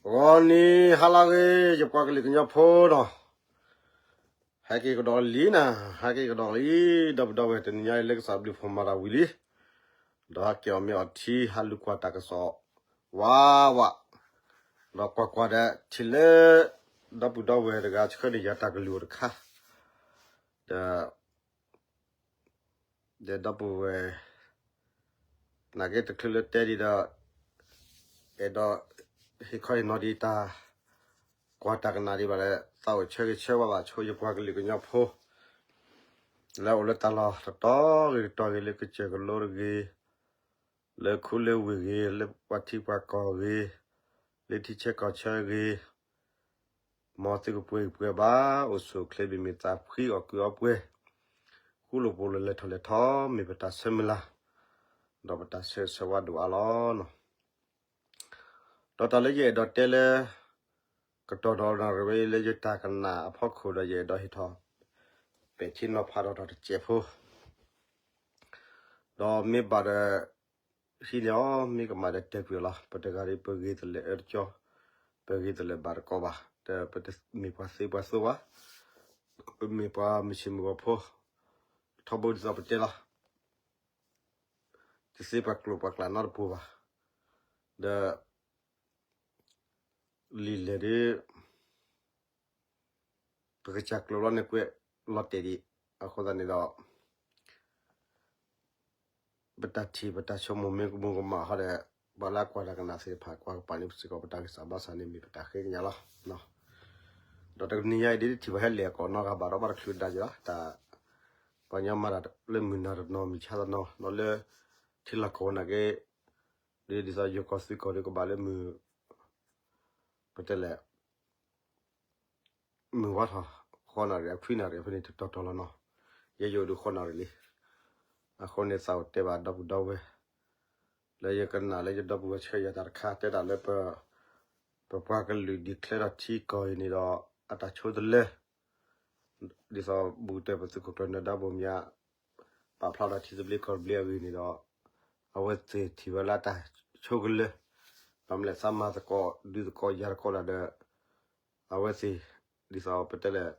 ဂီၤနံၤဟါလၢအဂ့ၤ ယပှၤကလုာ်ကညီဖိနီၤ, ဟဲက့ၤကဒီးလံနၤ, ဟဲက့ၤကဒီးလံ, ဒီပုၢ်ဒီဝဲၢ် တနံၤညါအံၤလၢကစၢ်ဘျုးဖှိၣ်မၤတၢ်ဝံၤလံ, ဒီးဟဲက့ၤအီၣ်မ့ၤအီထံ ဟးလူၤကွၢ်တၢ်ကစီၣ် ဝးဝး, ဒီးကွၢ်ကွၢ်ဒီးထံၣ်လၢ ဒီပုၢ်ဒီဝဲၢ်တဂၤဆှၢန့ၢ်ယၤတၢ်ကလုၢ်အိၣ်တခါ, ဒီး ဒီးဒီပုၢ်ဝဲၢ် နာ်က့တချုးလၢတဲဒံးဒီး အဲၣ်ဒိး ဟ့ၣ်ခီဟ့ၣ်နီၤဒံးတၢ် ကွၢ်တၢ်ကနၣ်ဒံးဘၣ်လၢ သးအိၣ်ဆၢဂ့ၤဆၢဝါဘၣ်ဆိယပှၤကလုာ်ကညီဖိ လၢအိၣ်လၢတၢ်လီၢ်တတီၤဂ့ၤတတီၤဂ့ၤ လၢကစၢၢ်ကလိတဂ့ၤ, လၢခူလၢဝ့ၢ်ဂ့ၤ, လၢပှၤထံပှၤကီၢ်ဂ့ၤ, လၢထံဆၢကီၢ်ဆၢဂ့ၤ မ်သုကပှဲၤဂံၢ်ပှဲၤဘါ အိၣ်ဆူၣ်အိၣ်ချ့ ဘၣ်မ့ၢ်သးဖှံ အီၣ်ကုၢ်အီပှဲၤ, ဃူလိာ်ဖိးလိာ် လဲၤထီၣ်လဲၤထီ မ့ၢ်ပတၢ်ဆၢမုၢ်လၢ် ဒီးပတၢ်ဆၢဂ့ၤဆၢဝါဒိၣ်အါလီၤ. ဒီးတၢ်လၢယအဲၣ်ဒိးတဲလၢ ကတီၢ်ဒီးနၣ်ရံၣ်ဝဲအံၤ လၢယတၢ်ကနၣ်အဖီခိၣ်ဒီး ယအဲၣ်ဒိးဟ့ၣ်ထီၣ် ပဲာ်ထံနီၤဖးဒီးတၢ်တစဲးဖိ ဒီးမ့ၢ်ဘၣ်ဒီး ဟံးန့ၢ်အီၤ မ့ၢ်ကမၣ်ဒီးတဲကွံာ်အီၤလီၤ. ပတဂၤဒီး ပဂ့ၤတလဲာ်အၢတကၠီ, ပဂ့ၤတလဲာ်ဘၣ်တကိးဘၣ်, ဒီးပတမ့ၢ်ပှၤသ့ပှၤသိဘၣ်, ပမ့ၢ်ပှၤမုၢ်ဆ့ၣ်မုၢ်ဂီၤဖိ, ထီဘိဒ်သိးပတဲလီၤ, တသ့ပှၤကျိာ်ပှၤကျးနီတပူၤဘၣ်, ဒီး လံာ်လဲၢ်ဒီး ပကစၢ်ကျိာ်လီၤန့ၣ်ကွဲးလီၤတဲာ်ဒံး, အဃိသတးန့ၣ်ဒီး ပတၢ်ထံၣ်ပတၢ်ဆိကမိၣ်မ့ၢ်ကမူၤကမၣ်ဟီဒီး ပှၤလၢအကွၢ်တၢ်ကနၣ်သ့ၣ်တဖၣ် ကွၢ်ကပၤန့ၣ် ပစ့ၢ်ကီးပတၢ်ဂံၢ်စၢ်ဘါစၢ်န့ၣ် မ့ၢ်ပတၢ်ဃ့ကညးလီၤ. ဒီးတနံၤညါအံၤဒ်တထံၣ်ပှၤဟဲလဲၤအကိာ်နီတဂၤဘၣ် ဒီးဘၣ်တချုးဒါယၤ တၢ် ပှၤကညီမၤတၢ်လၢမုၢ်နၤတနီၤ မုၢ်ဆါတနီၤ ဒီးလၢ ထံလီၢ်ကီၢ်ဝဲနာ်က့ ဒ်ဒ်သိးယိၤကီၢ်သုးကီၢ်ဒီးကဘၣ်လၢမုၢ် ပတဲလဲၣ် မုၢ်ဝါထီၣ် ဃိးနၣ်ရံၣ် အခွံနၣ်ရံၣ်ဖဲန့ၣ်တတီၤတီၤလီၤနီၤ, ယဲယအိၣ်ဒံးဃိးနၣ်ရံၣ်လံ. အဃိန့ၣ်သးအိၣ်တဲဘၣ်ဒီပုၢ်ဒီဝဲၢ် လၢယကနၣ်လၢယဒီပုၢ်ဝဲၢ်ဆှၢယၤတၢ်တခါ တဲဒၣ်လၢ ပပှၤကလုာ် declare ထီၣ်ထံကီၢ်အံၤန့ၣ်ဒီး အတၢ်ဆိတလၢ ဒ်သိးဘူးကတၢၢ်ပသုးခိၣ်ကျၢၢ်နၢၤဒါဘိၣ်မၠး ပာ်ဖျါထီၣ်ထံသဘျ့ကီၢ်သဘျ့အဂ့ၢ်န့ၣ်ဒီး အဝဲသ့ၣ်ထံၣ်ဝဲလၢအတၢ်ဆိကလၢ ဘၣ်မနုၤလဲၣ် သးမၤသကိး ဒုးသကိးယၤသကိးတၢ်ဒီး အဝဲသ့ၣ် ဒ်သိးပတဲလဲၣ်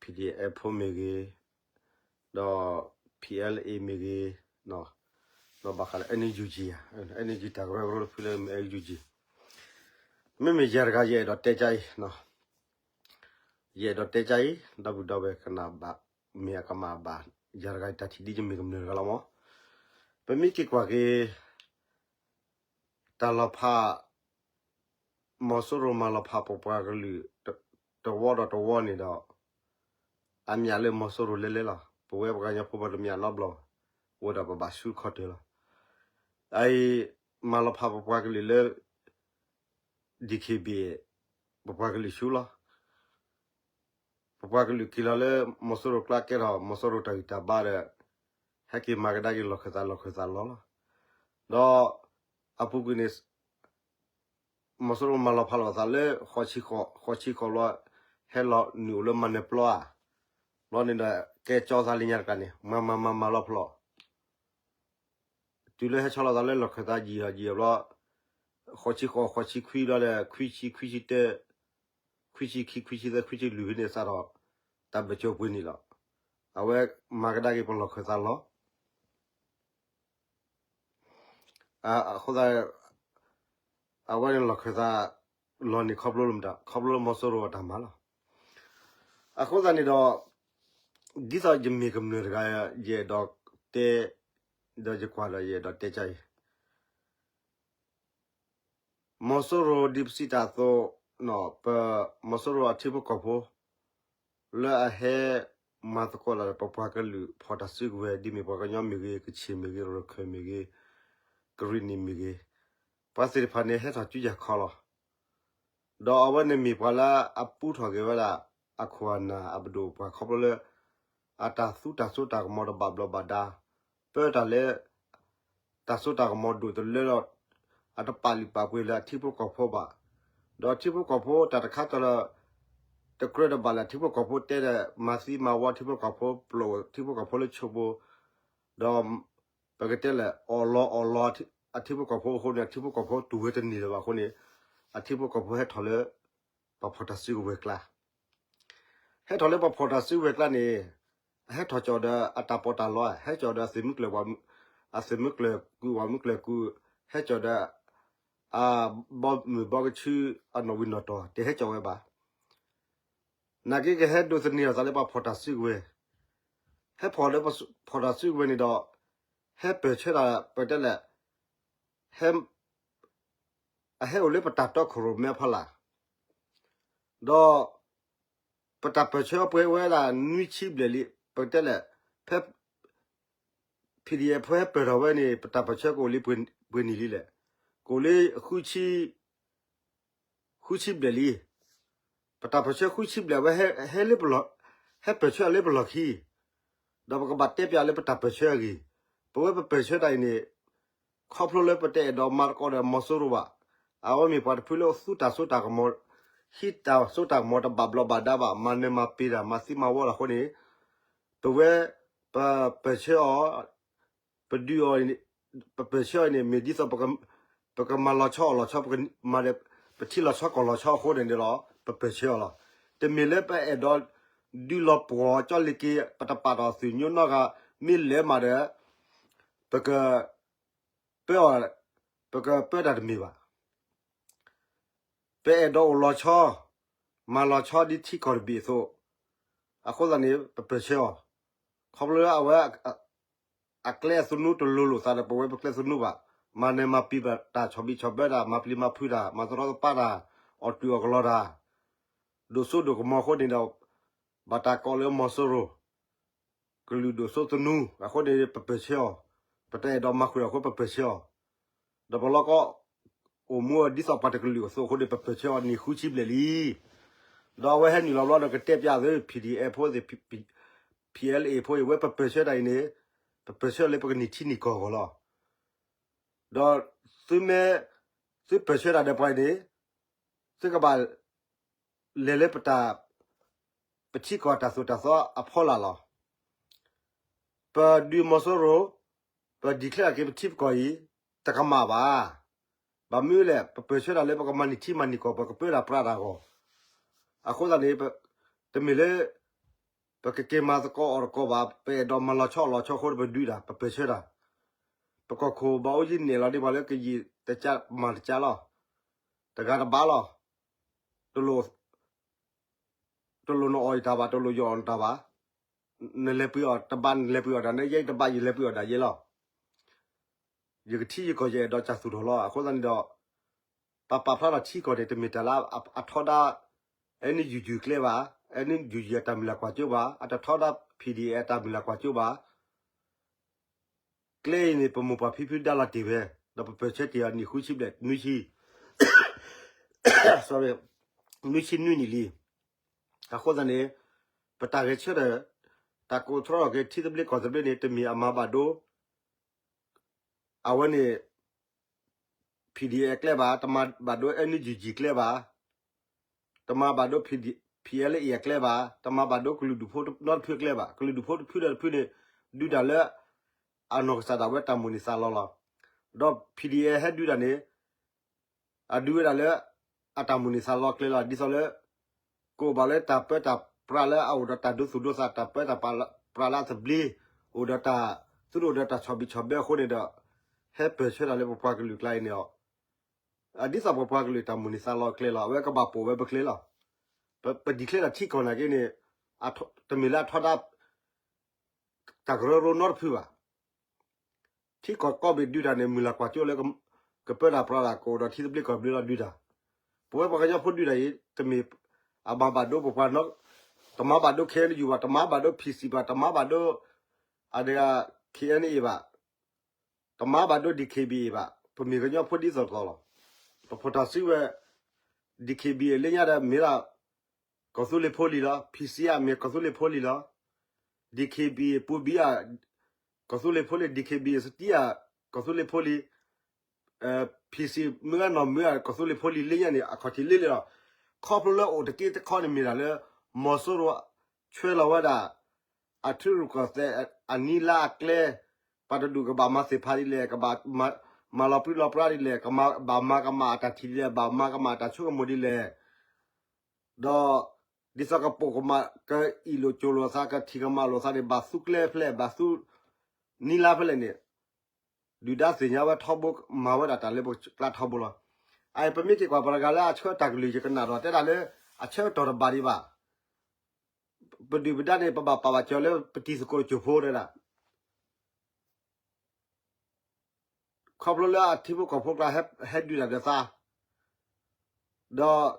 PDF ဖိမ့ၢ်ဂ့ၤ ဒီး PLA မ့ၢ်ဂ့ၤ ဒီးဘၣ်ဃးလၢ NUG ဧါ NUG တၢ်ကရၢကရိတဖုလၢ NUG မ့မ့ၢ်ယၤတဂၤ ယအဲၣ်ဒိးတဲကါအံၤ ယအဲၣ်ဒိးတဲကါအံၤ ဒီပုၢ်ဒီဝဲၢ်ကနၣ်ဘၣ် မ့ၢ်အကမၣ်ဘၣ် ယၤတဂၤတၢ်ထံၣ်ဒ်ယမ့ၢ်ကမျၢၢ်တဂၤလီၤမး. ပမ့ၢ်က့ၤကွၢ်က့ၤ တၢ်လီၤဖး မီၤစိရိၤမၤလီၤဖးပပှၤကလုာ် တဝီဒီးတဝီန့ၣ်ဒီး အမျးလၢမီၤစိရိၤလဲလဲလီၤ. ပဝဲပှၤကညီဖိပှၤတမျးနီတဘျီဘၣ်, အိၣ်ဒီးပဘၣ်ဆူခီၣ်တၢၤလီၤ. အအံၤ မၤလီၤဖးပပှၤကလုာ်လၢ DKBA ပပှၤကလုာ်ဆူလီၤ. ပပှၤကလုာ်က့ၤလီၤလၢ မီၤစိရိၤကျါကဲထီၣ် မီၤစိရိၤတၢ်ဂံၢ်တၢ်ဘါဒီး ဟဲက့ၤမၤကဒါက့ၤလီၢ်ခၢၣ်သးလီၢ်ခၢၣ်သးလီၤလီၤ. ဒီးအပူၤကွံာ်န့ၣ် မီၤစိရိၤမၤလီၤဖးလိာ်သးလၢ ဃိးဆံဃိး ဃိးဆံဃိးဘျီ ဟဲလီၤနုာ်အိၣ်လၢမၤနၢၤပျီဧါ, ဘျီန့ၣ်ဒီး ကဲကၠီသးလံညါတကးန့ၣ် မၤမၤမၤမၤလီၤဖျိ တုၤလၢဟဲဆီလီၤသးလၢလီၢ်ခၢၣ်သးယံာ်အီၤယံာ်အီၤဘျီ ဃိးဆံဃိး ဃိးဆံခွံဘျီဒီး ခွံဆံ ခွံဆံတၢ ခွံဆံခံ ခွံဆံသၢ ခွံဆံလွံၢ်ဖဲန့ၣ်စးထီၣ် တၢ်ဘၢၣ်စၢၤပှ့ၤန့ၣ်လီၤ. အဝဲမၤကဒါက့ၤပလီၢ်ခၢၣ်သးလီၤ. အဃိသတး အဝဲန့ၣ်လီၢ်ခၢၣ်သးလီၤန့ၣ် ခီဖျိလၢမတၤ ခီဖျိလၢမီၤစိရိၤအတၢ်မၤလီၤ. အဃိသတးန့ၣ်ဒီး ဒ်သိးယမ့ၢ်ကမျၢၢ်တဂၤ ယအဲၣ်ဒိးတဲ ဒီးယကွၢ်ဒီးယအဲၣ်ဒိးတဲကါအံၤ မီၤစိရိၤဒ်ပစံးတၢ်အသိး ပမီၤစိရိၤအထံဖိကီၢ်ဖိ လၢအဟဲမၤသကိးလၢပပှၤကလုာ်ဖီၣ်တၢ်စုကဝဲၤ ဒ်မ့ၢ်ပှၤကညီမ့ၢ်ဂ့ၤ ကချ့ၣ်မ့ၢ်ဂ့ၤ ရခၢၣ်မ့ၢ်ဂ့ၤ ကရံၣ်နံၣ်မ့ၢ်ဂ့ၤ ပှၤသ့ၣ်တဖၣ်န့ၣ် ဟဲထီၣ်စုယၤခီလီၤ. ဒီးအဝဲန့ၣ်မ့ၢ်ပှၤလၢအပူထီၣ်က့ၤဝဲဒၣ် အခိၣ်အနၢ်အပဒိၣ်ပှၤခီဖျိလၢ အတၢ်သူတၢ်စိတၢ်ကမီၤတဘၣ်ဘျီးဘၣ်ဒါ ပၢတၢ်လၢ တၢ်စိတၢ်ကမီၤဒိၣ်တလၢဒီး အတပာ်လုၢ်ပာ်ပှ့ၤလၢအထံဖိကီၢ်ဖိဘၣ်. ဒီးထံဖိကီၢ်ဖိတၢ်တခါတၢၢ်လၢ တကြၢးတဘၣ်လၢထံဖိကီၢ်ဖိတဲဒီး မၤသံမၤဝီထံဖိကီၢ်ဖိ ပျိာ်ထံဖိကီၢ်ဖိလၢဆိကမိၣ် ဒီး ပကတဲလဲၣ် အီၣ်လီၤအီၣ်လီၤအထံဖိကီၢ်ဖိအဃိန့ၣ် အထံဖိကီၢ်ဖိတူၢ်ဝဲတန့ၢ်လၢၤဘၣ်အဃိန့ၣ် အထံဖိကီၢ်ဖိဟဲထီၣ်လၢ ပှၤဖီၣ်တၢ်စုကဝဲၤကျါ, ဟဲထီၣ်လၢပှၤဖီၣ်တၢ်စုကဝဲၤကျါန့ၣ် ဟဲထီၣ်ကၠီၣ်ဒီးအတၢ်ပီးတၢ်လီ, ဟဲကၠီၣ်ဒီးအသုးမုၢ်ကျၢၢ်, အသုးမုၢ်ကျၢၢ်ကူၣ်, ပှၤမုၢ်ကျၢၢ်ကူၣ်, ဟဲကၠီၣ်ဒီး အဘီမုၢ်ဘီကဆူ အနီၣ်ဝံၤနီၣ်တီၢ် တဟဲကၠီၣ်ဝဲဘၣ်. နာ်က့ကဟဲဒိးသန့ၤအသးလၢပှၤဖီၣ်တၢ်စုကဝဲၤ, ဟဲဖီၣ်လၢဖီၣ်တၢ်စုကဝဲၤန့ၣ်ဒီး ဟဲပၢၢ်ဆၢတၢ် ပတဲလဲၣ်, ဟဲ အဟဲအိၣ်လၢပတၢ်တီခိၣ်ရိၣ်မဲအဖီလာ်, ဒီး ပတၢ်ပၢၢ်ဆၢပှဲၤဝဲဒၣ်နွံဆံဘျဲၣ်လံ, ပတဲလဲၣ်, ဖဲ PDF ဖိဟဲပၢၢ်ထီၣ်ဝဲန့ၣ် ပတၢ်ပၢၢ်ဆၢကအိၣ်လံပှဲၤနံၣ်လံလဲၣ်, ကအိၣ်လံ ဃုဆံဘျဲၣ်လံ. ပတၢ်ပၢၢ်ဆၢဃုဆံဘျဲၣ်ဝဲ ဟဲလၢပလီၢ်, ဟဲပၢၢ်ဆၢလၢပလီၢ်ခံ, ဒီးပကဘၣ်တဲပျးလၢပတၢ်ပၢၢ်ဆၢအဂ့ၢ်, ပဝဲပပၢၢ်ဆၢတၢ်အံၤန့ၣ် ခီဖျိလၢပတအဲၣ်ဒိးမၤသကိးဒီးမီၤစိရိၤဘၣ်. အဝဲမ့ၢ်ပှၤတဖုလၢသူတၢ်စိတၢ်ကမီၤ, ဟံးတၢ်စိတၢ်ကမီၤတဘၣ်ဘျီးဘၣ်ဒါဘၣ်, မၤနၢၤမၤပှဲၤတၢ်, မၤသံမၤဝီတၢ်အဃိန့ၣ်, ပဝဲ ပပၢၢ်ဆၢအီၤ, ပဒုးအီၤ, ပပၢၢ်ဆၢအီၤန့ၣ် မ့ၢ်ဒ်သိး ပကမၤလီၤဆီအီၣ်လီၤဆီ, ပထံလီၤဆီကီၢ်လီၤဆီအဃိန့ၣ်န့ၣ်လီၤ, ပပၢၢ်ဆၢအီၤလီၤ. တမ့ၢ်လၢပအဲၣ်ဒိးဒုးလီၤပှီၢ်ကၠီလ့ၤက့ၤ ပတပာ်ထီၣ်သုးညိနီတဂၤ, မ့ၢ်လဲၤမးဒီး ပက ပၢအီၤ, ပကပၢတၢ်တမ့ၢ်ဘၣ်. ပအဲၣ်ဒိးအိၣ်လီၤဆီ, မၤလီၤဆီဒ်ထံကီၢ်တဘ့ၣ်အသိး, အဃိသတးန့ၣ် ပပၢၢ်ဆၢအီၤ, ခီဖျိလၢအဝဲ အကျဲအသနူတလိၤလိာ်သးဒီး ပဝဲပကျဲသနူဘၣ်, မၤနၢၤမၤပှဲၤဘၣ်တၢ်, ဆီၣ်ဘံၣ်ဆီၣ်ဘၢတၢ်, မၤပျံၤမၤဖုးတၢ်, မၤသရီသပၢတၢ်, အီၣ်တုာ်အီၣ်ကလီတၢ်, ဒိၣ်စိဒိၣ်ကမီၤအဃိန့ၣ်ဒီး ဘၣ်တၢ်ကိးလၢမီၤစိရိၤ ကလုာ်ဒိၣ်စိသနူ, အဃိန့ၣ် ပပၢၢ်ဆၢအီၤ, ပတအဲၣ်ဒိးမၤဃုာ်အဃိ ပပၢၢ်ဆၢအီၤ, ဒီးပလီၢ်ကီ အိၣ်မူအီၤဒ်သိးပှၤတကလုာ်အသိးအဃိန့ၣ် ပပၢၢ်ဆၢအီၤနံၣ်ဃုဆံဘျဲၣ်လံ. ဒီးအဝဲဟဲနုာ်လီၤဘျီဒီးကတဲပျးသု PDF ဖိသ့ၣ်, PLA ဖိအံၤ ဝဲပပၢၢ်ဆၢတၢ်အံၤန့ၣ်, ပပၢၢ်ဆၢလၢပကနံၣ်ထံနံၣ်ကီၢ်အဂီၢ်လီၤ. ဒီးသုမ့ၢ်, သုပၢၢ်ဆၢတၢ်ဒီးပှၤအံၤန့ၣ်, သုကဘၣ် လဲၤလၢပတၢ်, ပထံကီၢ်တၢ်သိၣ်တၢ်သီအဖီလာ်လီၤ. ပဒုးမီၤစိရိၤ, ပ declare က့ၤပထံပကီၢ်အံၤ, တကမၣ်ဘၣ်. ဘၣ်မနုၤလဲၣ်, ပပၢၢ်ဆၢတၢ်လၢပကမၤနံၣ်ထံမၤနံၣ်ကီၢ်, ပကပၢတၢ်ပြးတၢ်အဂီၢ်, အဃိသတးန့ၣ် တမ့ၢ်လၢ ပကက့ၤမၤသကိးအီၣ်သကိးဘၣ်, ပအဲၣ်ဒိးမၤလီၤဆီအီၣ်လီၤဆီအဃိ ပဒုးတၢ်, ပပၢၢ်ဆၢတၢ်, ပကီၢ်ခိၣ်ဘၣ်အိၣ်ယံၤနဲၣ်လီၤဒံးပှၤလၢကယံာ်တကးမၤတကးလီၤ. တဂၤတဘၣ်လီၤ. တလိၣ်, တလိၣ်နအီၣ်ယတၢ်ဘၣ်, တလိၣ်ယအီၣ်နတၢ်ဘၣ်, နလဲၤပှ့ၤအီၣ်တဘၣ်, နလဲၤပှ့ၤအီၣ်ဒၣ်နဲယဲ, ယတဘၣ်ယလဲၤပှ့ၤအီၣ်ဒၣ်ယဲလီၤ. ယကထံယကီၢ်ယအဲၣ်ဒိးကၢ်သူၣ်ထီၣ်လီၤ. အဃိသတးန့ၣ်ဒီး ပပာ်ဖျါထီၣ်ထံကီၢ်န့ၣ် တမ့ၢ်တၢ်လၢအထီဒါ NUG ကျဲဘၣ်, NUG အတၢ်မုၢ်လၢ်ကွၢ်စိဘၣ်, အတထီဒါ PDF အတၢ်မုၢ်လၢ်ကွၢ်စိဘၣ်. ကျဲအံၤန့ၣ် ပမိၢ်ပၢ်ဖံဖုဒါလီၤတ့ၢ်ဝဲ, ဒီးပပၢၢ်ဆၢတ့ၢ်အီၤနံၣ်ဃုဆံဘျဲၣ်, နွံဆံ, sorry, နွံဆံနွံနံၣ်လံ. အဃိသတးန့ၣ် ပတၢ်ဂဲၤဆၢထၢၣ်, တၢ်ကိးထီၣ်က့ၤထံသဘျ့ကီၢ်သဘျ့န့ၣ် တမ့ၢ်အမၤဘၣ်ဒိ အဝဲန့ၣ် PDF အကျဲဘၣ်, တမၤဘၣ်ဒိ NUG ကျဲဘၣ်, တမၤဘၣ်ဒိ PLA အကျဲဘၣ်, တမၤဘၣ်ဒိကလုာ်ဒူၣ်ဖိနီတဖုအကျဲဘၣ်. ကလုာ်ဒူၣ်ဖိတဖုဒီးတဖုန့ၣ် ဒုးတၢ်လၢ အနီၢ်ကစၢ်ဒၣ်ဝဲတၢ်မိၣ်န့ၢ်သးလီလီၤ. ဒီး PDF ဟဲဒုးတၢ်န့ၣ် အဒုးဝဲဒၣ်လၢ အတၢ်မိၣ်န့ၢ်သးလီကျဲလီၤ. ဒ်သိးလၢ ကအိၣ်ဘၣ်လၢတၢ်ပၢတၢ်ပြးလၢအအိၣ်ဒီးတၢ်ဒိသူၣ်ဒိသး, တၢ်ပၢတၢ်ပြးလၢအသဘျ့, အိၣ်ဒီးတၢ်, သုတအိၣ်ဒီးတၢ်ဆီၣ်ဘံၣ်ဆီၣ်ဘၢအဃိန့ၣ်ဒီး ဟဲပၢၢ်ဆၢတၢ်လၢပပှၤကလုာ်ကျါအံၤန့ၣ်လီၤ. ဒ်သိးပပှၤကလုာ်တၢ်မိၣ်န့ၢ်သးလီကျဲလီၤ. အဝဲကဘၣ်ပိာ်ဝဲပကျဲလီၤ. ပ ပ declare တၢ်ထံကီၢ်နာ်က့န့ၣ် တမ့ၢ်လၢအထီဒါ တၢ်ကရၢကရိနီတဖုဘၣ်. ထံကီၢ်ကိးဘ့ၣ်ဒုးတၢ်န့ၣ် မုၢ်လၢ်ကွၢ်စိလၢ ကပၢတၢ်ပြးတၢ် ကအိၣ်ဒီးထံသဘျ့ကီၢ်သဘျ့လီၤဒုးတၢ်. ပဝဲပှၤကညီဖိဒုးတၢ်အံၤ တမ့ၢ်အမၤဘၣ်ဒိပပှၤနီတဖု, တမၤဘၣ်ဒိ KNU ဘၣ်, တမၤဘၣ်ဒိ PC ဘၣ်, တမၤဘၣ်ဒိ အဒၣ် KNA ဘၣ်, တမၤဘၣ်ဒိ DKBA ဘၣ်. ပမ့ၢ်ကညီဖိဒ်သိးသိးလီၤ. ပဖီၣ်တၢ်စုကဝဲၤ DKBA လၢညါဒီး မ့ၢ်ဒၣ် ကီၢ်သူလ့ၤဖိလံလီၤ. PC ဧါ မ့ၢ်ကီၢ်သူလ့ၤဖိလံလီၤ. DKBA ပူၤဘံဧါ ကီၢ်သူလ့ၤဖိလံ, DKBA စတံဧါ ကီၢ်သူလ့ၤဖိလံ, PC မုၢ်ဂၤနီၢ်မုၢ်ဧါ ကီၢ်သူလ့ၤဖိလံ လၢညါန့ၣ် အခီၣ်ထံးလံလံလီၤ. ခီဖျိလၢအိၣ်တက့ၢ်တခီန့ၣ်မ့ၢ်ဒၣ်လၢ မီၤစိရိၤ ဆွဲလီၤဝဲဒၣ် အထံရူၢ်ကီၢ်သဲး အနံၤလါအကျဲ, ပှၤတဒူၣ်ကဘၣ်မၤသ့ၣ်ဖးဒ်လဲၣ်, ကဘၣ်မၤ မၤလီၤပြံလီၤပြါဒ်လဲၣ်, ဘၣ်မၤကမၣ်အတၢ်ထံၣ်ဒ်လဲၣ်, ဘၣ်မၤကမၣ်အတၢ်ဆိကမိၣ်ဒ်လဲၣ်, ဒီး ဒ်သိးကပိာ်ကမၣ် ကအ့ၣ်လိာ်ကၠိလိာ်သး ကထံၣ်ကမၣ်လိာ်သးန့ၣ် ဘၣ်သူကျဲဖဲလဲၣ်, ဘၣ်သူနံၤလါဖဲလဲၣ်န့ၣ် ဒုၣ်ဒါသ့ၣ်ညါဝဲထီဘိ မၤဝဲဒၣ်တၢ်လၢပကျါထီဘိလီၤ. အအံၤပမ့ၢ်က့ၤကွၢ်ပှၤတဂၤလၢအဆှၢတၢ်ကလုၢ် ယကနၣ်ဒီးတဲဒၣ်လၢ အဆၢကတီၢ်တဘၣ်ဒံးဘၣ်. ပဒုၣ်ပဒါန့ၣ် ပဘၣ်ပာ်ဘၣ်စၢၤလၢပတံၤသကိးတစိၢ်ဖိတဲဒၣ် ခီဖျိလၢအထံဖိကီၢ်ဖိကျါဟဲဒုးတၢ်ဒီးသး, ဒီး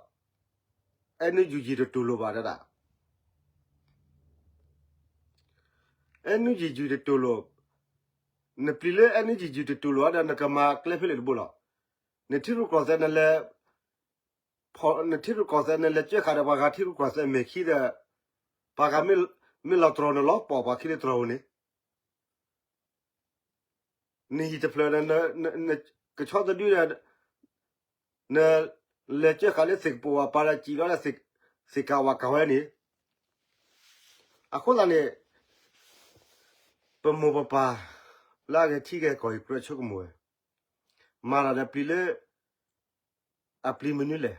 အဲနုယုၢ်ယံၢ်တတူၢ်လိာ်ဘၣ်တဲဒၣ်, အဲနုယုၢ်ယံၢ်တတူၢ်လိာ်, နပျံၤလၢအဲနုယုၢ်ယံၢ်တတူၢ်လိာ်ဒီး နကမၤကျဲဖဲလဲၣ်တဘိလီၤ. နထံရူၢ်ကီၢ်သဲးနလဲၤ, နထံရူၢ်ကီၢ်သဲးနလဲၤကၢဃာ်ဒီးပှၤဂၤထံရူၢ်ကီၢ်သဲးမဲာ်ခံဒီး, ပှၤဂၤမ့ၢ်လီၤတြီၤနလီၤပှီၢ်ပှၤခံလၢတြီၤဧိၤန့ၣ် နဟံၣ်တဖျၢၣ်ဒီး ကဆီတဒုဒီး နလဲၤကၢဃာ်လၢသ့ၣ်ကပိာ်ဝဲပၤဒီးစံၣ်လီၤဒီးသ့ၣ်ကၤဝဲကၤဝဲန့ၣ်, အဃိသတးန့ၣ် ပမိၢ်ပပၢ် လၢအဂဲၤထံဂဲၤကီၢ်အံၤ ကြၢးဆိကမိၣ်ဝဲ, မၤတၢ်ဒီးပျံၤလၢ အပျံၤမနုၤလဲၣ်.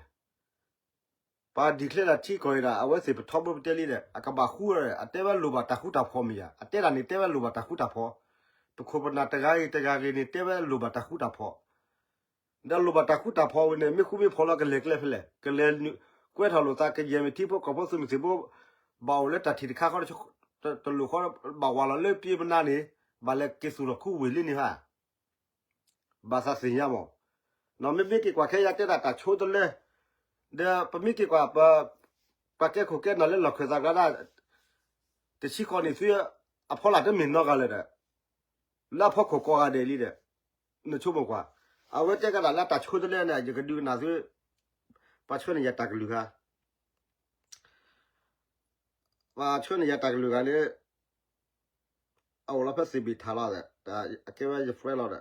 ပှၤ declare ဒၣ်ထံကီၢ်အံၤဒၣ် အဝဲသ့ၣ်ပထီဘိပတဲလံဒီး အကဘၣ်ဃူဝဲဒီး အတဲဝဲလိၣ်ဘၣ်တၢ်ဃူတၢ်ဖိးမ့ၢ်ယၤ, အတဲဒၣ်န့ၣ်တဲဝဲလိၣ်ဘၣ်တၢ်ဃူတၢ်ဖိး, ပခိၣ်ပနၢ်တဂၤဂ့ၤတဂၤဂ့ၤန့ၣ် တဲဝဲလိၣ်ဘၣ်တၢ်ဃူတၢ်ဖိး, ဒီးလိၣ်ဘၣ်တၢ်ဃူတၢ်ဖိးဝံၤန့ၣ် မ့ၢ်ဃူမ့ၢ်ဖိးလီၤ ကလဲၤကျဲဖဲလဲၣ်, ကလဲၤကွဲထီၣ်လိာ်သး ကယဲၢ်မ့ၢ်ထံဖိကီၢ်ဖိသုးမုၢ်သံၣ်ဘိ ဘၣ်အိၣ်လၢတၢ်ထံၣ်တခါဃီ တလိၣ်ဃီ ဘၣ်ဝးလီၤလၢပျ့ပနါန့ၣ် ဘၣ်လဲၤက့ၤသူၣ်လီၤခူဝ့ၢ်လံန့ၣ်ဧါ. ဘၣ်သးသ့ၣ်ညါမး, မ့မ့ၢ်က့ၤကွၢ်ခဲယါတဲဒၣ်တၢ်ဆိတလၢ, ဒီးပမ့ၢ်က့ၤကွၢ် ပှၤကဲခိၣ်ကဲနၢ်လၢလီၢ်ခၢၣ်သးကျါဒၣ် တဆံဃီန့ၣ် သုအဖီလာ်တမ့ၢ်နီတဂၤလၢၤဒီး, လၢအဖီခိၣ်ကိးဂၤဒဲးလံဒီး, နဆိကမိၣ်ကွၢ်, အဝဲတဲကဒၣ်လၢတၢ်ဆိတလၢန့ၣ် ယကဒုးကနၣ်သု, ပှၤဆှၢန့ၢ်ယၤတၢ်ကလုၢ်ဂၤ ပှၤဆှၢန့ၢ်ယၤတၢ်ကလုၢ်ဂၤလၢ အအိၣ်လီၤဖဲသ့ၣ်ဘ့ၣ်ထၣ်လီၤဒီး အကဲဝဲယ friend လီၤ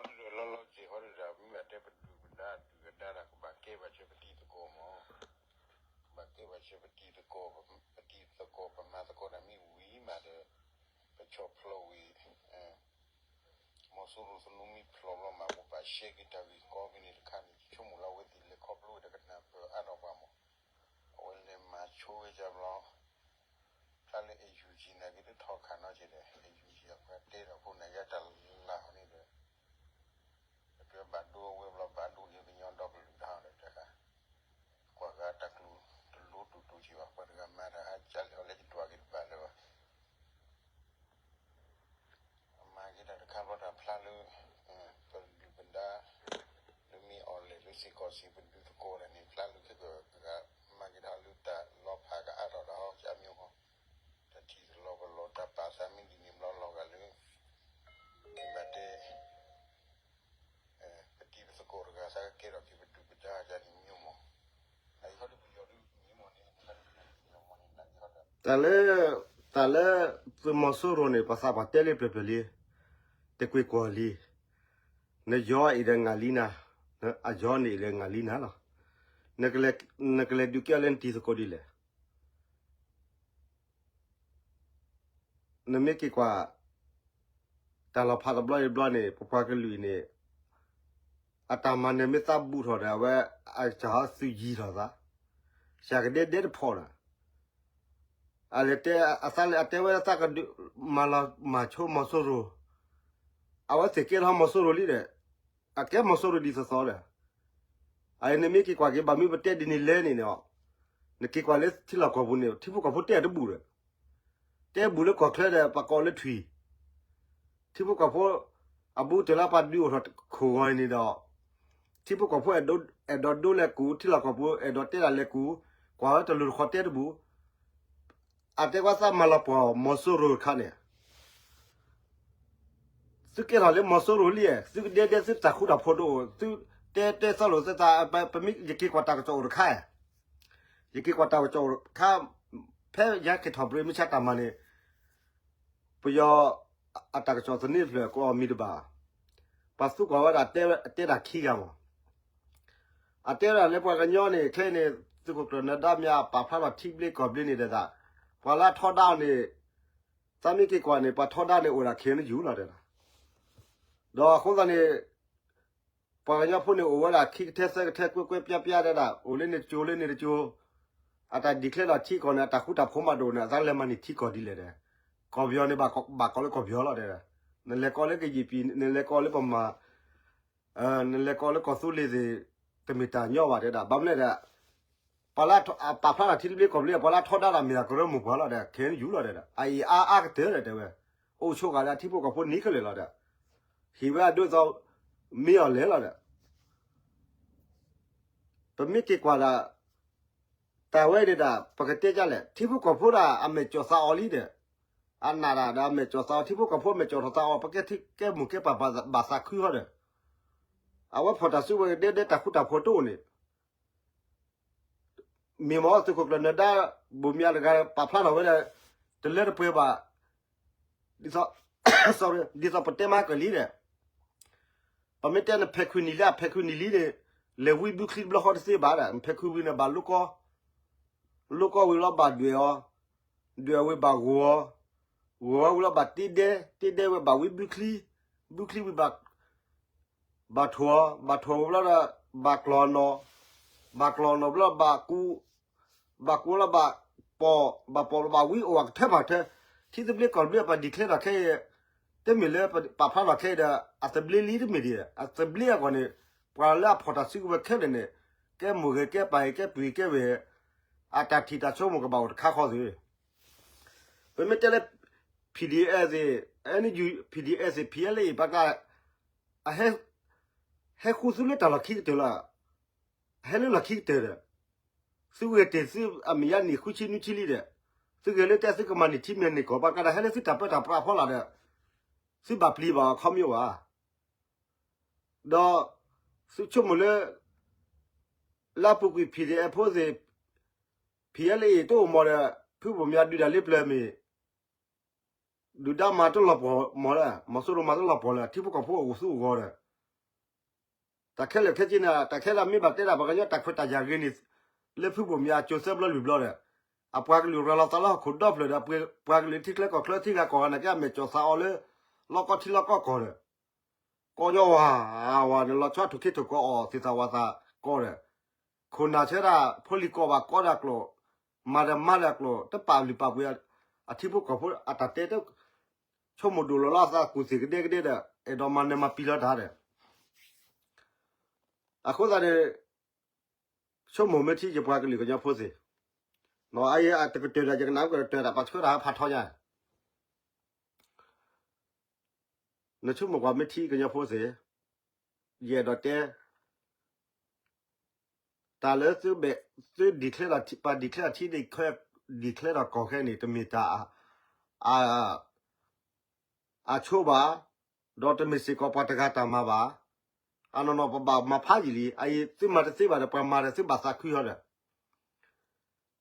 ဒီး လီၤလီၤဆ့ၣ်ဟီဒီး မ့ၢ်အတဲပဒုၣ်ပဒါဒုၣ်ပဒါဒီး ကဘၣ်ကဲဘၣ်ဆၢပတံၤသကိးမး, ကဘၣ်ကဲဘၣ်ဆၢပတံၤသကိး, ပတံၤသကိး ပမၤသကိးတၢ်မ့ၢ်ဝံၤမးဒီး ပဆီၣ်ဖျိးဝံၤ မီၤစိရိၤသနူမ့ၢ်ဖျိးဘျီမး ပဘၣ်ရှဲက့ၤတၢ်ဂ့ၢ်ကီဖဲန့ၣ်တခါန့ၣ် ဆိကမိၣ်လၢအဝဲသ့ၣ်လဲၤခီဖျိဝဲဒီးကနၢ်ပၢၢ်အါထီၣ်ပှၤမး, အဝဲလဲၤမၤဆိဝဲဒၣ်ဘျီ, ဖျါလၢ NUG နာ်က့ တထီၣ်ခးနီက့ၤဒီး NUG အပှၤတဲထီၣ်ဖိန့ၣ် ယတၢ်လၢ်န့ၣ်ဒီး အကြၢးဘၣ်ဒိဝဲဘျီဘၣ်ဒိယကညီဒီကလုာ်တၢ်ဒီးတခါ, ကွၢ်ဂၤတၢ်ကျိၤတလိၤတူၢ်တူၢ်က့ၤဘၣ် ပှၤတဂၤမၤတၢ်ဟးကၢ်လဲၣ်အီၤလၢယဒွးက့ၤတဘၣ်လၢၤဘၣ် အမၤက့ၤတၢ်တခါဘျီတၢ်ဖျါလၢ ပဒုၣ်ပဒါ လၢမ့ၢ်အီၣ်လဲၣ်လၢစ့ၢ်ကီးစံးပဒုၣ်သကိးတၢ်န့ၣ် ဖျါလၢခဲကမၤက့ၤတၢ်လၢတၢ်လီၤဖးကအါထီၣ်ဒီးဟီကမံၤမီၢ်, တၢ်ထံၣ်တလီၤကလီၤ တၢ်ပာ်သးမ့ၢ်ဒ်န့ၣ်ဘျီလီၤဂာ်လၢ ဘၣ်တဲ ပတံၤပသကိးတဂၤသးကကဲထီၣ်က့ၤပဒုၣ်ပဒါဒ်န့ၣ်မံၤမီၢ်, တၢ်လၢ တၢ်လၢ သုးမီၤစိရိၤန့ၣ် ပှၤသးပှၢ်တဲလံပျၢၤပျၢၤလံ, တကွ့ၢ်ကွီၢ်လံ, နယီအံၤဒီးငါလံနၤ, အယီန့ၣ်အံၤဒီးငါလံနၤလီၤ, နကလဲၤဒုးကဲအီၤလၢနတံၤသကိးဒ်လဲၣ် နမ့ၢ်က့ၤကွၢ် တၢ်လီၤဖးတဘျီအံၤတဘျီန့ၣ် ပပှၤကလုာ်အံၤန့ၣ် အတၢ်မၤနၢၤမ့ၢ်သးဘူးထီၣ်ဒီး အဝဲအစၢ်သုးယံၤထီၣ်သး, စၢ်ကဒဲဒဲတဖီဒီး အလဲၤတဲ အသးလဲၤအတဲဝဲသးကဒုး မၤလီၤမၢ်ဆိမီၤစိရိၤ, အဝဲသ့ၣ်ကဲထီၣ်မီၤစိရိၤလံဒီး အကဲမီၤစိရိၤဒ်သိးသိးဒီး အအံၤနမ့ၢ်က့ၤကွၢ်က့ၤ ဘၣ်မနုၤပတဲဒ်န့ၣ်လဲၣ်န့ၣ်န့ၣ်, နက့ၤကွၢ်လၢထံလီၢ်ကီၢ်ပူၤန့ၣ် ထံဖိကီၢ်ဖိတဲတဘူၣ်ဒီး, တဲဘူၣ်လၢကီၢ်ချၢဒီး ပကိးလၢထွံၣ်, ထံဖိကီၢ်ဖိ အဘူးတၢၢ်လၢပှၤဒုးအိၣ်ထီၣ်ခိၣ်ဂီၤအံၤန့ၣ်ဒီး ထံဖိကီၢ်ဖိအဲၣ်ဒိးဒိလဲၤကူၣ် ထံလီၢ်ကီၢ်ပူၤအဲၣ်ဒိးတဲဒၣ်လဲၤကူၣ်, ကွၢ်ဝဲတလိၤတဃီၤတဲတဘူၣ်, အတဲကွၢ်သးမၤလီၤပှီၢ်မီၤစိရိၤတခါန့ၣ် သုကဲထီၣ်လၢမီၤစိရိၤလံ, သုကဒဲဒဲသုတၢ်ဃူတၢ်ဖိးတအိၣ်, သုတဲတဲသီလိာ်သုသး, ပမ့ၢ်ယက့ၤကွၢ်တၢ်ကစီၣ်အိၣ်တခါ, ယက့ၤကွၢ်တၢ်ကစီၣ်အိၣ်တခါ, ဖဲယၤက့ၤထီၣ်ဘြ့မုၢ်ဆါတၢ်မၤန့ၣ်, ပယီၤအတၢ်ကစီၣ်သန့တဖျၢၣ် ကအိၣ်မံၤတဘၣ်, ပှၤသူကွၢ်ဝဲဒၣ်တဲဒၣ်ခံဂၤမး အတဲဝဲဒၣ်လၢပှၤကညီန့ၣ် ခဲအံၤန့ၣ် သုးခိၣ်ကျၢၢ်နၢၤဒါမ့ၢ်အပာ်ဖျါထီၣ်ထံဘျ့ကီၢ်ဘျ့န့ၣ်ဒီးသး, ပှၤလၢအထီဒါအီၤန့ၣ်, သးမ့ၢ်က့ၤကွၢ်န့ၣ် ပှၤထီဒါန့ၣ်အိၣ်ဝဲဒၣ် ခ့ၣ်အဲၣ်ယူၣ်လီၤတဲဒၣ်. ဒီးအဃိသတးန့ၣ် ပှၤကညီဖိန့ၣ်အိၣ်ဝဲဒၣ်ခံကထဲသၢကထဲကွဲကွဲပြားပြားတဲဒၣ် အိၣ်လၢန့ၣ်တကၠိလၢန့ၣ်တကၠိ, အတၢ် declare ဒီးထံကီၢ်န့ၣ် အတၢ်ဃူတၢ်ဖိးမးဒိၣ်န့ၣ် အသးလဲၤမၤန့ၢ်ထံကီၢ်ဒ်လဲၣ်ဒီး, ကီၢ်ပယီၤန့ၣ် ဘၣ်ကိးလၢကီၢ်ပယီၤလီၤတဲဒၣ်, နလဲၤကိးလၢကယံာ်ပံၤ နလဲၤကိးလၢပမၤ နလဲၤကိးလၢကီၢ်သူလ့ၤသ့ၣ် တမ့ၢ်တၢ်ညီဘၣ်တဲဒၣ်, ဘၣ်မနုၤလဲၣ်ဒီး ပာ်ဖျါထီၣ်ထံသဘျ့ကီၢ်သဘျ့ ပှၤလၢအထီဒါတၢ်မ့ၢ်ဒၣ်ကရၢမိၢ်ပှၢ်လီၤဒီး ခဲယူၢ်လီၤတဲဒၣ် အအံၤအါအါကတၢၢ်ဒီးတဲဝဲ, အိၣ်ဆိးဂၤလၢအထံဖိကီၢ်ဖိနံၤခဲလၢာ်လီၤဒီး, ဟ့ၣ်ဝဲအဒိသိး မ့ၢ်အီၤလဲၣ်လီၤဒီး ပမ့ၢ်က့ၤကွၢ်ဒၣ် တၢ်ဝဲန့ၣ်ဒၣ် ပကတဲဒ်လဲၣ် ထံဖိကီၢ်ဖိဒၣ်အမဲာ်ကၠီၣ်သးအီၤလံဒီး, အနၢ်ဒၣ်ဒီးအမဲာ်ကၠီၣ်သးအီၤ ထံဖိကီၢ်ဖိအမဲာ်ကၠီၣ်ထီၣ်သးအီၤ ပကဲထံကဲမိၢ်ကဲပၢ်ဘၣ်သးခုဟီဒီး, အဝဲဖီၣ်တၢ်စုကဝဲၤကဒဲဒဲတၢ်ဃူတၢ်ဖိးတအိၣ်န့ၣ် မ့ၢ်မ့ၢ်သုးခိၣ်ကျၢၢ်နၢၤဒါ ဘိၣ်မၠးတဂၤပာ်ဖျါထီၣ်ဝဲဒီး တလၢတပှဲၤဘၣ်, ဒ်သိး ဒ်သိးပတဲမးကလံဒီး ပမ့ၢ်တဲနဖဲးခုနံၣ်လံအဖဲးခုနံၣ်လံန့ၣ် လဲၤဝံဘုချံတဘျီဃီတသ့ဘၣ်ဒီး နဖဲးခုဝံၤန့ၣ်ဘၣ်လိၣ်ကီ, လိၣ်ကီဝံၤလီၤဘၣ်ဒွဲၣ်အီၤ, ဒွဲၣ်ဝံၤဘၣ်ဂိၢ်အီၤ, ဂိၢ်အီၤဝံၤလီၤဘၣ်တ့ဒဲ, တ့ဒဲဝံၤဘၣ်ဝံဘုချံ, ဘုချံဝံၤဘၣ် ဘၣ်ထိၣ်အီၤ, ဘၣ်ထိၣ်ဝံၤဘျီဒီး ဘၣ်ကျီၢ်နီၣ်, ဘၣ်ကျီၢ်နီၣ်ဘျီဘၣ်ကူ, ဘၣ်ကူလီၤဘၣ်ပိာ်, ဘၣ်ပိာ်လီၤဘၣ်ဝံအိၣ်အကထၢဖးကထၢ, ထံသဘျ့ကီၢ်သဘျ့ပှၤ declare ထီၣ်ခဲအံၤ, တမ့ၢ်လၢပာ်ဖျါထီၣ်ခဲအံၤဒီး အသဘျ့လံတမ့ၢ်ဒံး, အသဘျ့အဂီၢ်န့ၣ် ပှၤလၢအဖီၣ်တၢ်စုကဝဲၤခဲလၢာ်န့ၣ် ကဲမိၢ်ဂ့ၤကဲပၢ်ဂ့ၤကဲပုၢ်ဂ့ၤကဲဝဲၢ် အတၢ်ထံၣ်တၢ်ဆိကမိၣ်ကဘၣ်အိၣ်တခါဃီသ့ ပမ့ၢ်တဲလၢ P D F သ့ၣ်, N U P D F သ့ၣ် P L A ဘၣ်ကျါ, အဟဲ, ဟဲဃုသုလၢတၢ်လီၢ်ခံကတၢၢ်လီၤ. ဟဲလၢလီၢ်ခံကတၢၢ်ဒီး, သုဂဲၤတ့ၢ်သုအမဲာ်ညါနံၣ်ဃုဆံနွံဆံလံဒီး, သုဂဲၤလၢတဲသုကမၤန့ၢ်ထံမဲာ်န့ၢ်ကီၢ်ဘၣ်ကျါဒီး ဟဲလၢသုတၢ်ပၢတၢ်ပြးဖီလာ်ဒီး, သုဘၣ်ပျံၤဘၣ်အခီပညီဘၣ်. ဒီးသုဆိကမိၣ်လၢ လၢအပူၤကွံာ် P D F ဖိသ့ၣ်, P L A တအိၣ်မးဒီး ဖုဘိၣ်မၠးဒုးတၢ်လၢပျၢၤမ့ၢ်, ဒုၣ်ဒါမၤတလီၤပှီၢ်မးလၢ မီၤစိရိၤမၤတလီၤပှီၢ်လၢ ထံဖိကီၢ်ဖိအိၣ်သူအိၣ်ဂီၤဒီး, တၢ်ခဲလၢာ်ခဲဆ့န့ၣ် တၢ်ခဲလၢာ်မ့ၢ်ဘၣ်တဲဒၣ် ပှၤကညီတၢ်ခွဲးတၢ်ယာ်ဂ့ၤန့ၣ်, လၢဖုဘိၣ်မၠးအစိၤသၢဘျီလွံၢ်ဘျီဒီး, အပှၤကလုာ်ရၤလီၤသးလၢဟီၣ်ခိၣ်ဒီဖျၢၣ်ဒီး ပှၤကလုာ်ထံချၢကီၢ်ချၢထံဂၤကီၢ်ဂၤန့ၣ် ကဲအမဲာ်ကၠီၣ်သးအီၤလၢ လီၢ်ကီထံလီၢ်ကီကီၢ်ဒီး ကီညီဝါ, ဝါန့ၣ်လီၤဆီထူၣ်ခ့ထူၣ်ကီအီၣ်သ့ၣ်သၣ်ဝါသးကီဒီး, ခိၣ်နၢ်ဆၢဒၣ်ဖိလံၤကီၢ်ဘၣ်ကီဒီးအကျိာ်, မၤဒီးမၤဒီးအကျိာ်, တပာ်လုၢ်ပာ်ပှ့ၤ, အထံဖိကီၢ်ဖိအတၢ်တဲတ ဆိကမိၣ်ဒိၣ်လီၤလၢအသးကူၣ်သ့ၣ်ကဒဲကဒဲဒီး အဲၣ်ဒိးမၤနၢၤမၤပျံၤလီၤတၢ်ဒီး, အဃိသတးန့ၣ် ဆိကမိၣ်မ့ၢ်ထံယပှၤကလုာ်ကညီဖိသ့ၣ်, အတကတၢၢ်ဒီး ယကနၣ်ကတၢၢ်ဒီး ပှၤဆှၢတၢ်ဟးဖးထီညါ, နဆိကမိၣ်ကွၢ်မ့ၢ်ထံကညီဖိသ့ၣ်, ယအဲၣ်ဒိးတဲ တၢ်လၢသု declare ဒီး ပှၤ declare ဒီးထံ declare ဒီးကီၢ်ခဲအံၤန့ၣ် တမ့ၢ်တၢ် အဆိဘၣ်, ဒီးတမ့ၢ်စ့ၢ်ကီးပှၤတဂၤတၢ်မၤဘၣ်. အနီၢ်နီၢ်ပဘၣ်မၤဖးယံာ်လံ, အအံၤသုမၤတသ့ဘၣ်ဒီး ပှၤမၤဒီးသုဘၣ်သးခုဟီဒီး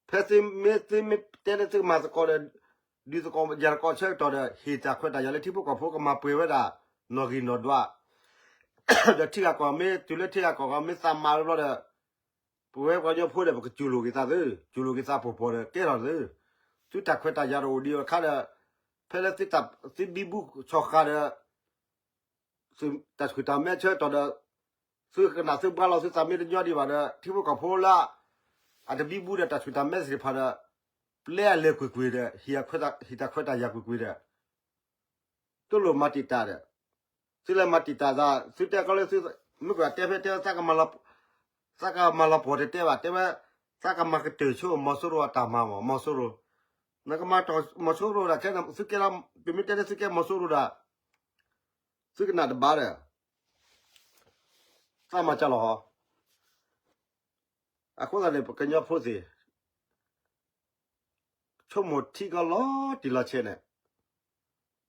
ဖဲသုမ့ၢ် သုမ့ၢ်တဲလၢသုကမၤသကိးဒီး ဒုးသကိးယၤသကိးဆၢကတီၢ်ဒီး ဟ့ၣ်တၢ်ခွဲးတၢ်ယာ်လၢထံဖိကီၢ်ဖိကမၤပှဲၤဝဲဒၣ် နီၣ်ဂံၢ်နီၣ်ဒွး ဒီးထံဂၤကီၢ်ဂၤမ့ၢ်တုၤလၢထံဂၤကီၢ်ဂၤမ့ၢ်သးမၤဝဲဘျီဒီး ပဝဲပှၤကညီဖိဒီး ပကစူၤလိာ်က့ၤသးသု, စူၤလိာ်က့ၤသးပှီၢ်ပှီၢ်ဒီးကဲထီၣ်သု, သုတၢ်ခွဲးတၢ်ယာ်တအိၣ်ဒံးအခါဒီး ဖဲလၢသုဘံဘူဆီဃာ်ဒီး တၢ်ဆူၣ်တၢ်မဲဆၢကတီၢ်ဒီး သုကနၣ်သုဘှါလီၤသုသးမ့ၢ်တညီဒံးဘၣ်ဒီး ထံဖိကီၢ်ဖိလၢ အတဘံဘူဒီးတၢ်ဆူၣ်တၢ်မဲသ့ၣ်တဖၣ်ဒီး ပျဲအလဲၤကွ့ၢ်ကွ့ၢ်ဒီး ဟ့ၣ်တၢ်ခွဲးတၢ်ယာ်ကွ့ၢ်ကွ့ၢ်ဒီး တလိၣ်မၤတံာ်တာ်ဒီး သုလဲၤမၤတံာ်တာ်သး သုတဲကီလၢသု မ့ၢ်ကွၢ်တဲဖဲတဲ သးကမၤလီၤပှီၢ်တတဲဘၣ် တဲဝဲ သးကမၤကတၢၢ်ဆိ မီၤစိရိၤအတၢ်မၤမး မီၤစိရိၤ နကမၤတီၢ်မီၤစိရိၤဒီး ခဲသုကဲလီၤ ပမ့ၢ်တဲလၢသုကဲမီၤစိရိၤဒီး သုကနၣ်တဘၣ်ဒီး သးမၤကၢ်လီၤဟီ အဃိသတးန့ၣ် ပကညီဖိသ့ၣ် ဆိကမိၣ်ထံကီၢ်လီၤတံၢ်လီၤဆဲးန့ၣ်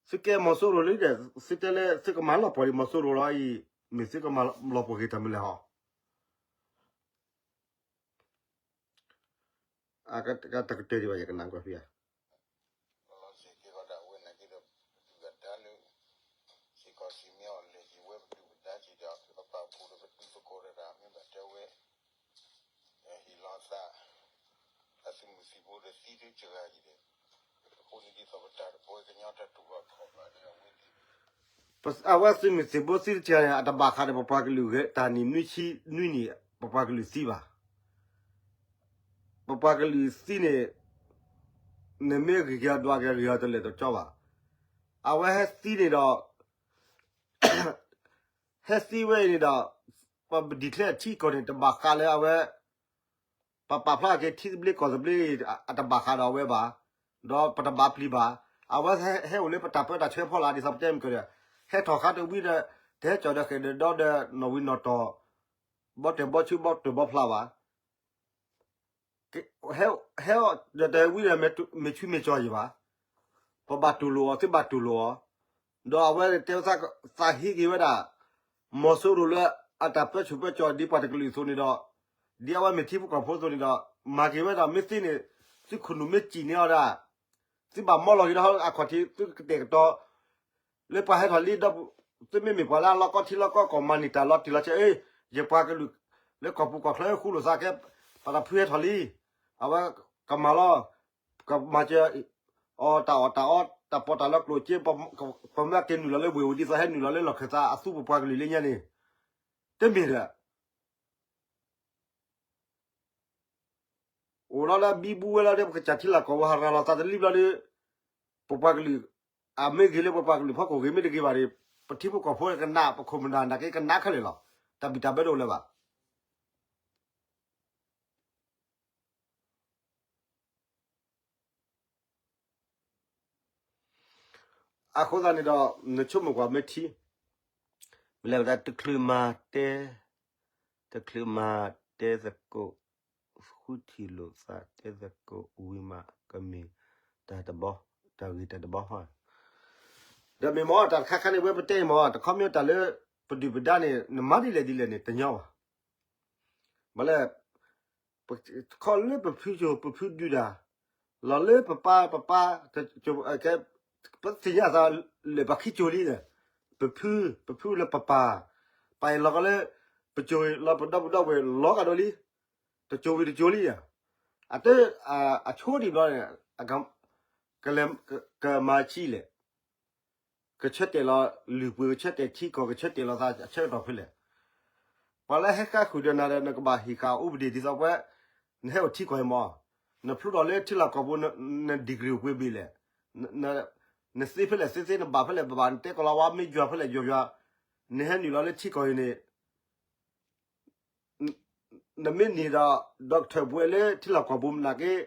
သုကဲမီၤစိရိၤလံဒီး သုတဲလၢ သုကမၤလီၤပှီၢ်ဒံးမီၤစိရိၤလီၤအံၤ မ့ၢ်သုကမၤလီၤပှီၢ်က့ၤတၢ်မနုၤလဲၣ်ဟီ တကတၢၢ်ဒံးဘၣ် ယကနၣ်ကွၢ်ဖံးဧါ လီၤစ့ၢ်ကီးဒၣ်ဝဲန့ၣ်က့ဒီး ပဒုၣ်ပဒါလၢ စ့ၢ်ကီးစံးမ့ၢ်အီၤလဲၤယံၤဝဲပဒုၣ်ပဒါစံးဒီး အပာ်ဖှိၣ်ဒီးပဒုးသကိးဒီးတၢ်မ့ၢ်ဘၣ်တဲဝဲ ဟ့ၣ်လီၤသး အသုးမုၢ်သံၣ်ဘိဒီးသံတစှၤယံၤဒီး အဃိန့ၣ်ဒ်သိးပတၢ်တပှဲၤကညီတၢ်တူၢ်ဘၣ်ခီၣ်ဘၣ်ဒီးအဝဲသ့ၣ် အဝဲသုးမုၢ်သံၣ်ဘိသံတထံၣ်န့ၣ် အတဘၣ်ဃးဒီးပပှၤကလုာ်ဂ့ၤ တၢ်နံၣ်နွံဆံနွံနံၣ် ပပှၤကလုာ်သံဘၣ်. ပပှၤကလုာ်သံန့ၣ် နမ့ၢ်ဂ့ၤက့ၤအီၤဒွးက့ၤဂ့ၤအီၤတလဲၤတကၠီဘၣ်. အဝဲဟဲသံန့ၣ်ဒီး ဟဲသံဝဲအံၤန့ၣ်ဒီး ပ declare ထံကီၢ်န့ၣ် တဘၣ်ဃးလၢအဝဲ ပပာ်ဖျါက့ၤထံသဘျ့ကီၢ်သဘျ့ အတဘၣ်ဃးဒီးအဝဲဘၣ်, ဒီးပတဘၣ်ပျံၤဘၣ်. အဝဲဟဲအိၣ်လၢပတၢ်ပၢတၢ်ဆှၢဖီလာ် ဒ်သိးပတဲမ့ၢ်ကဒီး ဟဲထီၣ်ဃါတဝံၤဒီး တဟဲကၠီၣ်ဒီးဃဲၣ်ဒီးဒီဒီးနီၣ်ဝံၤနီၣ်တီၢ် ဘီတၢၢ်ဘီဆူဘီတၢၢ်ဘီဖျါဘၣ်. ဟဲဒီးတဝံၤဒီးမ့ၢ်ဆူမ့ၢ်ကၠီယံၤဘၣ်. ပဘၣ်တူၢ်လိာ်အီၤ သုဘၣ်တူၢ်လိာ်အီၤ, ဒီးအဝဲတဲသးဟ့က့ၤဝဲဒၣ် မီၤစိရိၤလၢ အတၢ်ပၢဆူၣ်ပၢကၠီၣ်ဒ်ပှၤတကလုာ်အသိးန့ၣ်ဒီး ဒ်အဝဲမ့ၢ်ထံဖိကီၢ်ဖိအသိးန့ၣ်ဒီး မၤက့ၤဝဲဒၣ်မ့ၢ်သ့န့ၣ် သုခိၣ်နူာ်မ့ၢ်စံၣ်န့ၢ်အီၤဒၣ် သုဘၣ်မီလီၤက့ၤဒီးအခီၣ်ထံး သုကတဲာ်ကတီၤ လၢပှၤဟဲထီၣ်လံဒီး သုမ့မ့ၢ်ပှၤလၢအလီၢ်ကီထံလီၢ်ကီကီၢ်မၤန့ၢ်တၢ်လီၤတံၢ်လီၤဆဲး အ့ ယပှၤကလုာ် လၢကီၢ်ပူၤကီၢ်ချၢဃူလိာ်သးကဲ ပတၢ်ဖုဟဲထီၣ်လံ, အဝဲကမၤလီၤ, ကမၤစၢၤအီၤတၢ်အီၣ်တၢ်အီ တၢ်ပီးတၢ်လီကျိၣ်စ့ ပမ့ၢ်က့ၤနုာ်လီၤလၢဝ့ၢ်ဝံၤဒ်သိးဟဲနုာ်လီၤလၢလီၢ်ခၢၣ်သးအသူပပှၤကလုာ်လၢညါန့ၣ် တမ့ၢ်ဒီး အိၣ်လီၤလၢအဘံဘူဝဲလီၤဒီး ပကစၢ်ထံလီၢ်ကီၢ်ပူၤဟးရၤလီၤသးတလံဘျီဒီး ပပှၤကလုာ် အမ့ၢ်ဂ့ၤလၢပပှၤကလုာ်ဖီခိၣ်ဂ့ၤမ့ၢ်တဂ့ၤဘၣ်ဒီး ပထံဖိကီၢ်ဖိကနၣ် ပခိၣ်ပနၢ်နာ်က့ကနၣ်ခဲလၢာ်လီၤ. တၢ်ဘံၣ်တၢ်ဘၢတအိၣ်လၢၤဘၣ်. အဃိသတးန့ၣ်ဒီး နဆိကမိၣ်ကွၢ်မ့ၢ်ထံ မ့ၢ်လဲၤဝဲဒၣ်တချုးမၤတဲ တချုးမၤတဲသကိး ဃုထံၣ်လိာ်သးတဲသကိးဝံၤမး ကမ့ၢ်တၢ်တဘီ တၢ်ဂ့ၤတၢ်တဘီဃီ ဒီးမ့ၢ်မ့ၢ် တၢ်တခါခါန့ၣ် ဝဲပတဲအံၤမ့ၢ် တခီမ့ၢ်တၢ်လၢ ပဒုၣ်ပဒါန့ၣ် နမၤဒ်လဲၣ်ဒ်လဲၣ်န့ၣ် တညီဘၣ်. ဘၣ်လဲၣ် ခီလၢပဖုကၠိ ပဖုဒုးတၢ် လီၤလၢပပၢ်ပပၢ် ပသ့ၣ်ညါသးလၢပှၤခံကၠိလံ, ပဖု ပဖုလၢပပၢ် ပာ်အံၤလီၤကီလၢ ပကၠိလီၤပဒီပုၢ်ဒီဝဲၢ်လီၤကဒီးလံ, တကၠိဝံၤတကၠိလံ, အတ အဆိဒံးဘျီန့ၣ် ကလဲၤ ကမၤဆံးလဲၣ် ကဆၢတဲာ်လီၤလုၢ်ပှ့ၤ ကဆၢတဲာ်ထံကီၢ် ကဆၢတဲာ်လီၤသးအဆၢကတီၢ်ဖဲလဲၣ်. ပှၤလၢဟဲဃါဃုာ်ဒီးနၤဒီး နကဘၣ်ဟ့ၣ်ဃာ်အိၣ်ပဒ့ၣ်ဒ်သိးပှၤ နဟဲအိၣ်ထံကီၢ်အံၤမး, နဖျိထီၣ်လၢထံလီၢ်ကီၢ်ပူၤ န degree အိၣ်ပှဲၤဘ့ၣ်လဲၣ်, နသ့ဖဲလဲၣ်သ့သ့ နဘၣ်ဖဲလဲၣ်ဘၣ်ဘၣ် နတဲကီၢ်လီၤဝါမ့ၢ်ယွၤဖဲလဲၣ်ယွၤယွၤ, နဟဲနုာ်လီၤလၢထံကီၢ်အံၤန့ၣ် နမ့ၢ်န့ၢ်ဒီး doctor ဘွဲ့လၢထံလီၢ်ကီၢ်ပူၤမနုၤက့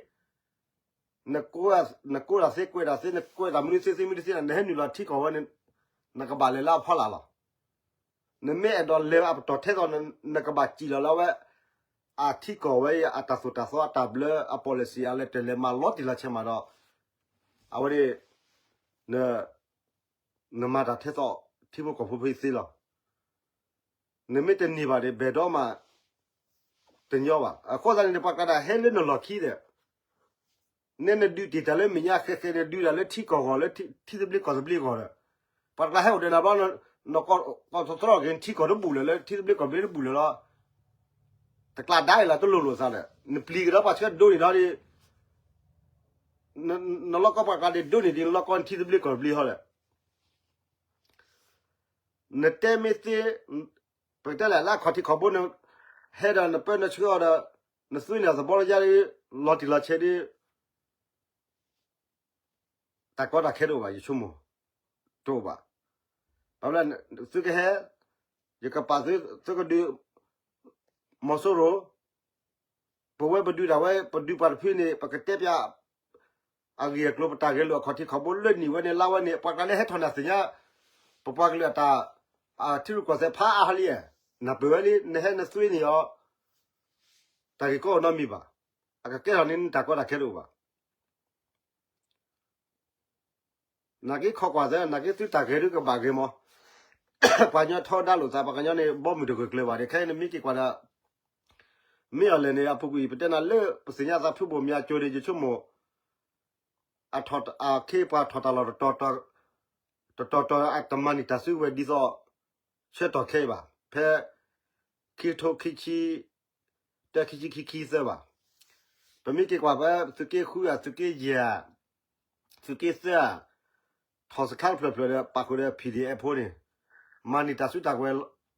နကိးတၢ်သ့ကွဲးတၢ်သ့ နကွဲးတၢ်မနုၤသ့သ့မနုၤသ့ နဟဲနုာ်လီၤထံကီၢ်ဝဲန့ၣ် နကဘၣ်လဲၤလၢအဖီလာ်လီၤ. နမ့ၢ်အဲၣ်ဒိးလဲၤအပတီၢ်ထဲသိး နကဘၣ်စံၣ်လီၤလၢအဝဲ အထံကီၢ်ဝဲအံၤ အတၢ်သိၣ်တၢ်သီအတၢ်ဘျၢအ policy အလဲၤတၢ်လဲၤမၤလီၤတံၢ်လီၤဆဲးမးဒီး အဝဲန့ၣ် နမၤတၢ်ထဲသိး ထံဖိကီၢ်ဖိဖဲသ့လီၤ. နမ့ၢ်တန့ၢ်ဘၣ်န့ၣ် ဘဲၣ်ဒီးမး တညီဘၣ်. အဃိသတးန့ၣ် ပှၤကျါဒၣ်ဟဲလၢနလီၢ်ခံဒီး နဲနဒုးတ့ၢ်တၢ်လၢမဲာ်ညါဃဲဃဲန့ၣ် ဒုးတၢ်လၢထံကီၢ်ဂီၢ်လၢထံသဘျ့ကီၢ်သဘျ့ဂီၢ်ဒီး ပှၤတကျါဟဲအိၣ်ဒီးနၤဘျီ နကီၢ်သီသီက့ၤ ထံကီၢ်တဘူၣ်လၢၤလၢထံသဘျ့ကီၢ်သဘျ့တဘူၣ်လၢၤလီၤ. တကျါဒါအံၤလီၤ တလိၣ်လိာ်သးဒီး နပျံၤကဒီးပှၤဆှၢဒိးန့ၢ်ဒီး နလီၢ်ကီၢ်ပှၤကျါဒိးန့ၢ်ဒ်နလီၢ်ကီၢ်ထံသဘျ့ကီၢ်သဘျ့ဟီဒီး နတဲမ့ၢ်သ့ ပကတဲလဲၣ် လၢအခီၣ်ထံးခီၣ်ဘိန့ၣ် ဟဲဒီးနပၢနဆှၢအီၤဒီး နသွံၣ်န့ၢ်အသဘီတယါဒီး လီၤတံၢ်လီၤဆဲးဒီး တၢ်ကီတၢ်ခဲတအိၣ်ဘၣ် ယဆိကမိၣ် တအိၣ်ဘၣ်. ဘၣ်မနုၤ သုကဟဲ ယကပာ်သု သုကဒုး မီၤစိရိၤ ပဝဲပဒုးတၢ်ဝဲ ပဒုးပှၤတဖုန့ၣ် ပကတဲပၠး အဂ့ၢ်အကျိၤ ပတၢ်ဂဲၤလိာ်အခီၣ်ထံးခီၣ်ဘိလၢနံၣ်ဝဲန့ၣ် လါဝဲန့ၣ် ပှၤကျါလၢဟဲထီၣ်န့ၣ်သ့ၣ်ညါ ပပှၤကလုာ်အတၢ် ထံရူၢ်ကီၢ်သဲးဖးအါဟီလံ, နၢ်ပၢၢ်ဝဲလံ နဟဲနသွံၣ်န့ၢ်အီၤ တၢ်ဂ့ၢ်ကီအိၣ်နီတမံၤဘၣ်. အကကဲထီၣ်န့ၣ် နတၢ်ကီတၢ်ခဲတအိၣ်ဘၣ်. နာ်က့ခီကွၢ်သဲ နာ်က့သုတၢ်ဂဲၤဒုကဘၣ်ဂ့ၤမး, ပှၤကညီထီဒါလိာ်သး ပှၤကညီန့ၣ် ဘီမုၢ်တဂၢၢ်ကျၢၤဘၣ်ဒီး ခဲအံၤနမ့ၢ်က့ၤကွၢ်ဒီး မ့ၢ်အီၤလဲၣ်န့ၣ် အပူၤကွံာ် ပတဲနၤလၢ ပသ့ၣ်ညါသးဖုဘိၣ်မၠးကၠိဒီး ယဆိကမိၣ် အခ့အပှၤထီၣ်တၢ်လီၢ် တတီၤတီၤ အတမၤန့ၢ်တၢ်စုကဝဲၤဒ်သိး ဆၢကတီၢ်ခဲအံၤဘၣ်. ဖဲ ခံကထိခံဆံ တၢ ခံဆံခံ ခံဆံသၢဘၣ်. ပမ့ၢ်က့ၤကွၢ်ဖဲ သုးက့ဃုဧါ သုးက့ယဲၢ်ဧါ သုးက့သၢဧါ ထီၣ်စခါတဖျၢၣ်ဖျၢၣ်ဒီး ပာ်ဃုာ်ဒီး PDF ဖိန့ၣ် မၤန့ၢ်တၢ်စုတၢ်ကဝဲၤ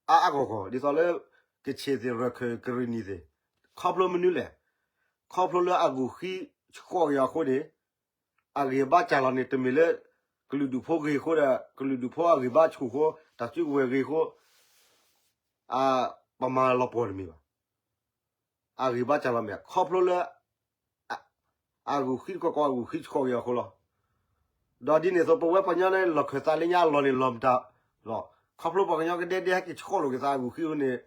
အါအါဂီၢ်ဂီၢ် ဒ်သိးလၢ ကခ့ၣ်သ့ၣ် ရၢၢ်ခၢၣ် ကရ့ၣ်နံၣ်သ့ၣ်, ခီဖျိမနုၤလဲၣ်, ခီဖျိလၢအဂုာ်ဃံဆှီက့ၤအီၤအဃိန့ၣ် အဂံၢ်ဘါစၢ်လီၤန့ၣ် တမ့ၢ်လၢ ကလုာ်ဒူၣ်ဖိဂ့ၤအဃိဒီး ကလုာ်ဒူၣ်ဖိအဂံၢ်ဘါဆူၣ်အဃိ တၢ်စုကဝဲၤဂ့ၤအဃိ ပမၤလီၤပှီၢ်တမ့ၢ်ဘၣ်. အဂံၢ်ဘါစၢ်လီၤမ့ၢ် ခီဖျိလၢ အဂုာ်ဃံတကီၢ်ကီၢ် အဂုာ်ဃံဆှီက့ၤအီၤအဃိလီၤ. ဒီးဒ်န့ၣ်အသိး ပဝဲပှၤကညီန့ၣ် လီၢ်ခၢၣ်သးလၢညါလီၤန့ၣ်လီၤမတၤလီၤ. ခီဖျိပှၤကညီကဒဲဒဲဟဲက့ၤဆှီလိာ်က့ၤသးအဂုာ်ဃံအဃိန့ၣ်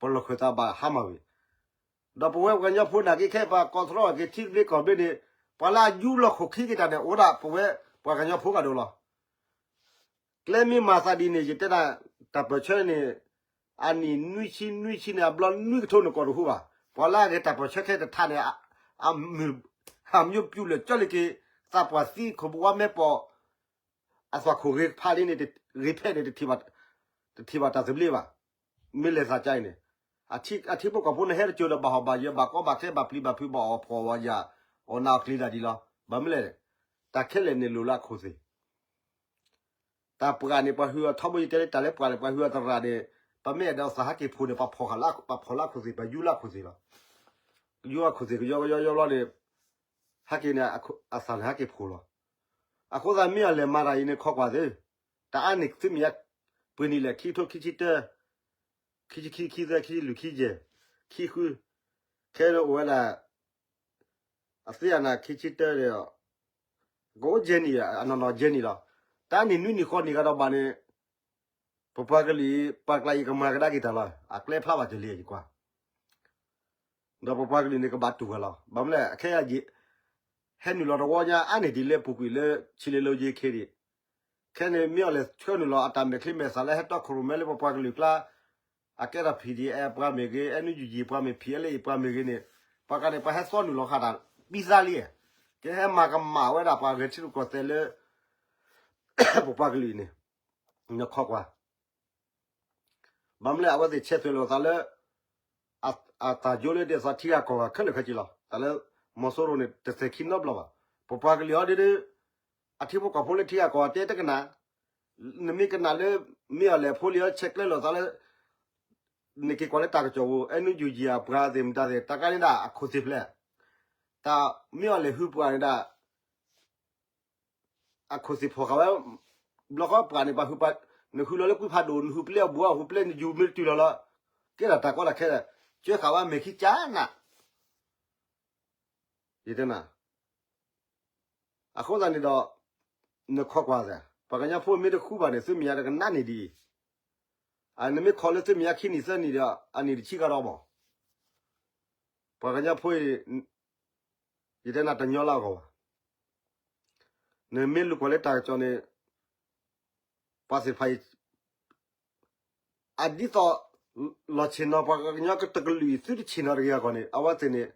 ပလီၢ်ခၢၣ်သးဘၣ်ဟါမၢ်ဝံၤ ဒီးပဝဲပှၤကညီဖိနာ်က့ခဲအံၤ ပှၤကိးထီၣ်က့ၤထံသဘျ့ကီၢ်သဘျ့န့ၣ် ပှၤလၢအယူလီၢ်ခိၣ်ခံက့ၤတၢ်န့ၣ် အိၣ်ဒၣ်ပဝဲပှၤကညီဖိကဒီးလီၤ. ကျဲမ့ၢ်မၤသးဒ်န့ၣ် ယတဲဒၣ် တၢ်ပၢၢ်ဆၢန့ၣ် အနံၣ်နွံဆံနွံဆံန့ၣ် အဘျီနွံကထိနကီၢ်တဟူဘၣ်. ပှၤလၢအဂဲၤတၢ်ပၢၢ်ဆၢခဲတထါန့ၣ် အမ့ၢ် အမျိုးပြုတ်လၢာ်ကၠီလံက့ၤ သးပှၢ်သံခိၣ်ဘဝါမဲပီၢ် အသွၣ်ခိၣ်ဂ့ၤဖးလံန့ၣ် ဂ့ၤဖဲန့ၣ် တထံၣ်ဘၣ်တၢ်သဘျ့ဘၣ်. မ့ၢ်လဲၤသးကါအံၤန့ၣ် အထံဖိကီၢ်ဖိန့ၣ် ဟဲတကၠိၤဒီးဘၣ်ဟီၣ်ဘၣ်ယၢၤ ဘၣ်ကီဘၣ်ခဲ ဘၣ်ပျံၤဘၣ်ဖုး ဘၣ်အီၣ်ဖှီၣ်ဝီယၢ် အီၣ်နးအီၣ်ကျ့ၤဒၣ်ဒ်လီၤ. ဘၣ်မနုၤလဲၣ်, တၢ်ခဲလၢာ်န့ၣ်လိၣ်လၢအခိၣ်သ့ၣ် တၢ်ပှၢ်န့ၣ် ပှၤဟုၣ်အီၤထီဘိ ယတဲလၢတၢ်လၢပှၢ်န့ၣ် ပှၤဟုၣ်အီၤသရၣ်န့ၣ် ပမ့ၢ်အဲၣ်ဒိးသးဟဲက့ၤဖိးန့ၣ် ပှၤဖီၣ်လၢအခိၣ်သ့ၣ် ပှၤယူလၢအခိၣ်သ့ၣ်လီၤ. ယူအခိၣ်သ့ၣ်ကယီကယီယီဘျီန့ၣ် ဟဲက့ၤန့ၣ် အသးန့ၣ်ဟဲက့ၤဖိးလီၤ. အဃိသတးမ့ၢ်အီၤလဲၤမၤတၢ်အံၤန့ၣ် ခိးကွၢ်သ့, တၢ်အါန့ၢ်သုမ့ၢ်ယါ ပှ့ၤနံၣ်လဲၣ် ခံကထိခံဆံတၢ ခံဆံခံ ခံဆံသၢ ခံဆံလွံၢ် ခံဆံယဲၢ် ခံဃု ခဲန့ၣ်အိၣ်ဝဲဒၣ် အသ့အနၤခံဆံတၢဒီး ကအိၣ်ယဲၢ်နံၣ် အနီၢ်နီၢ်ယဲၢ်နံၣ်လီၤ. တၢ်နံၣ်နွံနံၣ်ဃီနံၣ်ဂၤဒီးဘၣ်န့ၣ် ပပှၤကလုာ် ပှၤကျါအံၤကမၤကဒါက့ၤတၢ်လီၤ. အကျဲဖျါဘၣ်တလံယကွၢ် ဒီးပပှၤကလုာ်န့ၣ်ကဘၣ်တူၢ်ဝဲလီၤ. ဘၣ်မနုၤလဲၣ် ခဲအံၤ ဟဲနုာ်လီၤတဝီညါအါန့ၢ်ဒ်လၢပူၤကွံာ်လၢ ဆံလ့လိယ့ခဲဒံး ခဲန့ၣ်မ့ၢ်အီၤလဲၤဆှၢနုာ်လီၤ အတၢ်မဲာ်ချံမဲာ်သးလၢဟဲတီခိၣ်ရိၣ်မဲလၢပပှၤကလုာ်ကျါ အကဲထီၣ် P D F ပှၤမ့ၢ်ဂ့ၤ NUG ပှၤမ့ၢ် P L A ပှၤမ့ၢ်ဂ့ၤန့ၣ် ပှၤကန့ၣ် ပှၤဟဲသီနုာ်လီၤဃာ်တၢ် ပံသါလံ, ကဟဲမၤကမၣ်ဝဲဒၣ်ပှၤဂဲၤထံရူၢ်ကီၢ်သဲးလၢ ပပှၤကလုာ်န့ၣ် နခိးကွၢ် ဘၣ်မနုၤလဲၣ် အဝဲသ့ၣ်ဆဲးသွဲးလိာ်သးလၢ အသးယိလၢဒ်သိးထံဂၤကီၢ်ဂၤခဲလၢာ်ခဲဆ့လီၤ. တၢ်လၢမီၤစိရိၤန့ၣ် တသဲးခံနီတဘျီဘၣ်. ပပှၤကလုာ်အီၤဒ်ဒ် အထံဖိကီၢ်ဖိလၢထံဂၤကီၢ်ဂၤတဲတကနၣ်, နမ့ၢ်ကနၣ်လၢ မ့ၢ်အီၤလဲၤဖိလံၤအီၤဆဲးကျၢလိာ်သးလၢ နက့ၤကွၢ်လၢတၢ်ကစီၣ်ပူၤ NUG အပှၤသ့ၣ်မတၤသ့ၣ် တၢ်ကါန့ၣ်ဒၣ်အခိၣ်သ့ၣ်ဖျဲး, တၢ်မ့ၢ်အီၤလဲၤဟုပှၤန့ၣ်ဒၣ် အခိၣ်သ့ၣ်ဖီၣ်ဃာ်ဝဲ ဘျီဃီပှၤန့ၣ် ပှၤဟုၣ်ပှၤ နဟုၣ်လီၤလၢကွံဖးဒိၣ် နဟုၣ်ပျဲအဘူး အဟုၣ်ပျဲနယူၤမ့ၢ်တတုၤလီၤလီၤ, ကဲဒၣ်တၢ်ကီတၢ်ခဲ ကၢဃာ်ဝဲမဲာ်ခံကၢနး ယတဲနၤ အဃိသတးန့ၣ်ဒီး နခိးကွၢ်သး ပှၤကညီဖိမ့ၢ်တဃူဘၣ်န့ၣ် သုမ့ၢ်ယါတကနၣ်န့ၣ်ဒ်အံၤ, နမ့ၢ်ခိးလၢသုမ့ၢ်ယါခံနံၣ်သၢနံၣ်ဒီး အနံၣ်တဆံကဒီးမး, ပှၤကညီဖိအံၤ ယတဲနၤတညီလၢအဂီၢ်ဘၣ်. နမ့ၢ်လူၤကွၢ်လၢတၢ်ကစီၣ်န့ၣ် ပှၤသ့ၣ်တဖၣ်အံၤ အဒ်သိး လီၤဆ့ၣ်နီၤပှၤကညီတကလုာ်အံၤ သုတဆ့ၣ်နီၤတဂ့ၤအဂီၢ်န့ၣ် အဝဲသ့ၣ်န့ၣ်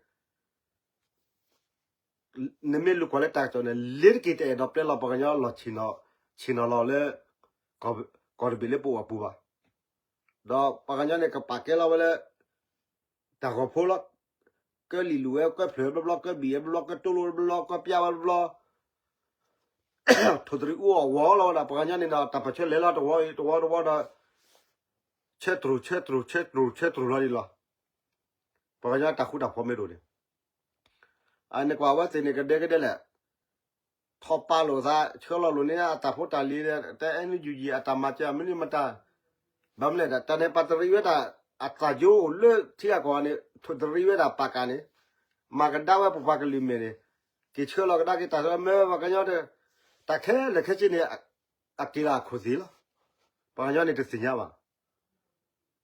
နမ့ၢ်လူၤကွၢ်လၢတၢ်ကစီၣ်န့ၣ် လ့ၤတက့ၤတအဲၣ်ဒိးပျဲလီၤပှၤကညီလီၤဆ့ၣ်နီၤ ဆ့ၣ်နီၤလီၤလၢ ကီၢ်တဘ့ၣ်လၢပအိၣ်အပူၤဘၣ်. ဒီးပှၤကညီန့ၣ် ကပာ်ကဲလီၤဝဲလၢ တၢ်ဂီၤဖိလီၤ. ကၢလံာ်လူၤဝဲ ကၢဖျၢၣ်ဘျီဘျီ ကၢဘံၣ်ဝဲဘျီ ကၢတိလိဘျီ ကၢပျါဝဲဘျီ ထိၣ်တရံးအူအီၣ်ဝီလီၤဝဲဒၣ် ပှၤကညီန့ၣ်ဒီး တၢ်ပၢၢ်ဆၢလဲၤလီၤတဝီတဝီဒီး ဆၢတြူၢ် ဆၢတြူၢ် ဆၢတြူၢ် ဆၢတြူၢ်လီၤဒ်လီၤ. ပှၤကညီတၢ်ဃူတၢ်ဖိးမ့ၢ်ဒိၣ်န့ၣ် အန့ၣ်ကွၢ်အဝဲသ့ၣ်န့ၣ် ကဒဲကဒဲလဲၣ် ထီၣ်ပာ်လိာ်သး ဆှၢလီၤလိာ်န့ၢ်အတၢ်ဖိတၢ်လံၤ တအဲၣ်နုၢ်ယူၢ်ယံၤ အတၢ်မၤစၢၤမနုၤမတၤ ဘၣ်မနုၤလဲၣ် တၢ်န့ၣ်ပာ်တရံးဝဲဒၣ် အတၢ်ယိအိၣ်လၢထံဂၤကီၢ်ဂၤန့ၣ် ထိၣ်တရံးဝဲဒၣ်ပာ်ကၤန့ၣ် မၤကဒါဝဲပပှၤကလုာ်မဲာ်န့ၣ် က့ၤဆှၢလီၤကဒါက့ၤတၢ်ဆှၢမ့ၢ်ပှၤကညီ တၢ်ခဲလၢာ်ခဲဆ့န့ၣ် အက့ၤလၢအခိၣ်သ့ၣ်လီၤ. ပှၤကညီန့ၣ်တသ့ၣ်ညါဘၣ်.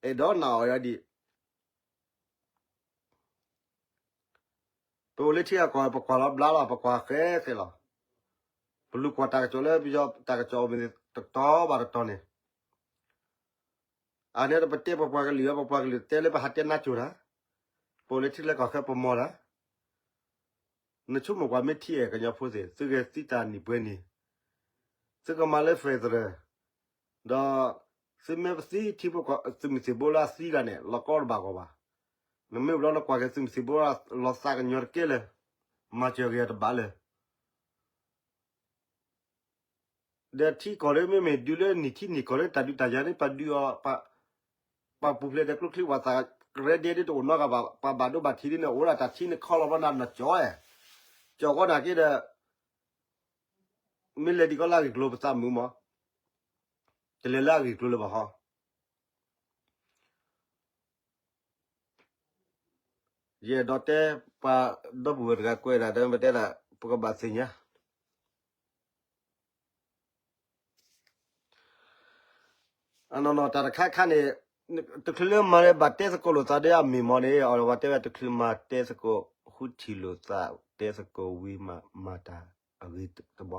အဲၣ်ဒိးနာ်အီၤယၤဒ် ပအိၣ်လၢထံဂၤကီၢ်ဂၤ ပကွၢ်လီၤဘျါလီၤ ပကွၢ်ဃဲဃဲလီၤ. ပလူၤကွၢ်တၢ်ကစီၣ်လၢပယီၤတၢ်ကစီၣ်အိၣ်မ့ၢ်တတီၤဘၣ်တတီၤန့ၣ် အန့ၣ်ဒီးပတဲပပှၤကလုာ် ပပှၤကလုာ်တဲလၢပဟးတဲနါစိၤတၢ်, ပအိၣ်လၢထံလၢကီၢ်ချၢပမီၢ်တၢ်, နဆိကမိၣ်ကွၢ်မ့ၢ်ထံအဲၣ်ကညီဖိသ့ၣ် သုဂဲၤသံတၢ်နံၣ်ပှဲၤနံၣ်, သုကမၤလၢ federal ဒီး သုမ့ၢ်ပသံထံဖိကီၢ် သုးမုၢ်သံၣ်ဘိလၢအသံတၢ်န့ၣ် လီၤကီတဘၣ်ဂီၢ်ဘၣ်. နမ့ၢ်ဘျီနကွၢ်က့ၤသုးမုၢ်သံၣ်ဘိလၢလီၤသးကညီၤတကဲလၢၤ, မၤစၢၤက့ၤတဘၣ်လၢၤ ဒီးထံကီၢ်ဒီး မ့မ့ၢ်ဒုးလၢနံၣ်ထံနံၣ်ကီၢ်ဒီး တၢ်ဒုးတၢ်ယၤန့ၣ် ပှၤဒုးအီၤ ပှၤပူၤဖျဲးဒီးကျိချံ ပှၤသးရဲဒ့ဒ်တအိၣ်နီတဂၤဘၣ်, ပှၤဘၣ်ဒိဘၣ်ထံးဒ်န့ၣ် အိၣ်ဒၣ်တၢ်ထံန့ၣ်ခီလီၤဘျီနၤနီၢ်ကၠီအဲ, ကၠီၤဃီနာ်က့ဒီး မ့ၢ်လဲၤဒံးကီးလၢအဂ့ၢ်ကျိၤပသးမုာ်မး, တလဲၤလၢအဂ့ၢ်ကျိၤလၢၤဘၣ်ဟီ. ယအဲၣ်ဒိးတဲ ပှၤဒီပုၢ်ဝဲၢ်တဂၤကွဲးဒၣ်ဒီး ပတဲဒၣ် ပကဘၣ်သ့ၣ်ညါ အနီၢ်နီၢ်တၢ်တခါခါန့ၣ် တချုးလၢမၤလၢဘၣ်တဲသကိးလိာ်သးဒီးအမ့ၢ်မီၢ်န့ၣ် အဝဲတဲဝဲတချုးမၤတဲသကိး ဃုထံၣ်လိာ်သး တဲသကိးဝံၤမၤတၢ်အဂ့ၤတဘီ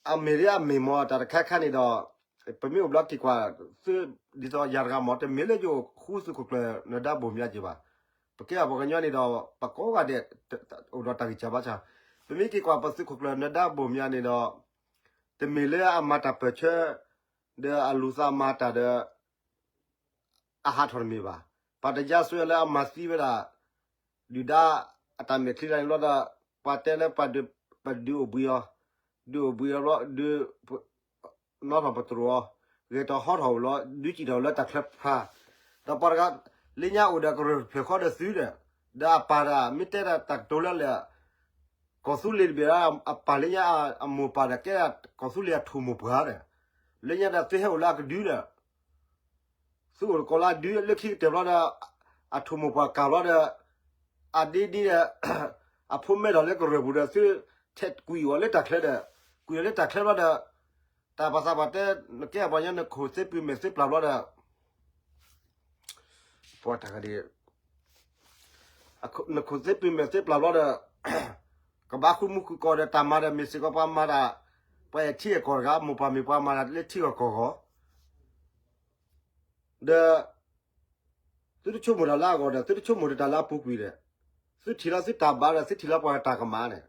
အမ့ၢ်ဒ်အမ့ၢ်မီၢ်တၢ်တခါခါန့ၣ်ဒီး ပမ့ၢ်အိၣ်ဘျီက့ၤကွၢ် သု ဒ်သိးယၤတဂၤမီၢ် တမ့ၢ်လၢယအိၣ်ဃူသုးခိၣ်ကျၢၢ်နၢၤဒါဘိၣ်မၠါက့ၤဘၣ်. ပကဲအပှၤကညီန့ၣ်ဒီး ပကိးဂၤဒဲး အိၣ်ဒီးတၢ်ဂံၢ်စၢ်ဘါစၢ်, ပမ့ၢ်က့ၤကွၢ်ပသုးခိၣ်ကျၢၢ်နၢၤဒါဘိၣ်မၠါန့ၣ်ဒီး တမ့ၢ်လၢအမၤတၢ်ပၢၢ်ဆၢ ဒီးအလူၤသးမၤတၢ်ဒီး အဟးထီၣ်တမ့ၢ်ဘၣ်. ပှၤတယါစွဲလၢအမၤသံဝဲဒၣ် ဒုၣ်ဒါအတၢ်မဲာ်ချံတၢ်န့ၣ်ဘျီဒီး ပှၤတဲလၢပှၤဒုးအိၣ်ဘှံးအီၤ, ဒုးအိၣ်ဘှံးအီၤဘျီ ဒုး နီၣ်ထီၣ်ပတြိၤအီၤ, ဂဲၤထီၣ်ဟီထီၣ်လီၤ, ဒုးစံၣ်ထီၣ်လၢတၢ်ချၢဖး, ဒီးပှၤတဂၤ လၢညါအိၣ်ဒီးကရၢၢ်တဖျၢၣ်ဃီဒီးသုဒီး, ဒီးအပၢ်ဒီး မ့ၢ်တဲဒၣ်တၢ်ကတိၤလၢလဲၣ်, ကီၢ်သူလ့ၤတဘ့ၣ်ဒီး အပၢ်လၢညါအမိၢ်ပၢ်ဒီးကဲဒၣ်ကီၢ်သူလ့ၤအထိၣ်မိၢ်ပှၢ်ဒီး, လၢညါဒီးသုဟဲအိၣ်လၢအကဒုဒီး သုအိၣ်တကိးလၢအဒုလၢခံကတၢၢ်ဘျီဒီး အထိၣ်မိၢ်ပှၢ်ကၢ်ဘျီဒီး အဒ့ဒ့ဒီး အဖိမဲထီၣ်လၢကရၢၢ်ပူၤဒီး သုထဲးကွံာ်အီၤလၢတၢ်ချၢဒီး ကွံာ်အီၤလၢတၢ်ချၢဘျီဒီး တၢ်ပှၤသးပှၢ်တဲ နကဲပှၤကညီနခိၣ်သ့ပုၢ်မဲာ်သ့ပျၢ်ဘျီဒီး ပှၤတၢ်ဂၤဒ် နခိၣ်သ့ပုၢ်မဲာ်သ့ပျၢ်ဘျီဒီး ကဘၣ်ဃုမူဃုကီၢ်ဒီးတၢ်မၤဒီး မ့ၢ်စ့ၢ်ကီးပှၤမၤတၢ် ပှၤအဲၣ်ထံအဲၣ်ကီၢ်တဂၤ မိၢ်ပၢ်မ့ၢ်ပှၤမၤတၢ်လၢထံဂီၢ်ကီၢ်ဂီၢ် ဒီး သုတဆိကမိၣ်တၢ်လၢအဂီၢ်ဒီး သုတဆိကမိၣ်တၢ်လၢအပူၤကွံာ်ဒီး သုထံၣ်လီၤသုတၢ်ဘၣ်ဒီး သုထံၣ်လီၤပှၤတၢ်ကမၣ်န့ၣ်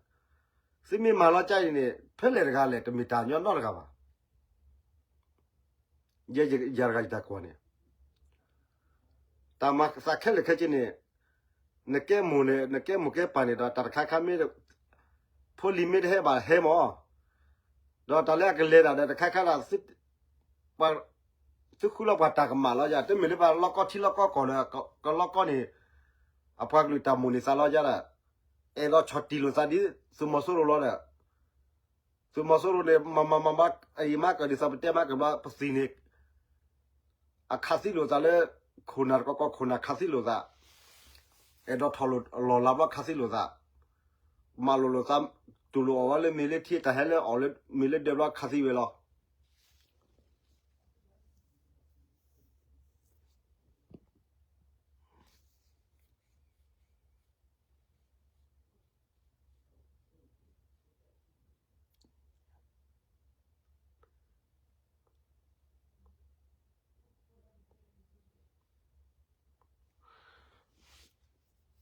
သုမ့ၢ်မၤလီၤကါအံၤန့ၣ် ဖဲလဲၣ်တဂၤလဲၣ် တမ့ၢ်တၢ်ညီနီတဂၤဘၣ်. ယဲယၤတဂၤယတၢ်ကွၢ်န့ၣ် တၢ်မၤသးခဲလၢာ်ခဲဆ့န့ၣ် နကဲမိၢ်န့ၣ် နကဲမိၢ်ကဲပၢ်န့ၣ်ဒီး တၢ်တခါခါမ့ၢ် ဖိလံၤမ့ၢ်တဟဲဘၣ်ဟဲမၢ် ဒီးတၢ်လၢအကလဲၤတၢ်ဒီး တခါခါဒီး သုဃုလီၤပှၤတၢ်ကမၣ်လီၤယၤ တမ့ၢ်လၢပှၤလီၢ်ကီထံလီၢ်ကီကီၢ်လၢ ကလီၢ်ကီန့ၣ် အပှၤကလုာ်တၢ်မိၣ်န့ၢ်သးလီၤယၤဒီး အဲၣ်ဒိးဆီၣ်တံၢ်လိာ်သးဒ်သုးမီၤစိရိၤလီၤဒီး သုးမီၤစိရိၤန့ၣ် မၤမၤမၤမၤ အအံၤမၤကဒ်သိးပတဲမၤကဘျီပသံၣ်န့ၣ် အခးသံလိာ်သးလၢ ခိၣ်နၢ်တကီကီၢ်ခိၣ်နၢ်ခးသံလိာ်သး အဲၣ်ဒိးထီၣ်လီၤလးဘျီခးသံလိာ်သး မၤလိာ်လိာ်သး တူၢ်လိာ်အီၣ်ဝဲလၢမ့ၢ်လၢထံ တၢ်ဟဲလၢအီၣ်လၢမ့ၢ်လၢဒဲဘျီခးသံဝဲလီၤ.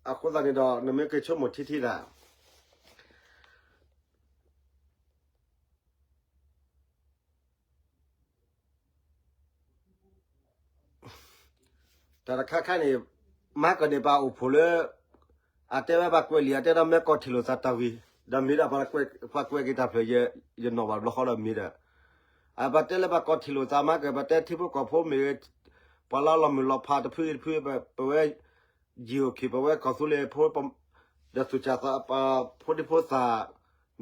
အဃိသတးန့ၣ်ဒီး နမ့ၢ်က့ၤဆိကမိၣ်ထံထံဒၣ် တၢ်တခါခါန့ၣ် မၤကန့ၢ်ပှၤအိၣ်ဖှိၣ်လၢ အတဲဝဲပှၤကွဲးလံာ် အတဲဒီးမ့ၢ်ကီၢ်ထံၣ်လိာ်သးတၢ်ဝံၤ ဒီးမ့ၢ်ဒၣ်ပှၤကွဲးက့ၤတၢ်ဖျၢၣ် ယနီၣ်ဘၣ်တဘျီဃီဒီးမ့ၢ်ဒီး ပှၤတဲလၢပှၤကီၢ်ထံၣ်လိာ်သးမၤက ပှၤတဲထံဖိကီၢ်ဖိမ့ၢ်ဂ့ၤ ပှၤလၢလီၤမုၢ်လီၤဖးတဖုတဖု ပဝဲ ယံာ်အိၣ်ခံ ပဝဲကီၢ်သူလ့ၤဖိ ဒီးသူၣ်စၢ်သး ပဖိဒံဖိသၣ်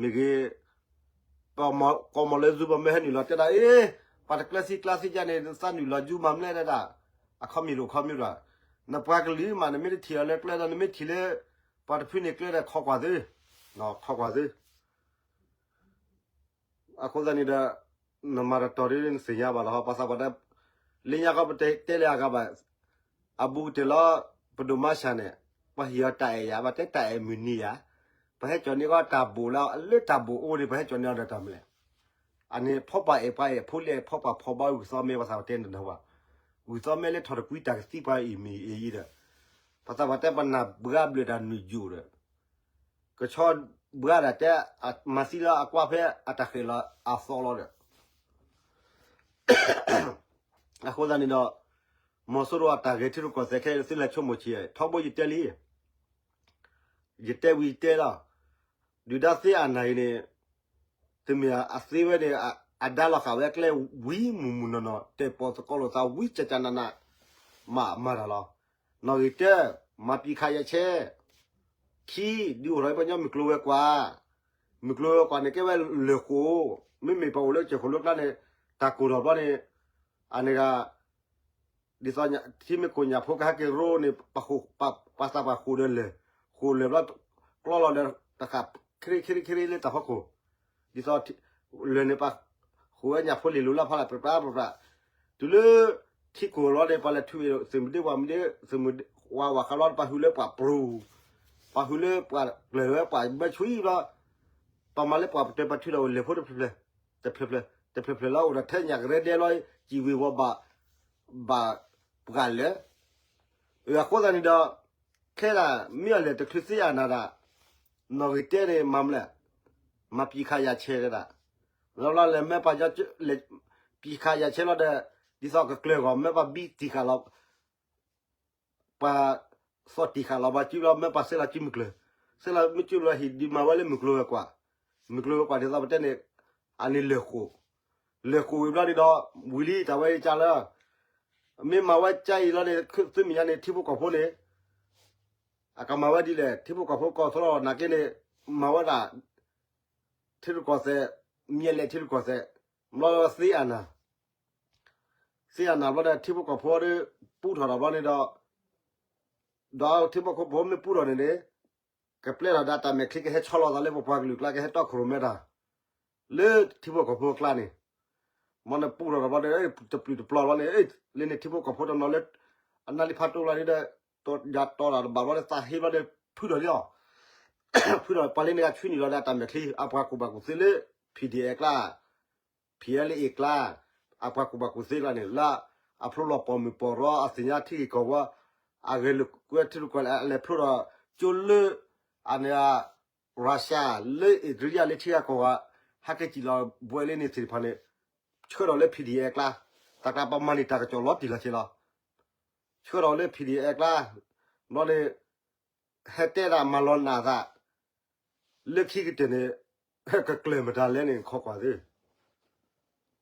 မ့ၢ်ဂ့ၤ ပကိးမီၤလၢ Zoom ပမ့ၢ်ဟဲနုာ်လီၤတဲဒၣ် အ့ ပှၤတကျဲးစံကျါစံယါန့ၣ် သးနုာ်လီၤ Zoom မၤမလဲၣ်ဒၣ် အခီမ့ၢ်လိာ်ခီမ့ၢ်လိာ် နပှၤကလုာ်မး နမ့ၢ်တထံၣ်အီၤလၢကျဲဒီး နမ့ၢ်ထံၣ်လၢ ပှၤတဖုန့ၣ်ကျဲဒီး ခိးကွၢ်သု ခိးကွၢ်သု အဃိသတးန့ၣ်ဒီး နမၤတတီၤဒ်နသ့ၣ်ညါဘၣ်လီၤ ပှၤသးပှၢ်တဲ လၢညါခီပတဲတဲလၢအဂၤဘၣ် အဘူးကတၢၢ်လီၤ ပဒိၣ်မါစၢ်န့ၣ် ပှၤဟ့ၣ်အီၤတၢ်အဲၣ်ယၤ ပှၤတဲတၢ်အဲၣ်မုၢ်နံၤယၤ ပှၤဟဲကၠီၣ်န့ၢ်အီၤတၢ်ဘိၣ်လၢ လၢတၢ်ဘိၣ်အိၣ်န့ၣ် ပှၤဟဲကၠီၣ်န့ၢ်အီၤဒီးတၢ်မနုၤလဲၣ် အန့ၣ်ဖီပှၤအဲၣ်ပှၤအဲၣ် ဖိလံၤအဲၣ်ဖီပှၤဖီဘီ ဂုၢ်သီမဲ ပှၤသးပှၢ်တဲနနၢ်ဟူဘၣ် ဂုၢ်သီမဲလၢထီၣ်တကွံတၢ်ကသံပှၤအံၤမံၤအံၤဒီး ပှၤသးပှၢ်တဲပနၢ်ဘှါဘျၢၣ်တၢ်နုာ်ယူၢ်ဒီး ကဆီဘှါဒၣ်တဲ မၤသံလၢအကွၢ်ဖဲအတၢ်ဃဲၣ်လီၤအသီလီၤဒီး အဃိသတးန့ၣ်ဒီး မီၤစိရိၤအတၢ်ဂဲၤထံရူၢ်ကီၢ်သဲးခဲအံၤ သုလဲၤဆိကမိၣ်ဆံး ထီဘိယတဲလံ ယတဲဝံၤယတဲလီၤ ဒုၣ်ဒါသ့အနၢ်အံၤန့ၣ် တမ့ၢ်အသ့ဝဲန့ၣ် အဒါလီၤဃာ်ဝဲအကျဲဝံၤမုၢ်မုၢ်နီၢ်နီၢ် တဲာ်ပိာ်သကိးလိာ်သးဝံၤကၠးကၠးနးနး မၤမၤတၢ်လီၤ. နီၣ်ဂံၢ်တၢ မၤပံာ်ခးယၤဆဲး ခံ ဒုးအိၣ်ထီၣ်ပှၤကညီမုၢ်ကျိၤဝဲၤကွာ်, မုၢ်ကျိၤဝဲၤကွာ်န့ၣ် ကဲဝဲလၢၢ်ဃိာ်, မ့မ့ၢ်ပှၤအိၣ်လၢကၠဲၢ်ခိၣ်လိကျါန့ၣ် တၢ်ကိၢ်ထီၣ်ဘျီန့ၣ် အန့ၣ်ဂၤ ဒ်သိးထံမ့ၢ်ကိၢ်ညၣ်ဖိကဟဲက့ၤရိန့ၣ် ပှၤသးပှၢ်ဃိာ်ဒီးလၢၢ်, ဃိာ်လၢၢ်ဘျီ ကျီလီၤဒီးတဃာ် ခရ့ခရ့ခရ့လၢတၢ်ဖီခိၣ်, ဒ်သိးလၢၢ်န့ၣ် ပှၤဃိာ်ဝဲညၣ်ဖိလံာ်လိၤလၢ်ဖးလၢ် ပြးပြးပြးပြး, တုၤလၢ ထံကိၢ်လီၤန့ၣ် ပှၤလဲၤထုးသုးမုၢ်ဒ့ပှၢ်မုၢ်ဒ့ သုးမုၢ်ဝါဝၤဃးလီၤ ပှၤဟုၣ်လၢပှၤပြူၤ, ပှၤဟုၣ်လၢပှၤကျၢၤဝဲပှၤဘၢဆူအံၤဘျီ, ပှၤမၤလၢပှၤပတၢ်ပှၤထုးဒီးလၢၢ်ဖိတဖျၢၣ်ဖျၢၣ်, တဖျၢၣ်ဖျၢၣ်, တဖျၢၣ်ဖျၢၣ်လီၤ အိၣ်ဒီးထဲညၣ်ကရဲဒဲလီၤ ကံၣ်ဝ့ၤဝီၤဘၣ်, ဘၣ်ပှၤလၢ အဃိသတးန့ၣ်ဒီး ခဲဒၣ်မ့ၢ်အီၤလဲၤတချုးသ့အနၤဒၣ် နီၣ်ဂံၢ်တၢန့ၣ် မၤမလဲၣ်, မၤပံာ်ခးယၤဆဲးဒၣ်, လီၤလီၤလဲၤမ့ၢ်ပှၤ ပံာ်ခးယၤဆဲးလီၤဒီး ဒ်သိးကကျၢၤဂီၢ် မ့ၢ်ပှၤဘံတံၢ်ဃာ်လီၤ ပှၤသီၣ်တံၢ်ဃာ်လီၤပှၤစုဘျီ မ့ၢ်ပှၤစဲးလီၤစုမုၢ်ကျၢၤ, စဲးလီၤမ့ၢ်စုဘျီဟံၣ်ဒုးမၤဝဲလၢမုၢ်ကျိၤဝဲၤကွာ်, မုၢ်ကျိၤဝဲၤကွာ်ဒ်သိးပတဲန့ၣ် အန့ၣ်လၢၢ်ဃိာ်, လၢၢ်ဃိာ်ဝံၤဘျီန့ၣ်ဒီး ဝံၤလံတၢ်ဝဲဒ်ကၢ်လၢ မ့ၢ်မၤဝဲကၢ်အံၤလီၤန့ၣ် သုမဲာ်ညါန့ၣ် ထံဖိကီၢ်ဖိန့ၣ် အကမၤဝဲဒ်လဲၣ် ထံဖိကီၢ်ဖိကီၢ်သရၣ်နာ်က့န့ၣ် မၤဝဲဒၣ် ထံရူၢ်ကီၢ်သဲး, မ့ၢ်လဲၤထံရူၢ်ကီၢ်သဲး, ဘျီသ့အနၤ, သ့အနၤဘျီဒီး ထံဖိကီၢ်ဖိဒီး ပူထီၣ်ဒီးဘျီန့ၣ်ဒီး, ဒီးထံဖိကီၢ်ဖိမ့ၢ်ပူထီၣ်န့ၣ်န့ၣ်, ကပျဲထီၣ်ဒၣ်တၢ်မဲာ်ချံကဟဲဆီလီၤသးလၢပပှၤကလုာ်ကျါ ကဟဲတီခိၣ်ရိၣ်မဲတၢ် လၢထံဖိကီၢ်ဖိအကျါန့ၣ်, ဘျီန့ၣ်ပူထီၣ်ဒီးဘျီန့ၣ် တပျုာ်တပျီၤဘျီန့ၣ် လၢန့ၣ်ထံဖိကီၢ်ဖိတနီၤလၢ အနၢ်လံဖးတိၢ်လီၤန့ၣ်ဒီး ယၤတီၤတၢ်တဘၣ်ဘျီန့ၣ် သးဟ့ဘျီန့ၣ် ဖုထီၣ်လံလီၤ ဖုထီၣ်ပှၤလၢန့ၣ်ဂၤဆှံနုာ်လီၤဒီးတၢ်မဲာ်ချံ အပှၤကူၣ်ဘၣ်ကူၣ်သ့လၢ P D F အကျါ, P L A အကျါ, အပှၤကူၣ်ဘၣ်ကူၣ်သ့ကျါန့ၣ် လၢအဖျိလီၤပိာ်မုၣ်ပိာ်ရီ အသ့ၣ်ညါထံဂ့ၢ်ကီၢ်ဝီ, အဂဲၤလိာ်ကွဲထံရူၢ်ကီၢ် အလဲၤဖျိဒီး ကၠိလၢ အန့ၣ် Russia လၢ Israel လၢထံဂၤကီၢ်ဂၤ ဟဲက့ၤစံၣ်လီၤဘှဲးလၢန့ၣ်သ့ၣ်တဖၣ်န့ၣ် ဆှၢထီၣ်လၢ P D F အကျါ, တၢ်ကျါပမၤန့ၢ်တၢ်ကစီၣ်လီၤတံၢ်လီၤဆဲးလီၤ. ဆှၢထီၣ်လၢ P D F အကျါ, ဘျီန့ၣ် ဟဲတဲဒၣ်မၤလီၤနးသး, လၢခံကတၢၢ်န့ၣ် ကကျၢၤမတၤလဲၣ်န့ၣ် ခီကွၢ်သ့,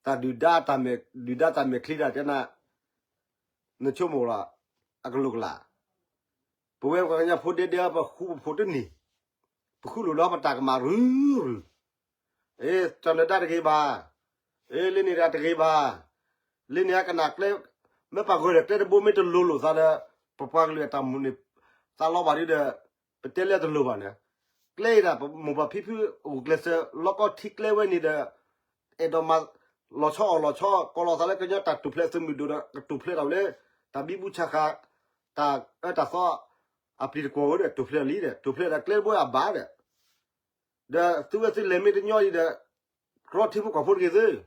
တၢ်ဒုၣ်ဒါတၢ်မဲာ်, ဒုၣ်ဒါတၢ်မဲာ်ချံဒၣ်တဲနၤ, နဆိကမိၣ်လီၤ, အကလိာ်ကလး, ပဝဲပှၤကညီဖိဒဲဒဲ ပဃူပဖိးတန့ၢ်, ပဃူလိာ်ဒီးပတၢ်ကမၣ်ရုၢ်ရုၢ် အ့ တၢ်နၢၤဒါတဂ့ၤဘၣ်, အ့ လၢန့ၣ်ဒၣ်တဂ့ၤဘၣ်, လၢန့ၣ်အကနၣ်ကျဲ, မ့ၢ်ပှၤဂၢၢ်ဒီးကျဲတဘိမ့ၢ်တလိၤလိာ်သးဒီး ပပှၤကလုာ်အတၢ်မုာ်န့ၣ် သးလီဘၣ်ဒ်ဒီး ပတဲလၢတလိၤဘၣ်န့ၣ်, ကျဲအံၤဒၣ် ပမိၢ်ပၢ်ဖံဖုအိၣ်ကျဲးစၢး လီၢ်ကီၢ်ထံကျဲဝဲန့ၣ်ဒီး အဲၣ်ဒိးမၤ လီၤဆီအီၣ်လီၤဆီ ကိးလီၤသးလၢကညီတၢ်တိာ်ဖျဲးသုးမုၢ်ဒိၣ်ဒီး ကတိာ်ဖျဲးထီၣ်လၢ တၢ်ဘံဘူဆးဃာ် တၢ်အၢတၢ်သီ အပျံၤတကွီၢ်ဧိၤဒီး တိာ်ဖျဲးလံဒီး တိာ်ဖျဲးဒီးကျဲတဘိအဘၣ်ဒီး ဒီးသုဝဲသုလဲၤမ့ၢ်တညီအံၤဒီး တြီထံဖိကီၢ်ဖိတဂ့ၤသု,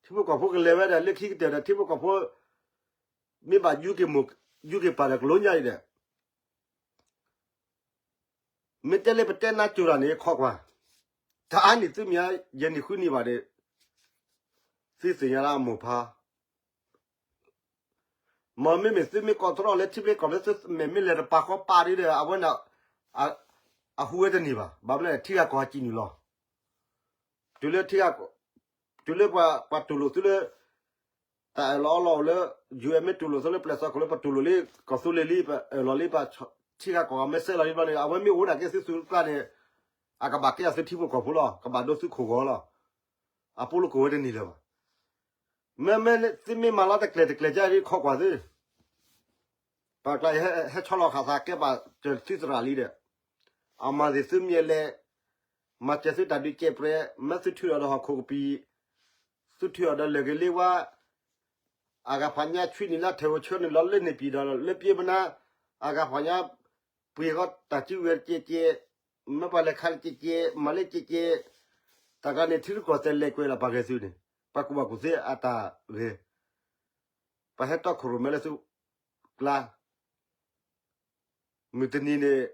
ထံဖိကီၢ်ဖိကလဲၤဝဲဒီး လၢခံကတၢၢ်ဒီး ထံဖိကီၢ်ဖိ မ့ၢ်ဘၣ်ယူၤက့ၤမိၢ် ယူၤက့ၤပၢ်ဒီးကလိညါအံၤဒီး မ့ၢ်တဲလၢပတဲနါစိၤတၢ်န့ၣ် ခီကွၢ်, တၢ်အါန့ၢ်သုမ့ၢ်ယဲၢ်နံၣ်ဃုနံၣ်ဘၣ်ဒီး သုသ့ၣ်ညါလၢအမိၢ်ဖါ မ့မ့ၢ်သုမ့ၢ်ကီၢ်တြီလၢထံဘျ့ကီၢ်ဘျ့ သုမဲာ်မ့ၢ်လဲၤတပာ်ဃီပာ်ဒ်ဒီး အဝဲန့ၣ် အဟူဝဲတန့ၢ်ဘၣ်. ဘၣ်မနုၤလဲၣ် ထံဂၤကီၢ်ဂၤစံၣ်နုာ်လီၤ. တုၤလၢထံဂၤ တုၤလၢပှၤတူၢ်လိာ်သုလၢ တၢ်အၢၣ်လီၤအီလီၤအိၣ်လၢ ယူၤအဲၣ်မ့ၢ်တူၢ်လိာ်သုလၢပျဲၢ်စီခိၣ်လၢပတူၢ်လိာ်လံ ကီၢ်သူလ့ၤလံ ပအၢၣ်လီၤလံ ပထံဂၤကီၢ်ဂၤမ့ၢ်စဲလီၤလံဘျီန့ၣ် အဝဲမ့ၢ်အိၣ်ဒၣ်က့ၤသုသုကျါန့ၣ် အကဘၣ်ကဲသုထံဖိကီၢ်ဖိလီၤ. ကဘၣ်ဒိသုခိၣ်ဂီၤလီၤ. အပူၤလၢကအိၣ်ဝဲတန့ၢ်လၢၤဘၣ်. မ့မ့ၢ်သုမ့ၢ်မၤလီၤတကျဲၤတကျဲၤကၢ်ဒ်ခီကွၢ်သု ပှၤကျါ ဟဲဆီလီၤခးသးကဲပှၤစၢၤသုသရၣ်လံဒီး အမၤသ့ၣ်သုမ့ၢ်လဲၤ မၤစၢၤသုတၢ်ဒုးကဲးပြဲး မ့ၢ်သုထုးအီၤဒီးဟီၣ်ခိၣ်ကပံာ် သုထုးအီၤဒီးလၢၢ်ဂ့ၤလ့ဝါ အဂၤဖးညါဆွံနုာ်လၢထဲးဝဲဆှၢနုာ်လီၤလၢန့ၣ်ပံၤဒီးလၢပျ့ပနါ အဂၤဖးညါ ပှ့ၤဃီတၢ်စုဝဲတကဲးကဲး မ့ၢ်ပှၤလဲၤခးတကဲးကဲး မၤလၢကဲးကဲး တၢ်ဂၤန့ၣ်ထံရူၢ်ကီၢ်သဲးလဲၤကွံာ်လီၤပာ်ဂဲၤသုန့ၣ် ပှၤကူၣ်ဘၣ်ကူၣ်သ့အတၢ်ဂ့ၤ ပှၤဟဲတီခိၣ်ရိၣ်မဲလၢသုကျါ မုၢ်တနံၤန့ၣ်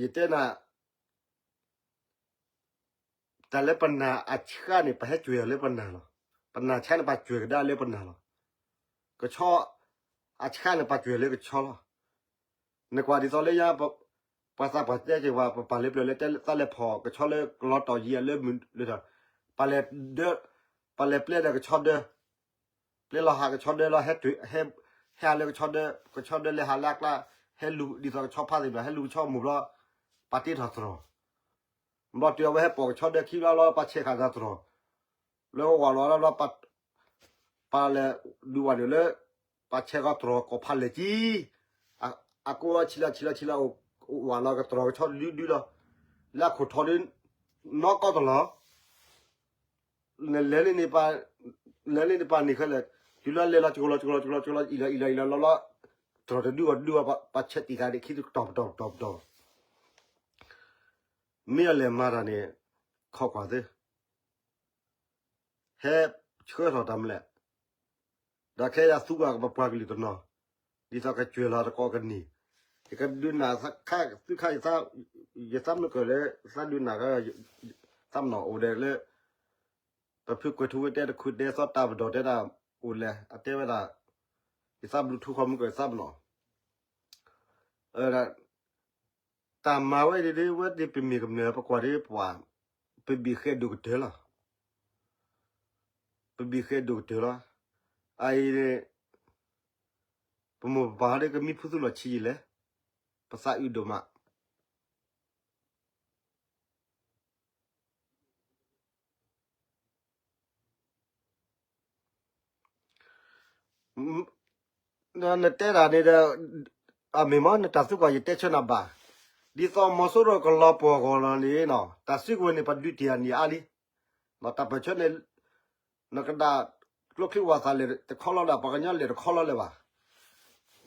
ယတဲနၤ တၢ်လၢပနၢ်အဆှၣ်န့ၣ် ပဟဲကွဲၤအီၤလၢပနၢ်လီၤ. ပနၢ်ဆှၣ်န့ၣ် ပှၤကွဲၤကဒါလၢပနၢ်လီၤ. ကဆီအဆှၣ်န့ၣ် ပှၤကွဲၤလၢကဆီလီၤ. နကွၢ်ဒ်သိးလၢညါ ပှၤသးပှၢ်တဲက့ၤဝဲ ပပာ်လၢပျၢၤလၢတၢ်လဲၤဖီၣ်ကဆီလၢကလီၤတီၢ်ယံၤလၢမုၢ်လၢထီၣ်, ပာ်လဲၤဒၢ, ပာ်လဲၤပျဲဒီးကဆီဒၢ, ပျဲလီၤဟးကဆီဒၢလီၤ, ဟဲတုၤ, ဟဲ, ဟဲဟးလၢကဆီဒၢ, ကဆီဒၢလဲၤဟးလၢအကျါ, ဟဲလူၤဒ်သိးကဆီဖးသ့ၣ်ဘျီ, ဟဲလူၤကဆီမိၢ်ဘျီ, ပာ်တ့ထီၣ်တြီၢ်, ဘျီတုၤအဝဲဟဲပိာ်ကဆီဒၢခံဘျီလီၤ, ပာ်ဆဲးဃာ်သးတြီၢ်, လၢဝၤလီၤလီၤဘျီ ပာ်လဲၤဒုးဝဲဒၣ်လၢ ပာ်ဆဲးဃာ်တြီၢ်ကိးဖးလဲၢ်ကံ, အကိးဆံးလီၤဆံးလီၤဆံးလီၤ ဝၤလီၤကတြီၢ်ကဆီဒုဒုလီၤ, လၢအခိၣ်ထီဒု နီၢ်ကီၢ်တလီၤ, နလဲၤလၢန့ၣ်ပာ်, လဲၤလၢန့ၣ်ပာ်န့ၢ်ခဲလၢာ်, တုၤလီၤလဲၤလီၤ ကကလီၤကကလီၤကကလီၤ အံၤလီၤအံၤလီၤအံၤလီၤလီၤလီၤ, တြီၢ်တဒုအီၤဒုအီၤ ပာ်ဆဲးတံၢ်ဃာ်ဒံးခံတကတီၢ်ပတီၢ်ပတီၢ်ပတီၢ်, မ့ၢ်အလဲၤမၤတၢ်န့ၣ် ခိးကွၢ်သ့ ဟဲဆှၢထီၣ်တၢ်မလဲၣ်, ဒီးခဲအံၤသူကွၢ်ကပပှၤကလုာ်တနီၤ, ဒ်သိးကကွဲၢ်လီၤတကိးကန့ၢ်, ယကဒုးနၢ်, သုခါယသး, ယသးမုၢ်ကၢၢ်လၢ သးဒုးနၢ်, သးမနီၣ်အိၣ်ဒီးလၢ ပဖုကွဲၤထူဝ့တဲတခူတဲသီတၢ်ပဒီၣ်တဲဒၣ်အိၣ်လဲၣ် အတဲဝဲဒၣ်, ယသးဘျုးထူဃီမုၢ်ကၢၢ်သးမနီၣ် တၢ်မၤဝဲဒ်ဒ်ဝဲဒ်ပမ့ၢ်ကမျၢၢ်ပကွၢ်ဒ်ပှၤ, ပဘံၣ်ဃဲးဒိၣ်ကတၢၢ်လီၤ. ပဘံၣ်ဃဲးဒိၣ်ကတၢၢ်လီၤ. အအံၤန့ၣ် ပမိၢ်ပပၢ်ဟီဒ်ကမံဖုသူလီၤဆံးယံာ်လဲၣ်, ပသးအုးဒိၣ်မး. နတဲဒၣ်န့ၣ်ဒီး အမ့ၢ်မ့ၢ်နတၢ်သံကွၢ်ယတဲဆၢနၤဘၣ်. ဒ်သိးမီၤစိရိၤကလီၤပှီၢ်ဂီၢ်လီၤန့ၣ် တၢ်စုကဝဲၤန့ၣ် ပဒုးတ့ၢ်အနံၣ်အါလံ. တၢ်ပၢၢ်ဆၢန့ၣ် နကဒၣ်ကျိချံဝၣ်သၣ်လဲၤတခီလီၤဒၣ် ပှၤကညီလဲၤတခီလီၤလဲၤဘၣ်.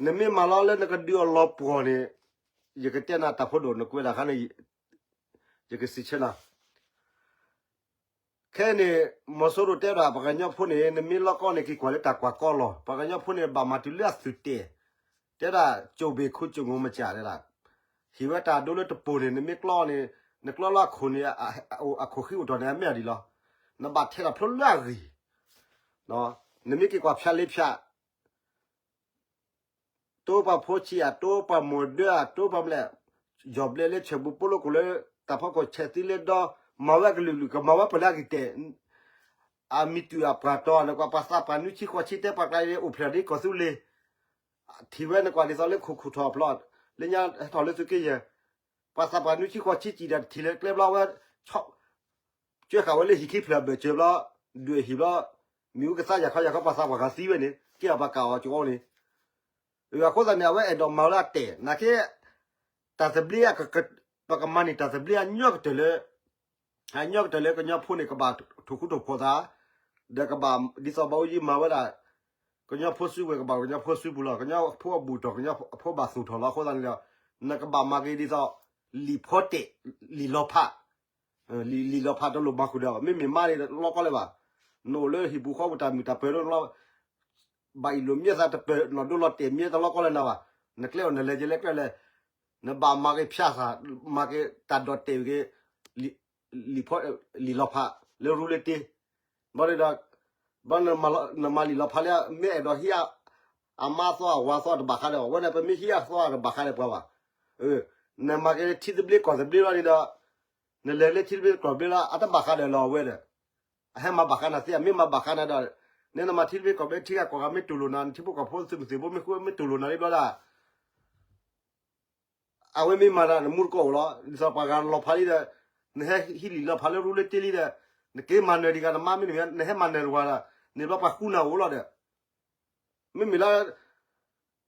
နမ့ၢ်မၤလီၤလၢနကဒုးအီၤလီၤပှီၢ်န့ၣ် ယကတဲနၤတၢ်ဖိဒိၣ် နကွဲးဒၣ်ခါန့ၣ် ယကစံးဆၢနၤ ခဲအံၤန့ၣ် မီၤစိရိၤတဲဒၣ်ပှၤကညီဖိန့ၣ် နမ့ၢ်လီၢ်ကီၢ်န့ၣ် က့ၤကွၢ်လၢတၢ်ကွၢ်ကီလီၤ. ပှၤကညီဖိန့ၣ် ဘၣ်မၤတုၤလၢအသုးတဲာ်, တဲဒၣ် ကၠိဘ့ၣ်ခိၣ်ကၠိငိမစၢ်တဲဒၣ်, ဟ့ၣ်ဝဲတၢ်ဒိလၢတပိၤန့ၣ် နမ့ၢ်ကျီန့ၣ် နကျီလၢအခိၣ်န့ၣ် အခိၣ်ဃံအိၣ်ထီၣ်န့ၣ် အမ့ၢ်အဒ်လီၤ. နဘၣ်ထဲးတၢ်ဖျိလၢအဂ့ၤ, နမ့ၢ်က့ၤကွၢ်ဖၠးလ့ဖၠး တိပှၤဖိဆံးဧါ, တိပှၤမိၢ်ဒၢဧါ, တိပှၤမလဲၣ်, ယီၢ်ဘျဲလၢဆဲးပူၤ ပိလိာ်ကိၣ်လၢ တၢ်ဖီခိၣ်ဆဲးသံလၢဒီ, မၤဝဲကလုာ်ကလုာ် ကမၤဝဲပှၤလၢအဂ့ၤတဲာ်, အမံၤတုၤအပှၤတီၤ နကွၢ်ပှၤသးပှၢ်နွံဆံဃိးဆံ တဲပှၤကျါန့ၣ်အိၣ်ဖျဲၣ်ဒ်ကီၢ်သူလ့ၤ, ထံၣ်ဝဲနကွၢ်ဒ်သိးလၢခိၣ်ခူၣ်ထီၣ်ဖျိး, လၢညါဟဲထီၣ်လၢသုးက့ယဲၢ်, ပှၤသးပှၢ်နွံဆံဃိးဆံစံၣ်ဒီးထံၣ်လၢကျဲဘျီဝဲ ကၢဃာ်ဝဲလၢဟံၣ်ခံဖျၢၣ်အဘၢၣ်စၢၤဘျီ, ဒွဲၣ်ဟံၣ်ဘျီ, မ့ၣ်အူကသါယၤခီယၤခီ ပှၤသးပှၢ်ဂၤသံဝဲန့ၣ် က့ၤအပှၤကးအီၤကၠိအီၤန့ၣ်, အဃိသတးန့ၣ် အဝဲအဲၣ်ဒိးမၤဝဲလၢအတဲာ် နာ်က့, တၢ်သဘျ့, ပကမၤန့ၢ်တၢ်သဘျ့အညီကတၢၢ်လၢ အညီကတၢၢ်လၢကညီဖိန့ၣ် ကဘၣ်ထိၣ်ဃူထိၣ်ဖိးသး, ဒီးကဘၣ်ဒ်သိးဘၣ်အူယံမၤဝဲဒၣ်, ကညီဖိစုကဝဲၤ ကဘၣ်ကညီဖိစုပူၤလီၤ. ကညီဖိအဘူၣ်ထီၣ် ကညီဖိဘၣ်သူၣ်ထီၣ်လီၤ. အဃိသတးန့ၣ်ဒီး နကဘၣ်မၤက့ၤဒ်သိး လံာ်ဖီတဲာ်, လံာ်လီၤဖး, လံာ်လီၤဖးတလိၣ်မၤဃုာ်ဒီး မ့မ့ၢ်မါန့ၣ်တလီၤကီလၢၤဘၣ်. နအိၣ်လၢဟံၣ်ပူၤဃီပူၤ တၢ်မုာ်တၢ်ပၢၤလၢ ဘၣ်အံၣ်လိာ်မ့ၢ်သးတပၢၤနီၣ်ဒိလီၤတဲာ်မ့ၢ်တလီၤကီလၢၤနၤဘၣ်. နကျဲအိၣ်နလဲၤကလဲၤကျဲလဲၤ, နဘၣ်မၤက့ၤဖၠးသး, မၤက့ၤတၢ်ဒိးတဲာ်က့ၤ လံာ်ဖီ, လံာ်လီၤဖးလၢရူလၢတ့, ဘၣ်ဒီး, ဘၣ်နမၤလံာ်လီၤဖးလၢ မ့ၢ်အဲၣ်ဒိးဟံး, အမါသီအဝၤသီတဘၣ်ဃးဒီး အဝဲန့ၣ် ပမ့ၢ်ဟံးအသီတဘၣ်ဃးဒီးပှၤဘၣ်. နမၤက့ၤလၢထံသဘျ့ကီၢ်သဘျ့လီၤန့ၣ်ဒီး, နလဲၤလၢထံသဘျ့ကီၢ်သဘျ့လီၤ အတဘၣ်ဃးဒီးလီၤအဝဲဒီး, အဟဲမၤဘၣ်ဃးနၤသ့ အမ့ၢ်မၤဘၣ်ဃးနၤဒီး, နမၤထံသဘျ့ကီၢ်သဘျ့ ထံဂၤကီၢ်ဂၤမ့ၢ်တူၢ်လိာ်နၤ နထံဖိကီၢ်ဖိသုးမုၢ်သံၣ်ဘိမ့ၢ်ဃူမ့ၢ်တူၢ်လိာ်နၤလံဘျီဒၣ် အဝဲမ့ၢ်မၤဒီးနမူတကိးအိၣ်လီၤ. ဒ်သိးပှၤဂၤလီၤဖးလံဒီး, နဟဲဟံးလံာ်လီၤဖးလၢရူလၢတ့လံဒီး, နက့ၤမၤနၢၤဒံးဂၤနမါမ့ၢ်နမံၤ နဟဲမၤနၢၤတဝၤဒီး, န့ၣ်ဘျီပှၤဃူနၤအိၣ်လီၤဒီး, မ့မ့ၢ်လၢ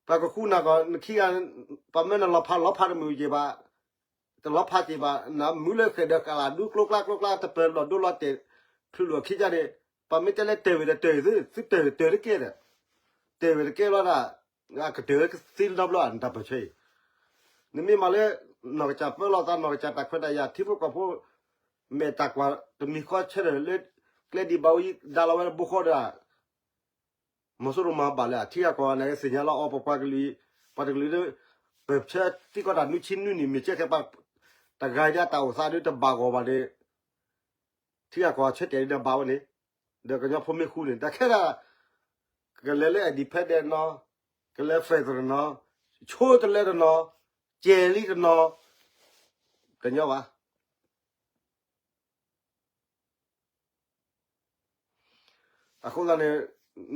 ပှၤကဃူနၤကီး နခံဂၤ, ပှၤမၢနလီၤဖးလီၤဖးတမုာ်က့ၤဘၣ်, တလီၤဖးက့ၤဘၣ်, နမုာ်လၢဃဲၣ်ဒီးကလးဒူကျိကျါကျိကျါ တပၢၤလီၤဒိလီၤတဲာ်, ချုးလိာ်အခံကန့ၣ်, ပှၤမ့ၢ်တဲလၢတၢၢ်ဝဲဒီးတၢၢ်သု, သုတၢၢ်တၢၢ်တကဲဒီး, တၢၢ်ဝဲတကဲလီၤဒၣ်, အကတၢၢ်ဝဲသ့နီတဘျီ နတၢ်ပၢၢ်ဆၢအံၤ, နမ့ၢ်မၤလၢ နီၢ်ကစၢ်ပၢလီၤသး နီၢ်ကစၢ်တၢ်ခွဲးတၢ်ယာ် ထံဖိကီၢ်ဖိ မဲာ်တၢ်ကွၢ်တမံၤဃီဆၢထၢၣ်လၢ ကျဲဒံးဘၣ်အိၣ်ယံၤဒါလီၤဝဲလၢဘိဃီဒီး မီၤစိရိၤမၤဘၣ်လၢ ထံဂၤကီၢ်ဂၤန့ၣ် သ့ၣ်ညါလီၤအီၤ ပပှၤကလုာ်, ပှၤတကလုာ်လၢ ပၢၢ်ဆၢသံကွၢ်တၢ်နွံဆံနွံနံၣ် မ့ၢ်ကဲခဲပှၤ တဂၤဒၣ်တၢ်အိၣ်သးဒ်တဘၣ်ဂီၢ်ဘၣ်န့ၣ် ထံဂၤကီၢ်ဂၤဆၢတဲာ်လံဒီးဘၣ်ဝဲန့ၣ်, ဒီးကညီဖိမ့ၢ်ဃူန့ၣ် တၢ်ခဲဒၣ် ကလဲၤလၢ independent နီၤ, ကလဲၤ federal နီၤ, ဆိတလဲတနီၤ, ကဲၤလံတနီၤ, တညီဘၣ်. အဃိသတးန့ၣ်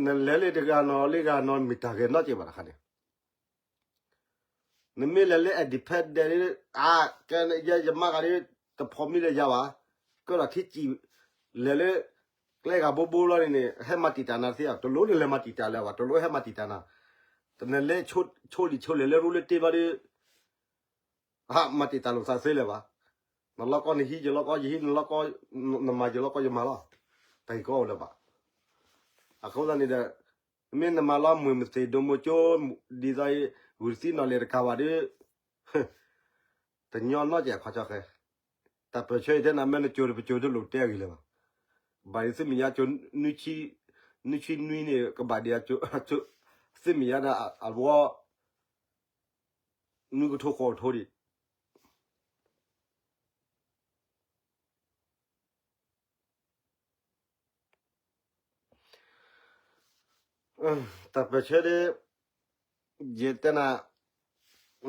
နလဲၤလၢတဂၤနီၤလၢဂၤနီၤ မ့ၢ်တၢ်ဂဲၤနီၣ်က့ၤဘၣ်တခါန့ၣ် နမ့ၢ်လဲၤလၢ independent ဒ် အါ ကဲယဲယမါဂၤဒ် တဖိးမံလၢယၤဘၣ်, ကဲဒီးထံစံး လဲၤလၢ ကျဲဂၤဘိဘိလီၤန့ၣ်န့ၣ် ဟဲမၤတံာ်တာ်နၤသ့ဧါ, တလိၣ်နလဲၤမၤတံာ်တာ်လၢၤဘၣ်, တလိၣ်ဟဲမၤတံာ်တာ်နၤ, နလဲၤဆိလံၤဆိလဲၤလၢရူလၢတ့ဘျီဒီး ဟးမၤတံာ်တာ်လိာ်သးသ့လၢၤဘၣ်. နလီၢ်ကီၢ်နဟံးယလီၢ်ကီၢ်ယဟံးနလီၢ်ကီၢ်, နမၤယလီၢ်ကီၢ်ယမၤလီၤ. တၢ်ဂ့ၢ်ကီအိၣ်လၢၤဘၣ်. အဃိသတးန့ၣ်ဒီး မ့ၢ်နမၤလီၤမုာ်မသ့ၣ်ဒိမူကၠိ ဒ်သိးအံၤ ဂုာ်တသံနီၣ်လဲၤတကးဘၣ်ဒီး တညီနီၣ်ကဲအခီဆၢဃဲ, တၢ်ပၢၢ်ဆၢအံၤထဲနၤမ့ၢ်နကၠိတပကၠိတလိၣ်တဲအဂ့ၢ်လၢၤဘၣ်. ဘၣ်ဒ်သုးမ့ၢ်ညါကၠိ နွံဆံနွံန့ၣ် ကဘၣ်ဒံး သုးမ့ၢ်ညါဒီးအဝီ နွံကထိဃိးကထိဒံး တၢ်ပၢၢ်ဆၢဒ် ယတဲနၤ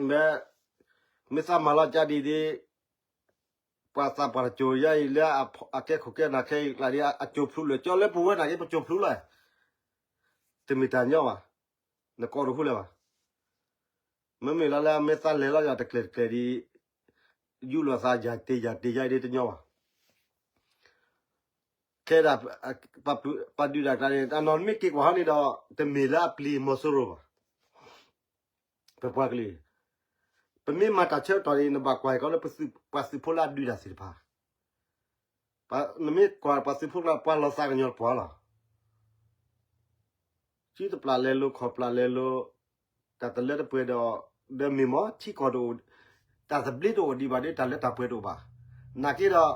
မ့ၢ် မ့ၢ်သးမၤလီၤကါဒ်ဒ် ပှၤသးပှၢ်တကၠိၤယါအံၤလၢအကဲခိၣ်ကဲနၢ်ခဲအံၤကျါဒ် အကၠိၤဖျူလၢာ်ကၠီလၢပဝဲနာ်က့ ပကၠိၤဖျူလၢာ် တမ့ၢ်တၢ်ညီဘၣ်, နကိးတဟူလၢၤဘၣ်. မ့မ့ၢ်လီၤလၢအမ့ၢ်သးလဲၤလီၤယၤတကျဲၤတကျဲၤဒ် ယူၢ်လီၤသးယၤတ့ယၤတ့ယါအံၤဒ်တညီဘၣ်. ခဲဒၣ် ပှၤဒုးတၢ်ကျါန့ၣ် အနီၢ်မ့ၢ်က့ၤကွၢ်ဟီန့ၣ်ဒီး တမ့ၢ်လၢအပျံၤမီၤစိရိၤဘၣ်. ပပှၤကလုာ် ပမ့ၢ်မၤတၢ်ဆၢကတီၢ်န့ၣ် နဘၣ်ကွၢ်ကီလၢပှၤသုးဖိလၢအဒုးတၢ်သ့ၣ်တဖၣ်, နမ့ၢ်ကွၢ်ပှၤသုးဖိကျါ ပှၤလီၤသးကညီၤပှၤလီၤ. စုတပျၢ်လဲၤလိၤ ခီၣ်ပျၢ်လဲၤလိၤ, တၢ်တလၢတပှဲၤဒီး ဒီးမ့ၢ်မ့ၢ်ထံကီၢ်တအိၣ်, တၢ်သဘျ့တအိၣ်ဒံးဘၣ်ဒီး တၢ်လၢတၢ်ပှဲၤတအိၣ်ဘၣ်. နာ်က့ဒီး ဒ်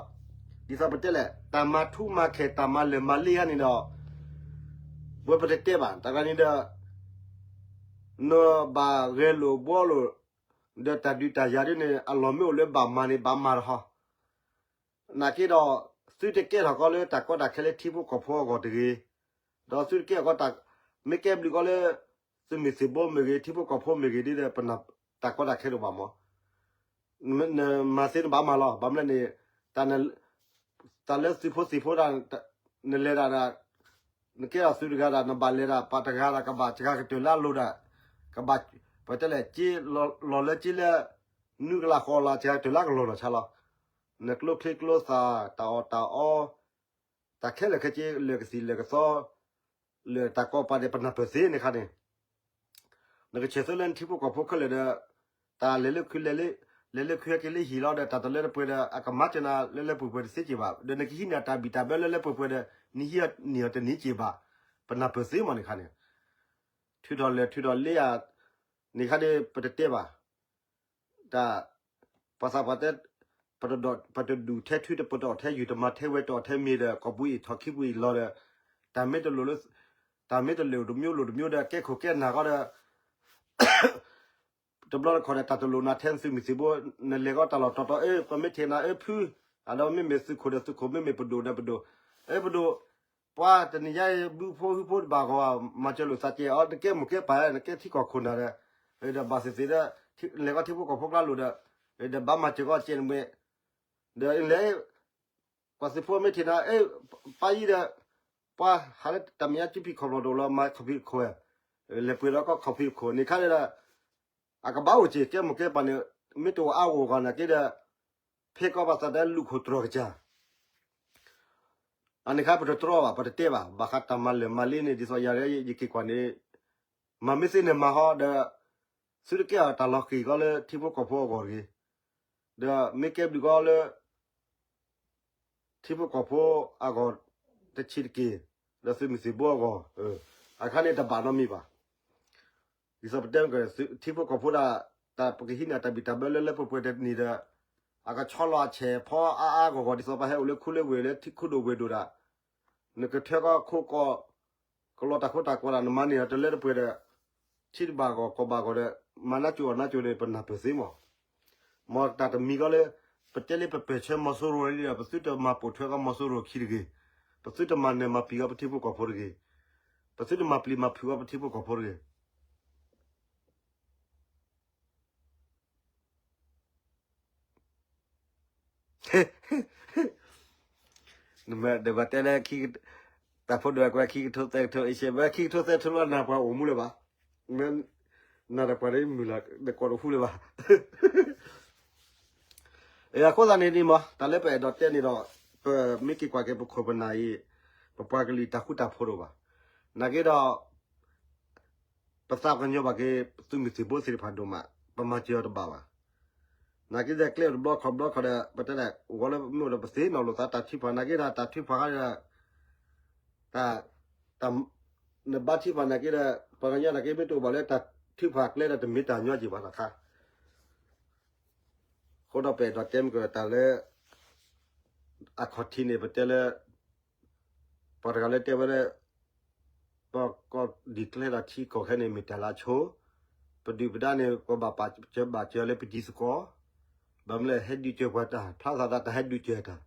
သိးပတဲလဲၣ် တၢ်မၤထူမၤခဲ တၢ်မၤလၢာ်မၤလ့ယါန့ၣ်ဒီး ဝဲပတတဲဘၣ် တၢ်ကျါန့ၣ်ဒီး နဘၣ်ဂဲၤလိာ်ဘှီလိာ် ဒီးတၢ်ဒုးတၢ်ယၤဒ်န့ၣ် အလီၢ်မ့ၢ်အိၣ်လၢဘၣ်မၤန့ၣ် ဘၣ်မၤတဟီ နာ်က့ဒီး သုတကဲထီၣ်ကီလၢတၢ်ကီတၢ်ခဲလၢထံဖိကီၢ်ဖိအဂီၢ်တဂ့ၤ, ဒီးသုတကဲထီၣ်ကီ မ့ၢ်ကဲဘျုးကီလၢ သုးမုၢ်သံၣ်ဘိမ့ၢ်ဂ့ၤ ထံဖိကီၢ်ဖိမ့ၢ်ဂ့ၤဒ်ဒီး ပနၢ်တၢ်ကီတၢ်ခဲတအိၣ်ဘၣ်မး, နမၤသ့နဘၣ်မၤလီၤ. ဘၣ်မနုၤန့ၣ် တၢ်လၢသုးဖိသံၣ်ဖိဒၣ် နလဲၤဒၣ်ဒီး နကဲထီၣ်သုးတဂၤဒၣ် နဘၣ်လဲၤဒၣ် ပှၤတဂၤဒၣ်ကဘၣ်စှၤကတၢၢ်လၢအလိၤဒၣ်, ကဘၣ် ပတဲလဲၣ် လီၤလၢက့လၢ နွံကလးဃိးလး စှၤကတၢၢ်လၢအကလီၢ်နီၢ်ဆါလီၤ. နကျိချ့ကျိသၣ် တၢ်အီၣ်တၢ်အီ တၢ်ခဲလၢာ်ခဲဆ့ လၢာ်ကသံၣ်လၢာ်ကသီ လၢာ်တၢ်ကီပၤန့ၣ် ပနၢ်ပၢၢ်သ့န့ၣ်ခါန့ၣ် နကဆဲးသုလၢနထံဖိကီၢ်ဖိခဲလၢာ်ဒီး တၢ်လဲၤလၢခု လဲၤလၢခုဟဲက့ၤလၢဟံၣ်လီၤဒီး တၢ်တလၢတပှဲၤဒီး အကမၤစၢၤနၤလၢလၢပှဲၤပှဲၤတသ့က့ၤဘၣ်, ဒီးနကဟံးန့ၢ်တၢ်ဘံၣ်တၢ်ဘၢလၢလၢပှဲၤပှဲၤဒီး နဟံးန့ၢ်အီၤတန့ၢ်က့ၤဘၣ်, ပနၢ်ပၢၢ်သ့မးန့ၣ်ခါန့ၣ် ထုးထီၣ်လဲၢ်ထုးထီၣ်လ့ဧါ, န့ၣ်ခါန့ၣ် ပတတဲဘၣ် တၢ် ပှၤသးပှၢ်တဲ ပတဒူၣ်ထဲထု တပတီၢ်ထဲယုၢ် တမၤထဲဝဲတီၢ်ထဲမ့ၤဒီး ကီၢ်ပူၤအံၤထီၣ်ခံပူၤအံၤလီၤဒီး တၢ်မ့ၢ်တလိၣ်လၢ တၢ်မ့ၢ်တလိၣ်တမျိုးလိၣ်တမျိုးဒီး ကဲခိၣ်ကဲနၢ်ဃီဒီး တဘျီတခီၣ်ဒီး တၢ်တလိၣ်နၤထဲသုးမုၢ်သံၣ်ဘိ နလဲၤဃီတၢ်လီၢ်တီတီ အၢ ပမ့ၢ်ထံၣ်နၤ အၢ ဖု အဒီးမ့မ့ၢ်သုးခိၣ်ဒီးသုးခိၣ် မ့မ့ၢ်ပဒိၣ်ဒီးပဒိၣ် အၢ ပဒိၣ် ပှၤတနံၤညါအံၤ ဘုဖိဟုဖိတဘၣ်ဂီၢ် မၤစၢၤလိာ်သးကဲအီၤ နကဲမိၢ်ကဲပၢ် နကဲထံကီၢ်ခိၣ်နၢ်ဒီး ဒီးဘၣ်သ့ၣ်သ့ၣ်ဒီး လဲၤဃီထံဖိကီၢ်ဖိကျါလိၤဒီး ဒီးဘၣ်မၤစၢၤကီးကဲနမ့ၢ် ဒီးလဲၤ ပှၤသုးဖိမ့ၢ်ထံၣ်နၤ အၢ ပၢ်ယံၤဒီး ပှၤဟးလၢတၢ်မဲာ်ညါ ကၠူဖံးခီၣ်ဖျီၣ်တအိၣ်လီၤ မၤခီၣ်ဖံးတခိၣ်ဝဲ လဲၤပှ့ၤဒီးကီၢ်ခီၣ်ဖံးတခိၣ်န့ၣ်ခါဒီး အကဘၣ်အိၣ်က့ၤ ကဲမိၢ်ကဲပၢ်န့ၣ် မ့ၢ်တအိၣ်အါဂီၢ်ဂီၢ်နာ်က့ဒီး ဖဲကီၢ်ပှၤသးတဲလူၢ်ခိၣ်တြီၢ်ကစၢ် အန့ၣ်ခါပတတြီဘၣ် ပတတဲဘၣ် ဘၣ်ဃးတၢ်မၤလၢာ်မၤလ့န့ၣ် ဒ်သိးယၤ ယက့ၤကွၢ်န့ၣ် မၤမ့ၢ်သ့န့ၣ်မၤဟီဒီး သုတကဲအီၤတၢ်လီၤဃံၤကီးလၢထံဖိကီၢ်ဖိအဂီၢ်တဂ့ၤ, ဒီးမ့ၢ်ကဲဘျုးကီးလၢ ထံဖိကီၢ်ဖိအဂီၢ်တဆံးတက့ၢ်, ဒီးသုးမုၢ်သံၣ်ဘိအဂီၢ်, အခါန့ၣ်တဘၣ်နီတမံၤဘၣ်. ဒ်သိးပတဲ ထံဖိကီၢ်ဖိဒၣ် တၢ်ပကဟံးန့ၢ်တၢ်ဘံၣ်တၢ်ဘၢလၢလၢပှဲၤပှဲၤတနံၤဒီး အကဆီလီၤအဆဲးဖီအါအါဂီၢ်ဂီၢ် ဒ်သိးပှၤဟဲအိၣ်လၢခူလၢဝ့ၢ်လၢထံခိၣ်ဒိၣ်ဝ့ၢ်ဒိၣ်ဒၣ် နကထွဲကီၢ်ခိၣ်ကီၢ် ကလီတၢ်ခိတၢ်ကွၢ်ဒၣ် နမၤန့ၢ်အီၤတလၢတပှဲၤဒီး ထံတဘၣ်ဂီၢ်ကီၢ်ဘၣ်ဂီၢ်ဒီး မၤနးကၠိအီၣ်နးကၠိန့ၣ် ပနၢ်ပၢၢ်သ့မး. မ်တၢ်တမံၤကီးလၢ ပတဲလၢပပၢၢ်ဆၢမီၤစိရိၤလံဒီး ပသုတမၤပိာ်ထွဲကီးမီၤစိရိၤခံတဂ့ၤ, ပသုတမၤနၢၤမၤပျံၤကီးပထံဖိကီၢ်ဖိတဂ့ၤ, ပသုတမၤပျံၤမၤဖုးကီးပထံဖိကီၢ်ဖိတဂ့ၤ. နမ့ၢ်ဒိးဘၣ်တဲလၢ တၢ်ဖိဒိၣ်ကွဲခံကထိသၢကထိ အ့ၡၢၣ် မ့ၢ်ခံကထိသၢကထိလီၤ နၢ်ပှၤအိၣ်မူလၢၤဘၣ်, နၢ်တပှၤဒ်မုၢ်လၢ် နကိးတဟူလၢၤဘၣ်. အဃိသတးန့ၣ်ဒ်မး တၢ်လၢပအဲၣ်ဒိးတဲန့ၣ်ဒီး ပမ့ၢ်က့ၤကွၢ်က့ၤပခိၣ်ပနၢ်အံၤ ပပှၤကလုာ်တၢ်ဃူတၢ်ဖိးတအိၣ်ဘၣ်. နာ်က့ဒီး ပသးကညီၤဘၣ်က့ၤ သုးမုၢ်သံၣ်ဘိသ့ၣ်တဖၣ်ဒိၣ်မး ပမၤစၢၤအီၤတဘၣ်ဘၣ်. နာ်က့ဒီးကျဲအိၣ်တဘျီခီဘျီခီဒီး ပတဲဒၣ် ဂီၤလၢမ့ၢ်အိၣ်ဒီးပသ့ၣ်နီၣ်လိာ်သးတၢ်ထုကဖၣ်နာ်က့ဒီး တၢ်ထုကဖၣ်ခါဒီး တၢ် တၢ် နဘါထုကဖၣ်နာ်က့ဒီး ပှၤကညီနာ်က့ မ့ၢ်တအိၣ်ဘၣ်လၢတၢ်ထုကဖၣ်ကျဲဒီး တမ့ၢ်တၢ်ညီက့ၤဘၣ်တခါ. အဃိဒီးပအဲၣ်ဒိးတဲမ့ၢ်ကတၢၢ်တၢ်လၢ အခီၣ်ထံးန့ၣ် ပတဲလၢ ပှၤတဂၤလၢတဲဝဲလၢ ပကီၢ် declare ဒီးထံကီၢ်ခဲန့ၣ် မ့ၢ်တၢ်လၢအဆိ, ပဒုၣ်ပဒါန့ၣ် ပဘၣ်ပာ်စၢၤဘၣ်စၢၤလၢပဒ်သကိး, ဘၣ်မနုၤလဲၣ် ဟဲဒုးစၢၤပှၤတၢ် ဖျါသးသးတၢ်ဟဲဒုးစၢၤတၢ်,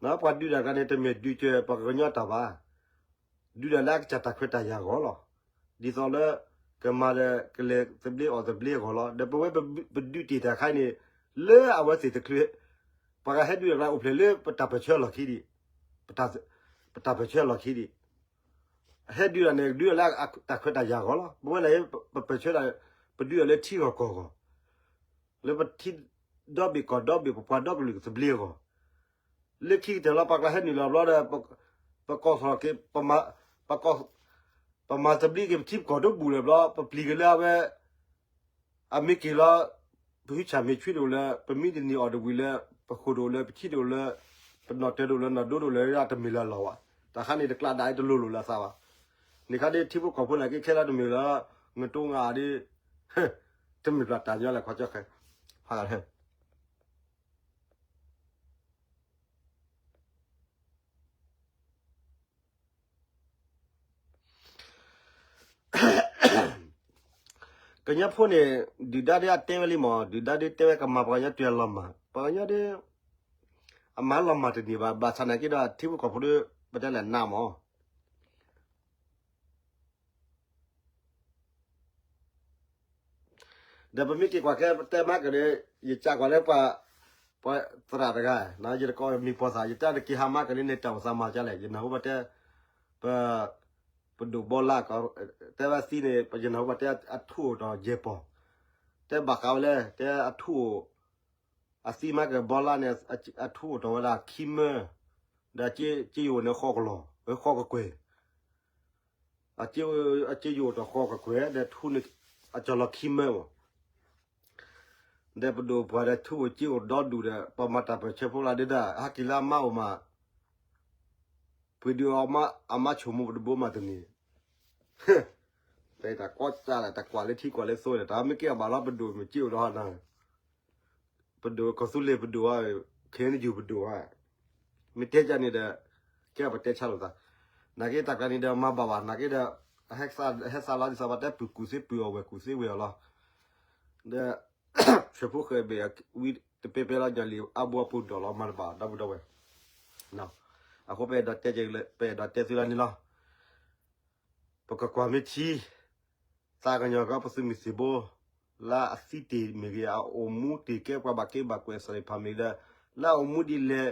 ပှၤဒုးတၢ်တဂၤန့ၣ် တမ့ၢ်ဒုးစၢၤပှၤကညီတၢ်ဘၣ်, ဒုးတၢ်လၢအကစၢ်တၢ်ခွဲးတၢ်ယာ်အဂီၢ်လီၤ. ဒ်သိးလၢ ကမၤဒီး ကလဲၤသဘျ့အီၣ်သဘျ့အဂီၢ်လီၤ. ဒီးပဝဲပဒုးတ့ၢ်တၢ်ခါန့ၣ် လၢအဝဲသ့ၣ်တချုး ပှၤဂၤဟဲဒုးတၢ်တဂၤအိၣ်ဖျဲၣ်လၢပတၢ်ပၢၢ်ဆၢအလီၢ်ခံဒံး, ပတၢ်ပၢၢ်ဆၢအလီၢ်ခံဒံး, ဟဲဒုးတၢ်န့ၣ် ဒုးတၢ်လၢတၢ်ခွဲးတၢ်ယာ်အဂီၢ်လီၤ. ပဝဲဒၣ် ပပၢၢ်ဆၢဒၣ် ပဒုးတၢ်လၢထံဂီၢ်ကီၢ်ဂီၢ်, လၢပထံဒီဘ့ၣ်ကီၢ်ဒီဘ့ၣ် ပပှၤဒီကလုာ်သဘျ့အဂီၢ်, လၢခံကတၢၢ်လီၤ ပှၤကျါဟဲနုာ်လီၤဘျီဒီး ပကီၢ်သီၣ်က့ၤ ပမၤသဘျ့က့ၤပထံပကီၢ်တဘူၣ်လၢၤဘျီ ပပျံၤက့ၤလၢအဝဲ အမ့ၢ်က့ၤလီၤ ပဟုဆၣ်မ့ၢ်ဆွံတအိၣ်လၢၤ ပမံတနံၤအီၣ်တဝံၤလၢၤ ပဃိၣ်တအိၣ်လၢၤ ပထံတအိၣ်လၢၤ ပနီၣ်တၢၤတအိၣ်လၢၤ နီၢ်ဒိတအိၣ်လၢၤ တမ့ၢ်လၢအလီၢ်ဘၣ်. တၢ်ခါန့ၣ်တကျးဒၣ်အံၤတလိၤလိာ်လၢအသးဘၣ်. န့ၣ်ခါဒ်ထံဖိကီၢ်ဖိနာ်က့ခဲလၢာ်တမ့ၢ်လၢ ငတိငါဒ် တမ့ၢ်ပျၢ်တၢ်ညီလၢခီကၠီဃဲ ဖးလၢ ကညီဖိန့ၣ် ဒုၣ်ဒါဒ်အတဲဝဲလံမး ဒုၣ်ဒါဒ်တဲဝဲကမၤပှၤကညီတုၤအလီၤမၢ် ပှၤကညီဒ် အမၤလီၤမၢ်တန့ၢ်ဘၣ် ဘၣ်ဆၣ်နာ်က့ဒီး ထံဖိကီၢ်ဖိဒီး ပတဲလဲၣ်နးမး ဒီးပမ့ၢ်က့ၤကွၢ်က့ၤ ပတဲမၤကန့ၣ် ယကးကွၢ်လၢပှၤ ပှၤသရၣ်တဂၤ ယတကိးမံၤပိာ်သး ယတဲတက့ၤဟးမၤကန့ၣ် န့ၣ်တၢ်အိၣ်သးမၤကလဲၣ် ယနၢ်ဟူဘၣ်တဲ ပ ပဒိၣ်ဘီလၢ တဲဝဲသံန့ၣ် ယနၢ်ဟူဘၣ်တဲအထူအိၣ်ဒီးယဲၢ်ပီၢ် တဲဘၣ်ဃးဝဲလဲၣ် တဲအထူအိၣ် အသံမၤကဘီလၢန့ၣ် အထူအိၣ်ထီၣ်ဝဲဒၣ်ခံမၢ ဒီးက့ယိၤန့ၣ်ဃီကလီၤ ဝဲဃီကကွဲၢ် အက့ယိၤထီၣ်ဃီကကွဲၢ် ဒီးထူန့ၣ် အကလီၤခံမၢမး ဒီးပဒိၣ်ပှၤဒီးထူအိၣ်က့အိၣ်ဒီဒူၣ်ဒီး ပှၤမၤတၢ်ပၢၢ်ဆၢဖိလၢဒ်ဒၣ် ဟဲက့ၤလၢအမါအိၣ်မး ပှ့ၤဒုးအီၤအမါဆိမိၣ်ပတဘိမးတန့ၢ် တၢ်ကီစၢ်လၢ တၢ်ကွၢ်လၢထံကွၢ်လၢသိန့ၣ် တၢ်မ့ၢ်ကဲအီၤဘၣ်လီၤ ပဒိၣ်မ့ၢ်က့အိၣ်ဒီးဟီနၤ ပဒိၣ်ကီၢ်သူလ့ၤပဒိၣ်ဧါ ခ့ၣ်အဲၣ်ယူၣ်ပဒိၣ်ဧါ မ့ၢ်တဲကန့ၣ်ဒီး ကဲပတဲဆါလိာ်သး နာ်က့တၢ်ကျါန့ၣ်ဒီးမၤဘၣ်ဘၣ် နာ်က့ဒီး ဟဲသးလီၤဒ်သိးပတဲပုၢ်ကူၣ်သ့ပုၢ်အီၣ်ဝဲၢ်ကူၣ်သ့ဝဲၢ်အီၤလီၤ ဒီး ဆၢဖိဃဲၤဘ့ၣ်ဝံၤတပ့ၤပဲလီၤ ညၣ်လံၤအါဘိအပူၤဒိၣ်လီၤမၤတဘၣ်ဒီပုၢ်ဒီဝဲၢ် အဃိပအဲၣ်ဒိးတဲ ပအဲၣ်ဒိးတဲသုလၢန့ၣ်လီၤ ပကကွၢ်မ့ၢ်ထံ သးကညီၤကီးပသုးမုၢ်သံၣ်ဘိ လၢအသံတ့ၢ်မ့ၢ်ဂ့ၤ အအိၣ်မူတ့ၢ်ကဲပှၤဘၣ်က့ဘၣ်ကွဲးသ့ၣ်တဖၣ်မ့ၢ်ဂ့ၤဒီး လၢအအိၣ်မူဒ်လဲၣ်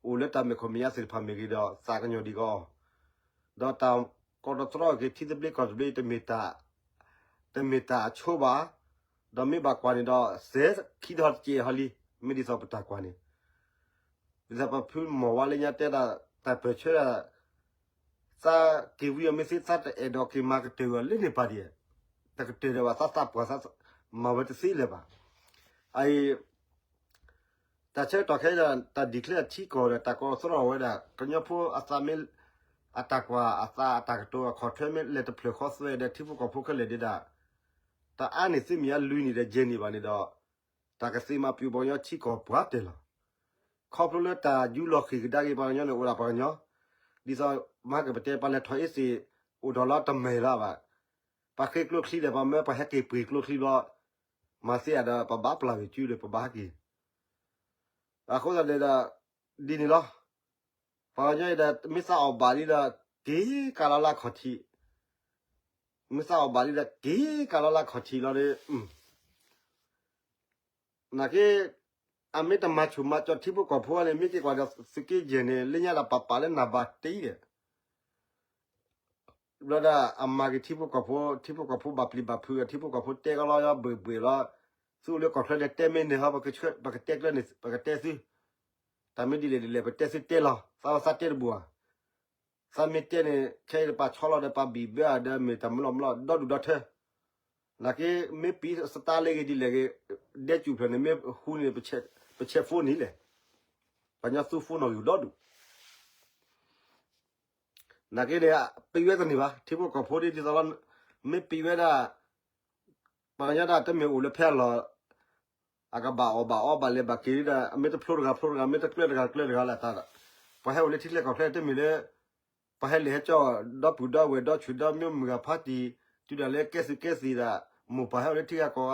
အိၣ်လၢတၢ်မဲာ်ခီၣ်မဲာ်ညါသ့ၣ်တဖၣ်မ့ၢ်ဂ့ၤဒီး သးကညီၤဒံးကီး ဒီးတၢ်ကီတတြီက့ၤထံသဘျ့ကီၢ်သဘျ့ တမ့ၢ်တၢ်အဆိဘၣ်, ဒီးမ့ၢ်ဘၣ်ကွၢ်န့ၣ်ဒီး စဲးခံထီၣ်တကဲးဟီလံ, မ့ၢ်ဒ်သိးပတၢ်ကွၢ်န့ၣ်, ဒ်သိးပဖုမီၢ်ဝါလၢညါတဲဒၣ် တၢ်ပၢၢ်ဆၢဒၣ် သးက့ၤဝံအီၤမ့ၢ်သ့ သးတအဲၣ်ဒိးက့ၤမၤကတၢၢ်အီၤလၢန့ၣ်ပၢ်ဒံး, တကတၢၢ်ဒီးဘၣ် သးသးပှၢ်သးမၤဝဲတသ့လၢၤဘၣ်. အအံၤ တၢ်ဆၢကတီၢ်ခဲအံၤဒီး တၢ် declare ထံကီၢ်ဒီး တၢ်ကီတတြီဝဲဒၣ် ကညီဖိအသးမ့ၢ် အတၢ်ကွၢ်အသးအတၢ်ကတိၤအခီၣ်ထွဲမ့ၢ်လဲၤတဖျၢၣ်ဃီသွဲဒီး ထံဖိကီၢ်ဖိခဲလၢာ်ဒၣ် တအါန့ၢ်သုမ့ၢ်အလွံၢ်နံၣ်ဒီးယဲၢ်နံၣ်ဘၣ်န့ၣ်ဒီး တၢ်ကသ့မၤပျူၤပှၤကညီထံကီၢ်ပှၤတၢၢ်လီၤ. ခီဖျိလၢတၢ်ယူးလီၤဃံၢ်ကဒါက့ၤပှၤကညီန့ၣ် အိၣ်ဒၣ်ပှၤကညီ, ဒ်သိးမၤကပတဲ ပှၤလဲၤထီၣ်အ့စ့ၣ် အိၣ်ဒီးလီၤတမဲာ်လၢၤဘၣ်. ပှၤဃ့ကျိချံဒီး ပှၤမၢ ပှၤဟဲက့ၤပှ့ၤကျိချံဘျီ မၤသ့ဧါဒီး ပဘၣ်ပျၢ်ဝံၤစုဒီး ပဘၣ်ဟဲက့ၤ အဃိသတးန့ၣ်ဒီး ဒ်န့ၣ်လီၤ. ပှၤကညီအံၤဒီး မ့ၢ်သးအီၣ်ဘၣ်လံဒီး က့ၤကးလီၤလၢခီၣ်ထံး, မ့ၢ်သးအီၣ်ဘၣ်လံဒီး က့ၤကးလီၤလၢခီၣ်ထံးလီၤဒီး နာ်က့ အမ့ၢ်တမၤဆူၣ်မၤကၠီထံဖိကီၢ်ဖိန့ၣ် မ့ၢ်က့ၤကွၢ်ဒီးသုးက့ယဲၢ်န့ၣ် လၢညါဒၣ်ပာ်ပာ်လၢနၢ်ဘၣ်တံၢ်ဒီး ဘျီဒၣ်အမၤက့ၤထံဖိကီၢ်ဖိ ထံဖိကီၢ်ဖိဘၣ်ပျံၤဘၣ်ဖုး ထံဖိကီၢ်ဖိတဲကလီယဘ့ၣ်ဘ့ၣ်လီၤ, သုအိၣ်လၢကီၢ်ချၢဒီးတဲမ့ၢ်န့ၣ်ဟီ ပကတဲကျၢၤန့ၣ် ပကတဲသု, တၢ်မ့ၢ်ဒ်လဲၣ်ဒ်လဲၣ် ပတဲသုတဲလီၤ သးဝဲသးတဲတဘူၣ်ဧါ, သးမ့ၢ်တဲန့ၣ် ခဲအံၤပာ်ဆီလီၤဒီးပာ်ဘံၣ်ဘၢအဒီးမ့ၢ်တၢ်မုၢ်လီၤမုၢ်လီၤ ဒီဒူၣ်ဒီထၢ နာ်က့ မ့ၢ်ပံစတါလၢဂ့ၤဒ်လဲၣ်ဂ့ၤ, ဒဲကၠူၣ်ဖျၢၣ်န့ၣ် မ့ၢ်ဟူန့ၣ် ပဆဲးဖိန့ၣ်လဲၣ်, ပှၤကညီသူဖိနီၣ်ဂံၢ်ဒီဒူၣ်, နာ်က့န့ၣ် ပံဝဲတန့ၢ်ဘၣ် ထံဖိကီၢ်ဖိဒ်သိးလီၤ, မ့ၢ်ပံဝဲဒၣ် ပှၤကညီဒၣ်တမ့ၢ်အိၣ်လၢဖဲအလီၢ် အကဘၣ်အီၣ်ဘၣ်အီဘၣ်လဲၤဘၣ်က့ၤဒၣ် မ့ၢ်တဖျိတဂၤဖျိတဂၤ မ့ၢ်တကျၢၤတဂၤကျၢၤတဂၤလၢတၢ်ဒီး ပှၤဟဲအိၣ်လၢထံချၢကီၢ်ချၢတမ့ၢ်လၢ ပှၤဟဲလဲၤဟဲကၠီဒီပုၢ်ဒီဝဲၢ်ဒီဆူၣ်ဒီမုၢ်ဂၤဖါတံၢ် တုၤဒၣ်လၢကဲသုးကဲသံၣ်ဒၣ် မိၢ်ပၢ်ဟဲ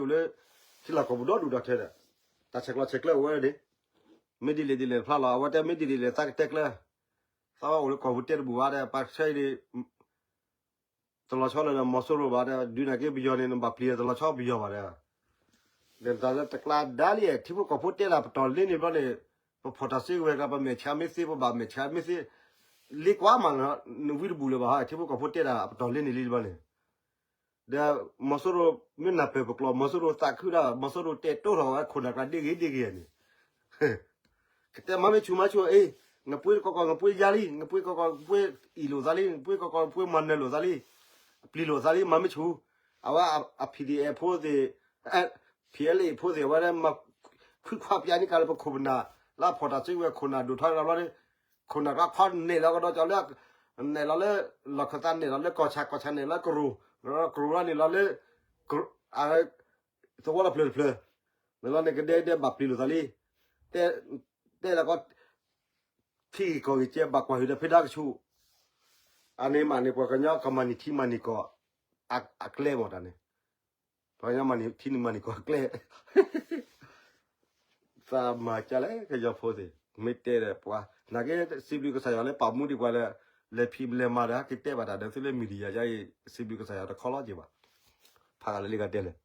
အိၣ်လၢထံဂၤကီၢ်ဂၤ က့ၤအိၣ်လၢ ထံလီၢ်ကီၢ်ပူၤဒီဒူၣ်ဒီထၢဒီး တၢ်ဆဲးကျိးဆဲးကျၢအိၣ်ဝဲန့ၣ် မ့ၢ်ဒ်လဲၣ်ဒ်လဲၣ်တဖျါလီၤ အဝဲတဲမ့ၢ်ဒ်လဲၣ်ဒ်လဲၣ်သးကတဲကျၢၤ သးဝဲအိၣ်လၢကီၢ်ပူၤတဲတဘူၣ်ဘၣ်ဒီး ပှၤဆၢအံၤ တလီၤဆီလၢဒီးမီၤစိရိၤဘၣ်ဒီး ဒုးနာ်က့ပယီၤန့ၣ် နဘၣ်ပျံၤတလီၤဆီပယီၤဘၣ်ဒီး ဒီးတၢ်လၢတကျါဒါလံ ထံဖိကီၢ်ဖိတဲလၢပတီၢ်လ့န့ၣ်ဘျီန့ၣ် ပဖီၣ်တၢ်စုကဝဲၤကျါ ပမဲာ်ဆှးမ့ၢ်သ့ ပဘၣ်မဲာ်ဆှးမ့ၢ်သ့ လ့ကွၢ်မး နဝံတဘူၣ်လၢၤဘၣ်ဟီ ထံဖိကီၢ်ဖိတဲဒၣ်ပတီၢ်လ့န့ၣ်လံဘျီန့ၣ် ဒီးမီၤစိရိၤမ့ၢ်နၢ်ပၢၢ်ပကျိာ် မီၤစိရိၤသးခုဒၣ် မီၤစိရိၤတဲာ်တိၢ်ထီၣ်ဝဲ ခိၣ်နၢ်ကျါဒ့ဂ့ၤဒ့ဂ့ၤန့ၣ် ကတဲမၤမ့ၢ်ဆူၣ်မၤဆူၣ်အ့ၣ် နပှ့ၤကီၢ်ကီၢ် နပှ့ၤယါလံ နပှ့ၤကီၢ်ကီၢ် နပှ့ၤအံၣ်လိာ်သးလံ နပှ့ၤကီၢ်ကီၢ် နပှ့ၤမၤနၢၤလိာ်သးလံ ပျံၤလိာ်သးလံ မၤမ့ၢ်ဆူၣ် အဝဲအ PDF ဖိသ့ၣ် PLA ဖိသ့ၣ် အဝဲဒၣ်မၤ ခွံခွါပျါန့ၢ်ကလၢပခိၣ်ပနၢ် လၢအဖီၣ်တၢ်စုကဝဲၤခိၣ်နၢ်ဒိၣ်ထီၣ်လီၤဘျီန့ၣ် ခိၣ်နၢ်ကျါခီနဲၣ်လီၤကဒီးကၠီလၢ နဲၣ်လီၤလၢ လီၢ်ခၢၣ်သးနဲၣ်လီၤလၢကီၢ်ဆၣ် ကီၢ်ဆၣ်နဲၣ်လီၤလၢကရူၢ် ကရူၢ်လီၤန့ၣ်လီၤလၢ သဝီတဖျၢၣ်တဖျၢၣ် န့ၣ်လီၤန့ၣ်ကဒဲကဒဲဘၣ်ပျံၤလိာ်သးလံ တဲလီၤကီး ထံဂ့ၢ်ကီၢ်ဂ့ၢ်ကဲဘၣ်ကွၢ်ဟုၣ်ဒီးဖဲဒါကဆူၣ် အန့ၣ်မးန့ၣ် ပှၤကညီကမၤန့ၢ်ထံမၤန့ၢ်ကီၢ် အကျဲမးတၢ်န့ၣ် ပှၤကညီမၤန့ၢ်ထံန့ၣ်မၤန့ၢ်ကီၢ်အကျဲ သးမၤကလဲၣ် ကညီဖိသ့ၣ် မ့ၢ်တဲဒီးပှၤ နာ်က့ စံးဘျုးကစၢ်ယွၤလၢပာ်မူဒံးပှၤလၢ လဲၤဖံးလဲၤမၤဒီး ကတဲဘၣ်တၢ်ဒီးသုလၢ media ယါအံၤ စံးဘျုးကစၢ်ယွၤတခီလီၤက့ၤဘၣ် ဖးဂၤလၢလံဂၤတဲလဲၣ်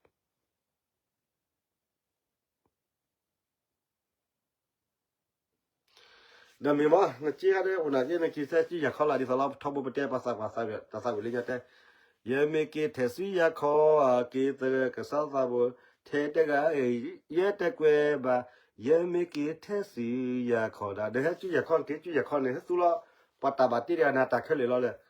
ဒီးမ့ၢ်မး နက့ဟဲဒီးအိၣ်နာ်က့ နက့ၤဆဲစုယၤခီလၢ်ဒ်သိးလီၤ ထီဘိပတဲပှၤသးပှၢ်သးဝံၣ် တၢ်သးဝံၣ်လၢညါတဲ ယမ့ၢ်က့ၤထဲးစုယၤခီ က့ၤသဂၢၢ်ကစီသးဘိ ထဲတဂၤ ယဲတကွဲးဘၣ် ယမ့ၢ်က့ၤထဲးစုယၤခီဒၣ် ဒီးဟဲစုယၤခီ နက့ၤစုယၤခီန့ၣ် ဟဲသူလီၤ ပှၤတၢ်ဘၣ်တ့တဂၤနၤတၢ်ခဲလၢာ်လီၤလၢ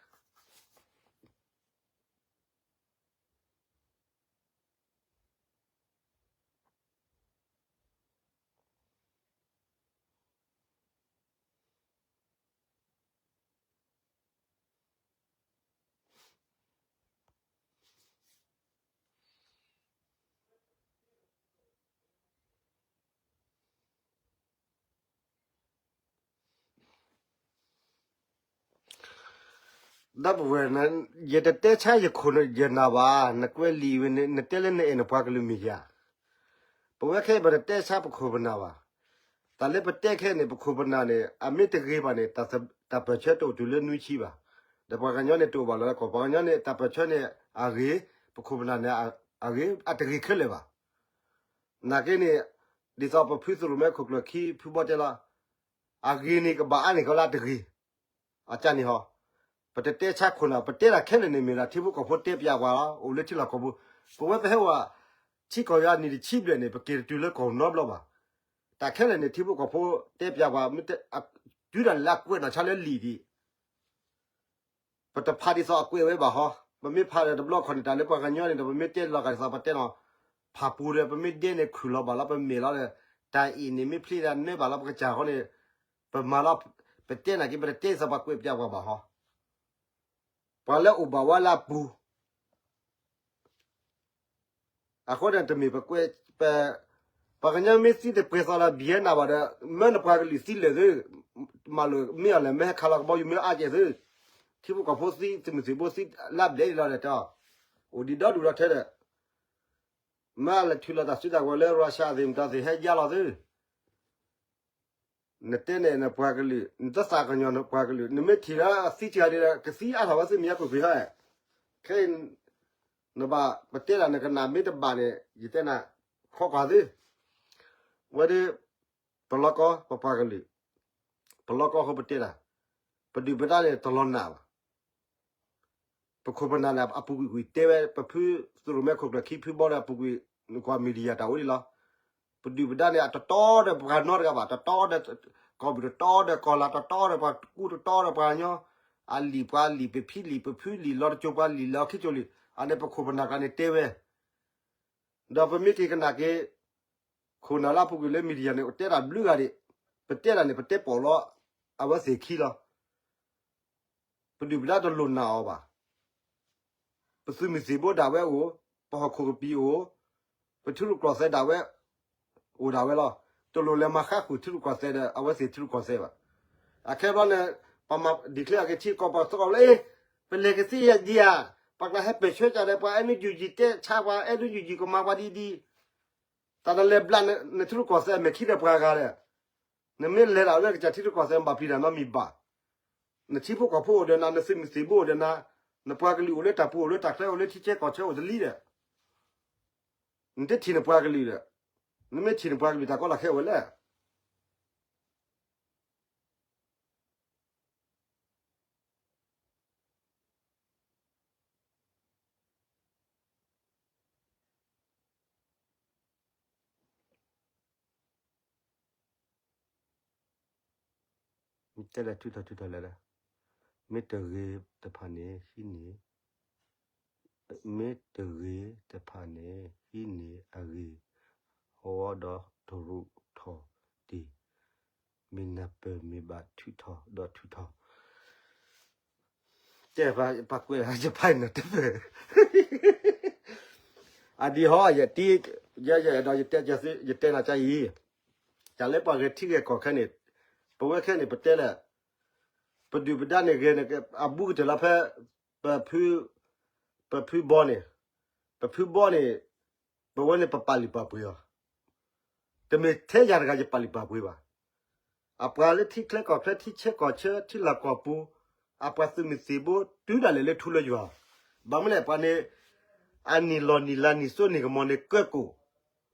ဒီပုၢ်ဝဲၢ် ယတတဲဆါယခိၣ်ယနၢ်ဘၣ် နကွဲးလံာ်ဝဲန့ၣ် နတဲလၢနအဲၣ်နပှၤကလုာ်မ့ၢ်ဧါ ပဝဲခဲအံၤပတတဲဆါပခိၣ်ပနၢ်ဘၣ်. တၢ်လၢပတဲခဲန့ၣ် ပခိၣ်ပနၢ်န့ၣ် အမ့ၢ်တဂ့ၤဘၣ်န့ၣ် တၢ်ပၢၢ်ဆၢတအိၣ်တုၤလၢနွံဆံဘၣ်. ဒီးပှၤကညီန့ၣ်တအိၣ်ဘၣ်လီၤကီၢ် ပှၤကညီန့ၣ် တၢ်ပၢၢ်ဆၢန့ၣ် အဂ့ၤ, ပခိၣ်ပနၢ်န့ၣ် အဂ့ၤ အတဂ့ၤခဲလၢာ်ဘၣ်. နာ်က့န့ၣ် ဒ်သိးပဖုသရူၣ်မဲခိၣ်ကျၢၢ်ခံ ဖုဘီတဲလီၤ အဂ့ၤန့ၣ် ကဘၣ်အါန့ၢ်ကီးလၢအတဂ့ၤ. အကန့ၣ်ဟီ, ပတတဲဆါခိၣ်နၢ်, ပတဲတၢ်ခဲလၢာ်န့ၣ်မ့ၢ်ဒၣ် ထံဖိကီၢ်ဖိတဲပျးပှၤလီၤ. အိၣ်လၢထံလီၢ်ကီၢ်ပူၤ, ပဝဲပဟဲဝဲ ထံကီၢ်ယွၤနံၣ်တဆံဘျဲၣ်န့ၣ် ပက့ၤတတုၤလၢကီၢ်နီတဘျီဘၣ်. တၢ်ခဲလၢာ်န့ၣ် ထံဖိကီၢ်ဖိတဲပျးပှၤ, တုၤဒၣ်လဲာ်လၢအကွဲးနီၢ်ဆါလၢလံာ်ဒံး ပတဖးဒ်သိးအကွဲးဝဲဘၣ်ဟီ, ပမ့ၢ်ဖးဒီးတဘျီခီန့ၣ် တၢ်လၢပှၤကညီန့ၣ်ဒီး ပမ့ၢ်တဲလီၤဂာ်ဒ်သိးပတဲနီၤ, ဖးပူၤဒီး ပမ့ၢ်ဒဲန့ၣ်ခုၣ်လီၤဘၣ်လီၤ ပမဲာ်လီၤဒီး တၢ်အံၤန့ၣ် မ့ၢ်ဖျ့ဒၣ်နၢဘၣ်လီၤ ပကစၢ်ဃီန့ၣ်, ပမၤလီၤ, ပတဲနာ်က့ ပတတဲဒ်သိးပှၤကွဲးပျးပှၤဘၣ်ဟီ, ပှၤလၢအိၣ်ဘၣ်ဝဲလၢအပူၤ အဃိန့ၣ်တမ့ၢ်ပကွဲး, ပ, ပှၤကညီမ့ၢ်သံတပှဲၤသီလၢ ဘံၣ်ဟဲနၢ်ဘၣ်ဒီး မၢနပှၤကလုာ်သံလၢာ်သု, မၤလိာ်မ့ၢ်အီၤလဲၣ် မ့ၢ်ဟဲခးလီၤကဘီယူၤမ့ၢ်အါကဲၣ်သု, ထံဖိကီၢ်ဖိသံ သုးမုၢ်သံၣ်ဘိသံလၢအဘျဲၣ်လီၤဒီးတဲအီၤ, အိၣ်ဒံးဒီဒူၣ်ဒီထၢဒီး, မ့ၢ်လဲၤထုးလီၤတၢ်စုတၢ်ကဝဲၤလၢ Russia သ့ၣ်မတၤသ့ၣ်ဟဲယါလီၤသု နတဲန့ၣ်နပှၤကလုာ်, နတသးကညီၤနပှၤကလုာ်, နမ့ၢ်ထံၣ်လၢအသံတဂၤဒီး ကသံအါထီၣ်ဝဲသုမ့ၢ်ယါကွ့ၢ်ကွ့ၢ်ဟဲ, ခဲအံၤ နဘၣ်ပတဲဒၣ်နကနၣ်မ့ၢ်တဘၣ်န့ၣ် ယတဲနၤ, ခိးကွၢ်သု, ဝဲဒၣ် ပလီၢ်ကီၢ် ပပှၤကလုာ်, ပလီၢ်ကီၢ်အဃိပတဲတၢ်, ပဒုၣ်ပဒါန့ၣ်တလီၤနာ်ဘၣ်. ပခိၣ်ပနၢ်န့ၣ် အပူၤကွံာ်ကွံာ်တဲဝဲ ပဖု သုးရိၣ်မဲခိၣ်ကျၢၢ်ခံဖုဘီဒီးအပူၤကွံာ် နကွၢ် media တၢ်အိၣ်လံလီၤ. ပဒုၣ်ပဒါန့ၣ် အတတီဒီးပှၤနီတဂၤဘၣ်, တတီဒီး ကီၢ်ဘုၣ်တတီဒီးကီၢ်လၤ တတီဒီး ပှၤကူတတီဒီးပှၤကညီ, အလံာ်ပှၤလံာ် ပဖံလံာ် ပဖုလံာ် လီၤတစိၤပှၤလံာ် လီၤခံစိၤလံာ်, အန့ၣ်ပခိၣ်ပနၢ်ကျါန့ၣ်တဲဝဲ ဒီးပမ့ၢ်က့ၤကနၣ်က့ၤ ခိၣ်နၢ်လၢအပူၤကွံာ်လၢ media န့ၣ် တဲတၢ်ဘျုးဂၤဒံး, ပတဲတၢ်န့ၣ် ပတဲပိာ်လီၤ အဝဲသ့ၣ်ခံလီၤ. ပဒုၣ်ပဒါတလိၣ်နာ်အီၤဘၣ်. ပသုးမုၢ်သံၣ်ဘိဒၣ်ဝဲအိၣ်, ပဟီၣ်ခိၣ်ကပံာ်အိၣ်, ပထံရူၢ်ကီၢ်သဲးဒၣ်ဝဲ အိၣ်ဒၣ်ဝဲလီၤ. တလိၣ်လဲၤမၤဃါဃုာ်ထံရူၢ်ကီၢ်သဲးဒီး အဝဲသ့ၣ်ထံရူၢ်ကီၢ်သဲးဘၣ်. အခဲဘျီန့ၣ် ပမၤ declare က့ၤထံကီၢ်ပှၤသကိးလၢ ပလဲၤကသ့ယဲၢ်ဒံးဧါ, ပကျါဟဲပၢၢ်ဆၢကဒီးပှၤ အဲၣ်နုၣ်ယူၣ်ယံၣ် တဲဆါပှၤ အဲၣ်နုၣ်ယူၣ်ယံၣ် ကမၤပှၤဒ်ဒ်, တၢ်နလဲၤဘျးနထံရူၢ်ကီၢ်သဲးမဲာ်ခံဒီးပှၤဂၤဒီး, နမ့ၢ်လဲၤဒၣ်လၢကစၢ်ထံရူၢ်ကီၢ်သဲး နဘၣ်ပျံၤတၢ်နီတမံၤဘၣ်. နထံဖိကီၢ်ဖိအိၣ်ဒီးနၤ, နသုးမုၢ်သံၣ်ဘိအိၣ်ဒီးနၤ, နပှၤကလုာ်အိၣ်လၢတၢ်ပူၤ အိၣ်လၢတၢ်ချၢ အိၣ်လၢထံဆၢကီၢ်ဆၢအိၣ်တလံဒီး, နတထံၣ်နပှၤကလုာ်ဒီး, နမ့ၢ်ထံၣ်နပှၤကလုာ်တၢ်ကီတၢ်ခဲအိၣ်ဝဲလဲၣ်. တဲလၢထုးထီၣ်ထုးထီၣ်လဲၣ်, မ့ၢ်တဂ့ၤတဖၣ်န့ၣ်ဟံးန့ၢ်, မ့ၢ်တဂ့ၤတဖၣ်န့ၣ် ဟံးန့ၢ်အဂ့ၢ်, အဝဲဒီးတရူးထီၣ်တ့ၢ်, မ့ၢ်နၢ်ပၢၢ်မ့ၢ်ဘၣ်ထုးထီၣ်ဒီးထုးထီၣ်, တဲပှၤကွဲးယဖးနၢ်တပၢၢ်, အဒံးဟီ ယတံ, ယဲယဲဒီး ယတဲနၤကါအံၤ, တၢ်လၢပှၤဂဲၤထံဂဲၤကီၢ်ခဲန့ၣ်, ပဝဲခဲန့ၣ် ပတဲလၢ ပဒုၣ်ပဒါန့ၣ်ဂ့ၤန့ၣ် အဘူးကတၢၢ်လီၤဖဲ ပဖု, ပဖုဘီန့ၣ်, ပဖုဘီန့ၣ်, ပဝဲန့ၣ်ပပာ်လုၢ်ပာ်ပှ့ၤအီၤ, တမ့ၢ်ထဲယၤတဂၤယပာ်လုၢ်ပာ်ပှ့ၤဘၣ်. အပှၤလၢထံချၢကီၢ်ချၢ ထံဆၢကီၢ်ဆၢ ထံလီၢ်ကီၢ်ပူၤ, အပှၤသုးမုၢ်သံၣ်ဘိ တုၤဒၣ်လဲာ်လၢထူလၢယွၤ, ဘၣ်မနုၤလဲၣ်ပှၤန့ၣ်, အနံၣ်လီၢ်နံၣ်လါနံၣ်စိနံၣ်ကမီၤန့ၣ်ကၢကိၣ်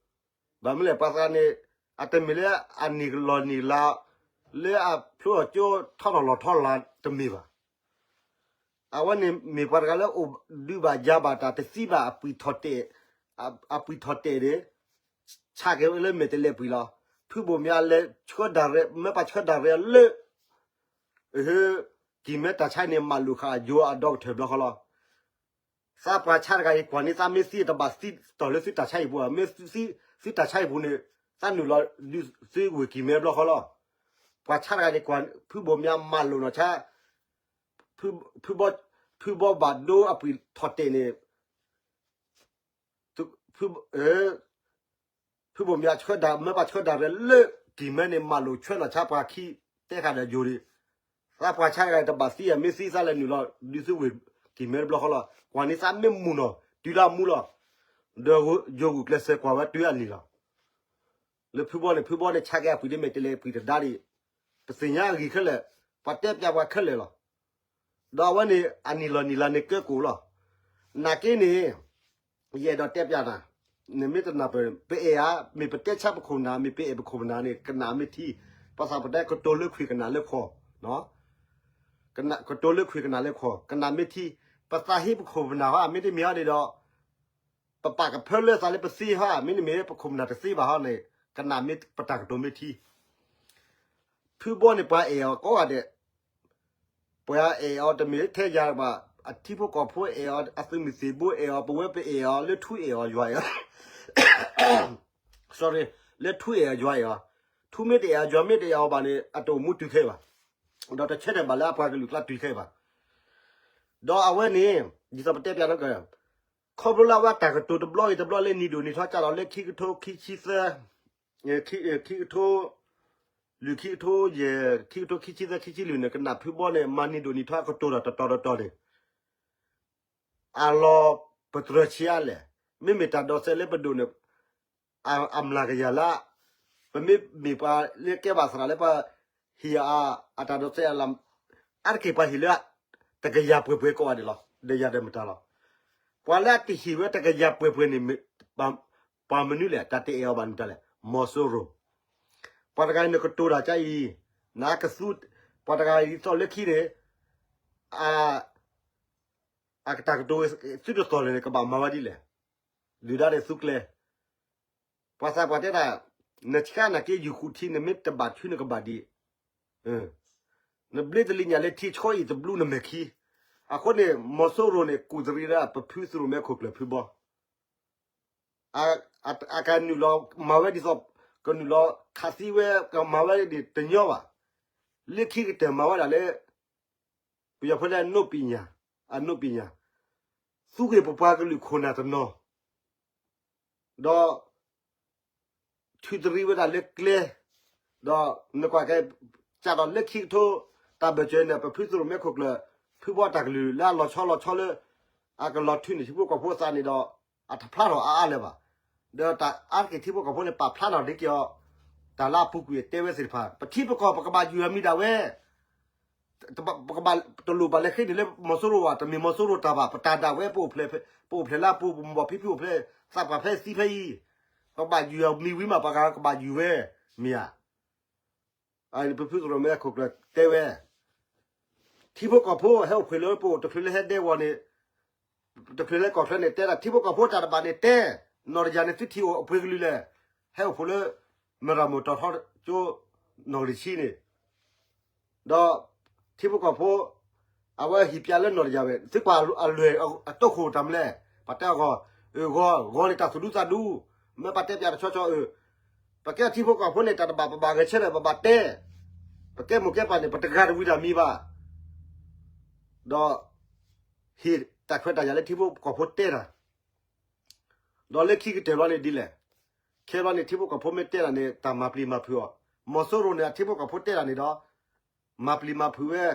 ဘၣ်မနုၤလဲၣ်ပှၤသးန့ၣ်, အတမ့ၢ်လၢအနံၣ်လီၢ်နံၣ်လါ, လၢအဖျိအကၠိထီၣ်ထီၣ်လီၤထီၣ်လါတမ့ၢ်ဘၣ်. အဝဲန့ၣ်မ့ၢ်ပှၤတဂၤလၢအိၣ်ဒုးဘၣ်ယၤဘၣ်တၢ်တသံဘၣ်အပှံာ်ထီၣ်တဲာ်, အပှံာ်ထီၣ်တဲာ်န့ၣ်, ဆါက့ၤလၢမဲာ်တဲၤလဲၤပှံာ်လီၤ. ဖုဘိၣ်မၠးလဲၤဆှၢဒၣ်ရဲၣ် မၢပှၤဆှၢဒၣ်ရဲၣ်လၢ ကံၢ်မဲတၢ်ဆါန့ၣ် မၤလိာ်ဃာ်အယိၤအဒီကထၢၣ်ဘျီဃီလီၤ. သးပှၤဆါတဂၤအံၤ ကွၢ်န့ၢ်သးမ့ၢ်သံတဘၣ်သံတီၢ်လၢသုတၢ်ဆါဟံၣ်ပူၤဧါ, မ့ၢ်သံ, သုတၢ်ဆါဟံၣ်ပူၤန့ၣ်, သးနုာ်လီၤဒုးသုဝ့ၢ်ကံၢ်မဲဘျီဃီလီၤ. ပှၤဆါတဂၤန့ၣ် ကွၢ်ဖုဘိၣ်မၠးမၤလိာ်နီၢ်ဆါ, ဖုဘီ, ဖုဘီဘၣ်ဒိအပှံာ်ထီၣ်တဲာ်န့ၣ် ဖုဘိၣ်မၠးဆှၢဒၣ် မၢပှၤဆှၢဒၣ်ရဲၣ်လၢ ကံၢ်မဲန့ၣ် မၤလိာ်ဆှၢနီၢ်ဆါပှၤခံ တဲဃာ်ဒီးယိၤဒံး, သးပှၤဆါတဂၤတဘၣ်သံဧါ, မ့ၢ်သံသးလဲၤနုာ်လီၤဒုးသုဝ့ၢ်ကံၢ်မဲတဘျီဃီလီၤ. ကွၢ်န့ၢ်သးမ့ၢ်မုာ်နီၢ် တုၤလၢအမူလီၤ. ဒီးယိၤဂုာ်ကျဲးစၢးကွၢ်ဝဲတုၤအနံၤလီၤ. လၢဖုဘီန့ၣ်, ဖုဘီန့ၣ်ဆါက့ၤအပှံာ်ဒ်မဲာ်တဲၤလဲၤပှံာ်တဒါဒံး, ပသ့ၣ်ညါအဂ့ၢ်ခဲလၢာ်, ပှၤတဲပျးပှၤခဲလၢာ်လီၤ. ဒီးအဝဲန့ၣ် အနံၣ်လီၢ်နံၣ်လါန့ၣ်ကၢကိၣ်လီၤ. နာ်က့န့ၣ် ယအဲၣ်ဒိးတဲပျးနၤ, နမ့ၢ်တနၢ်ပၢၢ် ပအဲၣ်ဧါ, မ့ၢ်ပတဲဆါပခိၣ်ပနၢ် မ့ၢ်ပအဲၣ်ပခိၣ်ပနၢ်န့ၣ် ကနၣ်မ့ၢ်ထံ, ပှၤသးပတဲကတိၤလၢခွံၣ်ကနၣ်လၢခီၣ်, ကတိၤလၢခွံၣ်ကနၣ်လၢခီၣ် ကနၣ်မ့ၢ်ထံ, ပသးဟ့ပခိၣ်ပနၢ်ဟီ မ့တမ့ၢ်ဟီန့ၣ်ဒီး ပပာ်ကဖၢလၢသးလၢပသ့ဟီ မ့တမ့ၢ်ပခိၣ်ပနၢ်တသ့ဘၣ်ဟီန့ၣ် ကနၣ်မ့ၢ်ပတၢ်ကတိၤမ့ၢ်ထံ. ဖုဘီန့ၣ်ပှၤအဲၣ်အီၤကိးဂၤဒဲး, ပှၤအဲၣ်အီၤတမ့ၢ်ထဲယၤဘၣ်, အထံဖိကီၢ်ဖိအဲၣ်အီၤ, အသုးမုၢ်သံၣ်ဘိအဲၣ်အီၤ, ပဝဲပအဲၣ်အီၤ, လၢထူအဲၣ်အီၤယွၤအဲၣ်အီၤ, sorry, လၢထူအဲၣ်အီၤယွၤအဲၣ်အီၤ, ထူမ့ၢ်တအဲၣ်အီၤယွၤမ့ၢ်တအဲၣ်အီၤဘၣ်န့ၣ် အတအိၣ်မူတုၤခဲဘၣ်. ဒီးတဆၢထၢၣ်ဘၣ်လၢအပှၤကလုာ်ကျါတုၤခဲဘၣ်. ဒီးအဝဲန့ၣ် ဒ်သိးပတဲပျးနီၢ်ကီၢ် ခီဖျိလၢအဝဲတၢ်ကတိၤတဘျီဂ့ၤတဘျီလၢနံၣ်ဒိၣ်နံၣ်ထီကၢ်ဒီးလၢခံကထိခံဆံသၢ, ခံ, ခံကထိ, လွံၢ်ခံကထိယဲၢ်, ခံကထိခံဆံသၢခံဆံလွံၢ်န့ၣ် ကနၣ်ဖုဘီန့ၣ် မၤနံၣ်ဒိၣ်နံၣ်ထီအကတိၤဒီးတတီၤတတီၤန့ၣ် အလီၤပတြၢၤဆံးအါလဲၣ်. မ့မ့ၢ်တၢ်ဒိးစဲးလၢပဒိၣ်န့ၣ် အမျးကယၤလၢ ပမ့မ့ၢ်ပှၤလၢကဲဘၣ်သရၣ်လၢပှၤဟ့ၣ်အတၢ်ဒိးစဲးအလီၢ် အါတက့ၢ်ပှၤဟ့ၣ်လၢ တကယၤပှဲၤပှဲၤကိးဂၤဒဲးလီၤ. ဒီးယၤဒီးမတၤလီၤ. ပှၤလၢအတဟ့ၣ်ဝဲတကယၤပှဲၤပှဲၤန့ၣ် ပှၤမနုၤလဲၣ်, တၢ်တအဲၣ်အီၤဘၣ်မတၤလဲၣ်, မီၤစိရိၤ ပှၤတဂၤအံၤနကတိၤတၢ်ကါအံၤ, နကသူ, ပှၤတဂၤအံၤဒ်သိးလၢခံန့ၣ်, အ, အကတၢ်ကတိၤသုတသိၣ်လဲၣ်န့ၣ် ကဘၣ်မၤဝဲဒ်လဲၣ်. ဒုၣ်ဒါန့ၣ်သူကျဲ, ပှၤသးပှၢ်တဲဒၣ်, နဆှၢနၤက့ၤယုၢ်ဃုာ်ထံ နမ့ၢ်တဘၣ်ထုနကဘၣ်ဒံး, နဘျ့တလံၤညါလၢထံဆှီအံၤတဘျုးနမဲာ်ခံ, အဃိန့ၣ် မီၤစိရိၤန့ၣ် ကူၣ်တရံးဒၣ်ပဖုသရိၣ်မဲခိၣ်ကျၢၢ်ဖုဘီ အကနုာ်လီၤမၤဝဲဒ်သိး, ကနုာ်လီၤခးသံဝဲ ကမၤဝဲဒ်န့ၣ်တညီဘၣ်. လၢခံကတၢၢ်မၤဝဲဒၣ်လၢ ပယီၤဖိလၢအနိးပညၣ်, အနိးပညၣ်, သူဂ့ၢ်ပပှၤကလုာ်ခိၣ်နၢ်တနီၤ, ဒီး ထုးတရံးဝဲဒၣ်လၢကျဲ, ဒီးနကွၢ်ကဲ, စးထီၣ်လၢခံကထိ တၢ်ဘၢၣ်စၢၤန့ၣ် ပဖုသရိၣ်မဲခိၣ်ကျၢၢ် ဖုဘီတၢ်ကလုၢ်လၢအလီၤဆီလီၤဆီလၢ အကလီၤထုးန့ၢ်ထံဖိကီၢ်ဖိအသးန့ၣ်ဒီး အတဖျါထီၣ်အါအါလၢၤဘၣ်. ဒီးတၢ်အါတက့ၢ်ထံဖိကီၢ်ဖိန့ၣ် ပာ်ဖျါထီၣ်ဒ်က့ၤအီၤ, တၢ်လၢအပူၤကွံာ်တဲဝဲသ့ၣ်တဖၣ် ပထံပကီၢ်ပကဘၣ်ယုၢ်အမံၤဒၣ်ဝဲ ပကဘၣ်တလိၣ်ဘၣ်လဲၤဃ့န့ၢ်လၢမီၤစိရိၤဘၣ်, တမ့ၢ်မီၤစိရိၤတၢ်ဘၣ်, ပတၢ်ဒၣ်ဝဲ, ပအိၣ်ဖျဲၣ်လၢအပူၤ, ပမိၢ်ပၢ်ဖံဖုအိၣ်ဖျဲၣ်, သးပှၢ်ဖဲသံဖဲအံၤ, ပဘၣ်ယုၢ်အမံၤဝံၤမး ပှၤဂၤကဘၣ်ယုၢ်ဝဲ, မ့ၢ်ဧါ. ပဖုသရိၣ်မဲခိၣ်ကျၢၢ်တဲဝဲ, ထံဖိကီၢ်ဖိဟဲအိၣ်ဖှိၣ်လၢပအိၣ်တချုးလၢဟဲဒဲကဝီၤန့ၣ်, တချုးလၢကီၢ်ချၢန့ၣ် တဲဒၣ်ထံဖိကီၢ်ဖိတၢ်တဘၣ်န့ၣ်တဲ, နီၢ်တယၤန့ၣ်သုထံၣ်အိၣ်အပှ့ၤကလုာ်လဲၣ်, ဟဲအိၣ်ဖှိၣ်လၢ မ့ၢ်ရၤမိၢ်တီၤထီကၠိ နီၢ်ကလံၤဆံန့ၣ်, ဒီးထံဖိကီၢ်ဖိ အဝဲဟံၣ်ပျးလၢနီၢ်တယၤဝဲ သုကွၢ်အလွဲၢ်အတီခိၣ်တၢ်မနုၤလဲၣ်, ပှၤတဲအဂီၢ်, အၢ ဂီၤ, ဂီၤန့ၣ်တၢ်သူၣ်ဒူသးဒူ, မ့ၢ်ပှၤတဲပျးတဆီဆီအၢ, ပကဲထံဖိကီၢ်ဖိန့ၣ် တၢ်တဘၣ်ပဘၣ်ဂဲၤဆၢထၢၣ် ပဘၣ်တဲ, ပကဲမိၢ်ကဲပၢ်န့ၣ် ပတဂၤတဝံၤတၢ်မံၤဘၣ်, ဒီး ဟ့ၣ်တၢ်ခွဲးတၢ်ယာ်လၢထံဖိကီၢ်ဖိတဲတၢ် ဒီးလၢခံကတၢၢ်ဘျီန့ၣ်ဒ်လဲၣ်, ခဲဘျီန့ၣ် ထံဖိကီၢ်ဖိမ့ၢ်တဲတၢ်န့ၣ် တၢ်မၤပျံၤမၤဖုးအီၤ, မီၤစိရိၤန့ၣ် အထံဖိကီၢ်ဖိတဲတၢ်န့ၣ်ဒီး မၤပျံၤမၤဖုးဝဲ,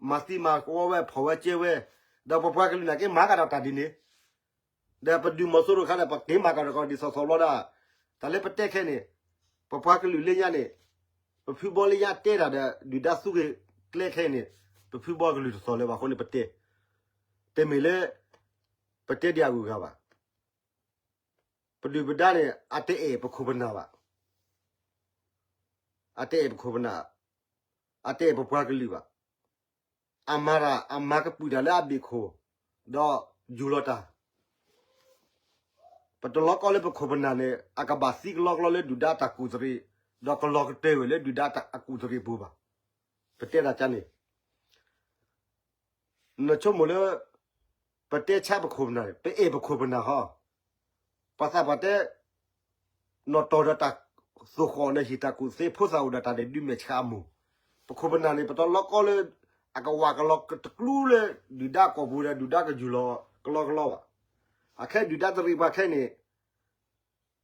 မၤသံမၤဝီဝဲ ဖီၣ်ဝဲကဲဝဲ, ဒီးပပှၤကလုာ်နာ်က့ မၤကဒီးတၢ်ဒ်န့ၣ်, ဒီးပဒုးမီၤစိရိၤခါဒီး ပက့ၤမၤကဒီးကီးဒ်သိးသိးဘျီဒၣ်, တၢ်လၢပတဲခဲန့ၣ်, ပပှၤကလုာ်လၢညါန့ၣ်, ပဖုဘီလၢညါတဲတၢ်ဒီး ဒုၣ်ဒါသူဂ့ၤကျဲခဲအံၤန့ၣ်, ပဖုဘီကလုာ်တသိးလၢၤဘၣ်အဃိန့ၣ်ပတဲ, တမ့ၢ်လၢ ပတဲဒ်အဂုၤအဂၤဘၣ်. ပဒုၣ်ပဒါန့ၣ် အတအဲၣ်ပခိၣ်ပနၢ်ဘၣ်, အတအဲၣ်ပခိၣ်ပနၢ်, အတအဲၣ်ပပှၤကလုာ်ဘၣ်. အမၤတၢ် အမၤကပုာ်တၢ်လၢအဘ့ၣ်ခိၣ်, ဒီးယူၢ်လီၤတၢ်. ပတလီၤကီလၢပခိၣ်ပနၢ်န့ၣ် အကဘၣ်သံကလီကလီလၢဒုၣ်ဒါတၢ်ကူၣ်သရံး, ဒီးကလီၤကတၢၢ်ဝဲလၢဒုၣ်ဒါအကူၣ်သရံးပူၤဘၣ်. ပတဲဒၣ်ကန့ၣ် နဆိကမိၣ်လၢ ပတဲဆါပခိၣ်ပနၢ်န့ၣ် ပအဲၣ်ပခိၣ်ပနၢ်ဟီ, ပှၤသးပှၢ်တဲ နီၢ်တီၢ်ဒီးတၢ်သိၣ်ဃီၣ်န့ၣ် ဟံၣ်တၢ်ကူၣ်သ့ ဖိသၣ်အိၣ်ဒီးတၢ်ဒဲးဒုးမဲာ်ဆှးအမိၢ်, ပခိၣ်ပနၢ်န့ၣ် ပတလီၤကီလၢ အကဝးကလီၤကတကျူလၢ ဒုၣ်ဒါကီၢ်ပူၤဒီး ဒုၣ်ဒါကယူၢ်လီၤကလီကလီဘၣ်. အခဲဒုၣ်ဒါတရံးပှၤခဲအံၤန့ၣ်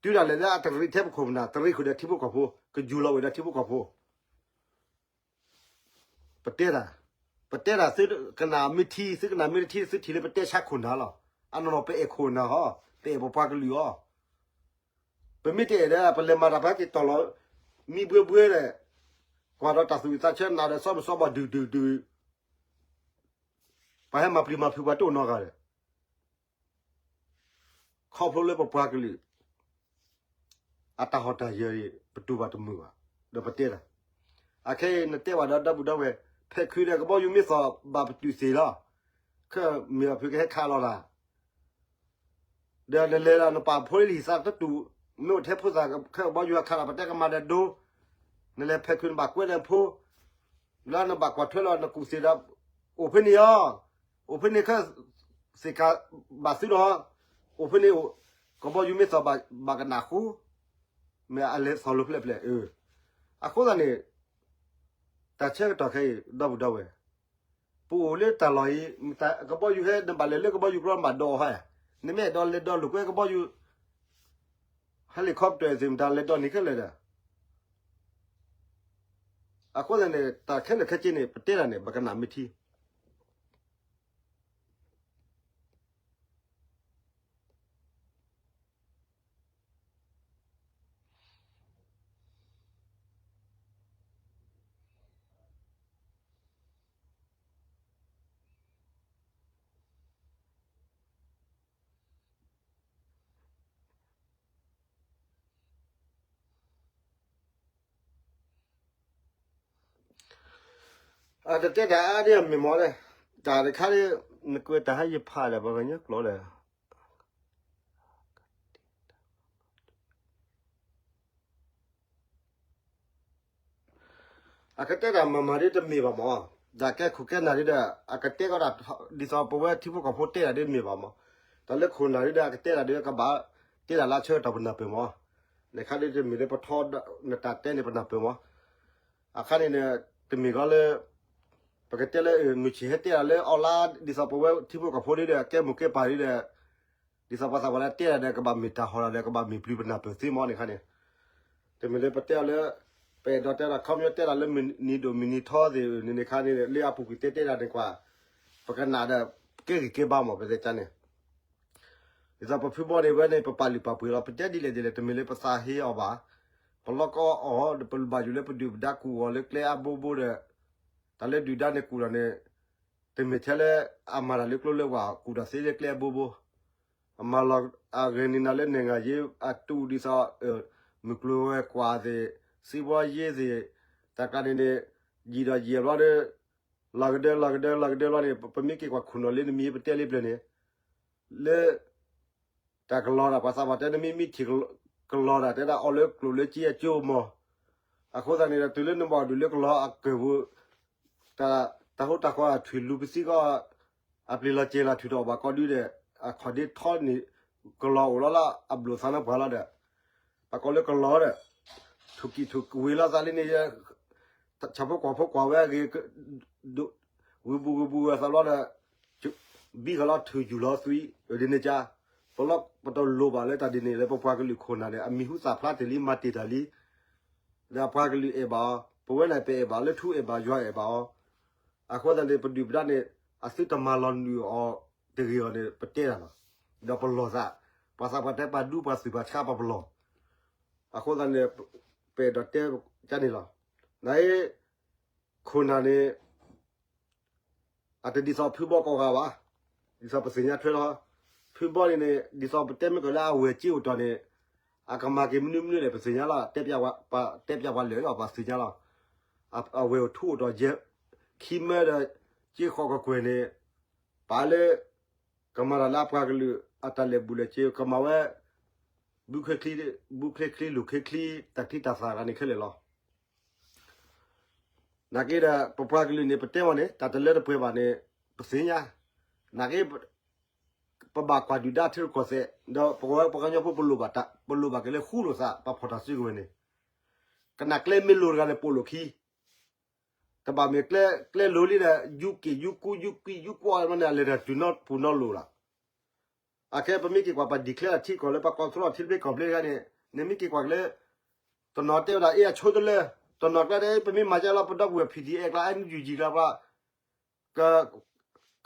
တုၤဒၣ်လဲာ်လၢအတရံးထဲပခိၣ်ပနၢ် တရံးဃုာ်ဒီးထံဖိကီၢ်ဖိ ကယူၢ်လီၤဝဲဒီးထံဖိကီၢ်ဖိ ပတဲတၢ်, ပတဲတၢ်သုကနၣ်မ့ၢ်ထံ သုကနၣ်မ့ၢ်တထံ သုထံၣ်လၢပတဲဆါခိၣ်နၢ်လီၤ. အနီၢ်နီၢ်ပအဲၣ်ခိၣ်နၢ်ဟီ, ပအဲၣ်ပပှၤကလုာ်အီၤ. ပမ့ၢ်တအဲၣ်ဒီး ပလဲၤမၤတၢ်ပှၤက့ၤတီၢ်လီၤ မံဘှ့ဘှ့ဒီး ကွၢ်ဒီးတၢ်သူၣ်ဝံၣ်သးဆၢနၤဒီး စီၤမုၢ်စီၤဘီၣ်ဒုၣ်ဒုၣ်ဒုၣ် ပှၤဟဲမၤပျံၤမၤဖုးပှၤတအိၣ်နီတဂၤဒီး ခီဖျိလၢပပှၤကလုာ် အတၢ်ဟီၣ်တၢ်ယၢၤအံၤ ပတူၢ်ဘၣ်တမုာ်ဘၣ်, ဒီးပတဲတၢ်. အခဲအံၤနတဲဘၣ်ဒီးဒီပုၢ်ဒီဝဲၢ်, ဖဲခုဒီးကဘီယူၤမ့ၢ်သီၣ်ဘၣ်ပတုာ်သ့ၣ်လီၤ. ခဲမ့ၢ်အဖုကဟဲခးလီၤတၢ် ဒီးနလဲၤဒီးနပာ်ဖိလံၤသးတတူၢ်, မ့ၢ်အိၣ်ထဲဖိသၣ်ခဲကဘီယူၤအခးဒီး ပတဲကမၤဒီးဒိ, နလဲၤဖဲခုနဘၣ်ကွဲဒီးဖိ, လၢနဘၣ်ကွၢ်ထွဲလီၤနကူၣ်သ့ၣ်ဒီး, အိၣ်ဖဲန့ၣ်အီၤ, အိၣ်ဖဲန့ၣ်ခဲ သ့ၣ်ကးဘၣ်သုလီၤ, အိၣ်ဖဲန့ၣ်, ကဘီယူၤမ့ၢ်သီၣ်ဘၣ်ကနၣ်ဃိ, မ့ၢ်အလဲၤသီၣ်လိာ်ဖျဲၣ်ဖျဲၣ်, အဃိသတးန့ၣ် တၢ်ဆၢကတီၢ်ခဲအံၤ ဒီပုၢ်ဒီဝဲၢ်, ပအိၣ်လၢတၢ်လီၢ်အံၤ, ကဘီယူၤဟဲ နဘၣ်လဲၤလၢကဘီယူၤကျိနဘၣ်ဒိးအီၤဟဲ, နမ့ၢ်အဲၣ်ဒိးလဲၤဒိးလိာ်ကွဲကဘီယူၤ, helicopter သ့ၣ်မတၤလဲၤဒိးန့ၢ်ခဲလၢာ်ဒီး, အဃိသတးန့ၣ် တၢ်ခဲလၢာ်ခဲဆ့န့ၣ် ပတဲတၢ်န့ၣ် ပကနၣ်မ့ၢ်ထံ အတတဲတၢ်အါဒ်အမ့ၢ်မးလဲၣ်, တၢ်တခါဒ် နကွဲးတၢ်ဟါယဖးဒီး ပှၤကညီကျိာ်ဒီး အကတဲတၢ်မၤမၤဒ်တမ့ၢ်ဘၣ်မး, တၢ်ကဲခိၣ်ကဲနၢ်ဒ်ဒီး အကတဲကီးတၢ် ဒ်သိးပဝဲထံဖိကီၢ်ဖိတဲတၢ်ဒ်မ့ၢ်ဘၣ်မး, တၢ်လၢခိၣ်နၢ်ဒ်ဒီး အကတဲတၢ်ဒ်ကဘၣ်တဲတၢ်လၢအဆၢကတီၢ်ပနၢ်ပၢၢ်မး, နခါဒ်တမ့ၢ်လၢပထီ နတၢ်တဲန့ၣ်ပနၢ်ပၢၢ်မး, အခါန့ၣ်န့ၣ် တမ့ၢ်ကီးလၢ ပကတဲလၢ မုၢ်ဆ့ၣ်ဟဲတဲတၢ်လၢအီလါ ဒ်သိးပဝဲထံဖိကီၢ်ဖိဒ်ဒီး ကဲမိၢ်ကဲပၢ်ဒ်ဒီး ဒ်သိးပှၤသးပှၢ်လၢတဲတၢ်ဒီး ကဘၣ်မ့ၢ်တၢ်ဟီၣ်ဒီး ကဘၣ်မ့ၢ်ပျုၤပနၢ်ပၢၢ်သ့မးန့ၣ်ခါန့ၣ်, တမ့ၢ်လၢပတဲအီၤလၢ ပအဲၣ်ဒိးတဲတၢ်ခီပညီတဲတၢ်လၢမုၢ်နံၤဒိၣ်မုၢ်နံၤထီသ့ၣ်န့ၣ်ခါန့ၣ် လၢအပူၤကွံာ်တဲတဲတၢ်န့ၣ်ကွၢ်, ပကနၣ်ဒီး ကဲဂံၢ်ကဲဘါမး ပသ့ၣ်ညါန့ၣ် ဒ်သိးပဖုဘီန့ၣ်ဝဲန့ၣ် ပပာ်လုၢ်ပာ်ပှ့ၤလီၤ ပတဲဒ်လဲၣ်ဒ်လဲၣ် တမ့ၢ်လၢပသးဟ့အီၤဘၣ်, ပလီၢ်ကီအီၤဒီး ပဘၣ်ယိၣ်လၢပဒုၣ်ပဒါကူၣ်အီၤလၢကျဲအါဘိဘိဒီး တၢ်လၢဒုၣ်ဒါန့ၣ်ကူၣ်ဒီးန့ၣ် တမ့ၢ်ထဲလၢအမၤတၢ်လၢကျိလၢဝၢ် ကူၣ်ဒီးသ့လၢကျဲအါဘိဘိ, အမၤလီၤအဂ့ၤန့ၣ်နၤလၢနဲၣ်ဂၤယ့အတူၢ်ဒ်သိး မုၢ်ကျိၤဝဲၤကွာ်သ့ၣ် စံးဘီယ့သ့ၣ် တၢ်ကါန့ၣ်န့ၣ် ယံာ်ဒီးယံာ်ဘျီဒီး လီၤကဒၢလီၤကဒၢလီၤကဒၢဘျီန့ၣ် ပမ့ၢ်က့ၤကွၢ်ခိၣ်နီၣ်လၢနမံၤပတဲလံပျၢၤန့ၣ် လၢ တၢ်ကလီၤတၢ် ပှၤသးပှၢ်တဲနမ့ၢ်မံထံၣ်ကလီၤတၢ် တဲဒၣ်အီလၢကျိာ်လၢက့အကၠိမီၤ, အဃိသတးန့ၣ်ဒီး တုၤလၢနဘၣ်ဒုးလၢကလီၤအကၢၢ်ပူၤ တၢ်ဟိတၢ်ဃီအထွံၣ်လူၤပသံကီး အပျ့ၤလီၤစဲၤလီၤထွံၣ်တအီၣ်ဘၣ်ကီဒုဒီး အခီၣ်ဒ့ထီန့ၣ် ကလီၤအိၣ်လီၤလၢအဘျုးသးနပှၤလီၤဒီး ပကိးလၢကလီၤဒီး ထူၣ်ကံၣ်ထူၣ်ဝ့ၤလီၤသးလံန့ၣ် ဆၣ်ဖိကီၢ်ဖိကွၢ်ဝဲအဂ့ၢ် ဝံၤဘူးဝံၤဘူးဝဲသးဘျီဒီး ဘံၣ်ဃီလီၤထုးယူၢ်လီၤသွံ ဒ်န့ၣ်ကါ, ပလီၢ်ပတလိၣ်ဘၣ်လၢတၢ်ဒ်န့ၣ်လၢပပှၤကလုာ်ခိၣ်နၢ်န့ၣ် အမံၤဟူသၣ်ဖျါတ့ၢ်လံ မၤတ့ၢ်တၢ်လံ, ဒီးအပှၤကလုာ်အဲၣ်ဘၣ်အီၤ ပဝဲန့ၣ်ပအဲၣ်ဘၣ်လၢထူအဲၣ်ဘၣ်ယွၤအဲၣ်ဘၣ်အီၤ, အဃိသတးန့ၣ် ပဒုၣ်ပဒါန့ၣ် အသုတမၤလီၤနုာ်အီၤတဂ့ၤအီၤန့ၣ် ပတဲတၢ်လီၤ, ဒီးပလီၢ်သး, ပှၤသးပှၢ်တဲပှၤဒူပှၤသုၣ်ပှၤဆါပှၤပလီၢ်, အဃိသတးန့ၣ် ပအဲၣ်ဒိးတဲကါန့ၣ်လီၤ, န ခိၣ်နၢ်န့ၣ် အတဒ်သိးဖုဘီကိးဂၤဘၣ်, ဒ်သိးပသ့ၣ်ညါထွဲလီၤ, ဖုဘီန့ၣ်န့ၣ် ဒ်သိးပတဲမ့ၢ်ကီးလၢအဝဲၢ်စ့အိၣ်တီၢ်န့ၣ် အကမၤက့ၤမနုၤမနုၤလဲၣ် ပသ့ၣ်ညါလီၤ, တဲပျးပှၤလၢာ်လီၤ ပှၤသ့ၣ်ညါလီၤ, အဝဲၢ်အိၣ်ထူအိၣ်တီၢ်ယဲၢ်, ခံမၢဒီး က့ဃီကကွဲၢ်န့ၣ် ပာ်လၢ ကမၤတၢ်လၢအပှၤကလုာ် အတၢ်လဲၤဘူးလဲၤစ့ ကမၤဝဲ ဘူးချ့ချံလူၤချ့ချံ တၢ်ချံတၢ်သၣ်ဂၤန့ၣ်ခဲလၢာ်လီၤ. နာ်က့ဒီး ပပှၤကလုာ်န့ၣ် ပတဲမ့ၢ်န့ၣ် တၢ်တလၢတပှဲၤဘၣ်န့ၣ် ပသ့ၣ်ညါ, နာ်က့ ပဘၣ်ကွၢ်ဒုၣ်ဒါထံရူၢ်ကီၢ်သဲး ဒီးပဝဲပှၤကညီဖိ ပလိၣ်ဘၣ်တၢ် ပလိၣ်ဘၣ်က့ၤလၢဃူလိာ်သး ပှၤဖီၣ်တၢ်စုကဝဲၤန့ၣ်, ကနၣ်ကျဲမ့ၢ်လိၤတဂၤန့ၣ် ပိာ်လိာ်ခံ တဘၣ်မ့ၢ်ကျဲ ကျဲလိၤလံဒီး ယူက့ၢ်ယူကူ ယူကွံယူကွီၢ်မ့ၢ်န့ၣ် အလဲၤတၢ်တုၤနီပူၤနီလိၤလီၤ. အခဲပမ့ၢ်က့ၤကွၢ်ပှၤ declare ထံကီၢ်လၢပှၤ control ထံတဘျ့ကီၢ်ဘျ့တခါန့ၣ် နမ့ၢ်က့ၤကွၢ်က့ၤလၢ တနီၤတဲဝဲဒၣ် အ့ အဆိတလၢ, တနီၤကျါတဲ ပမ့ၢ်မၤကဲလီၤ ပဒီပုၢ်ဝဲၢ် P D F ကျါ N U G ကျါပှၤ က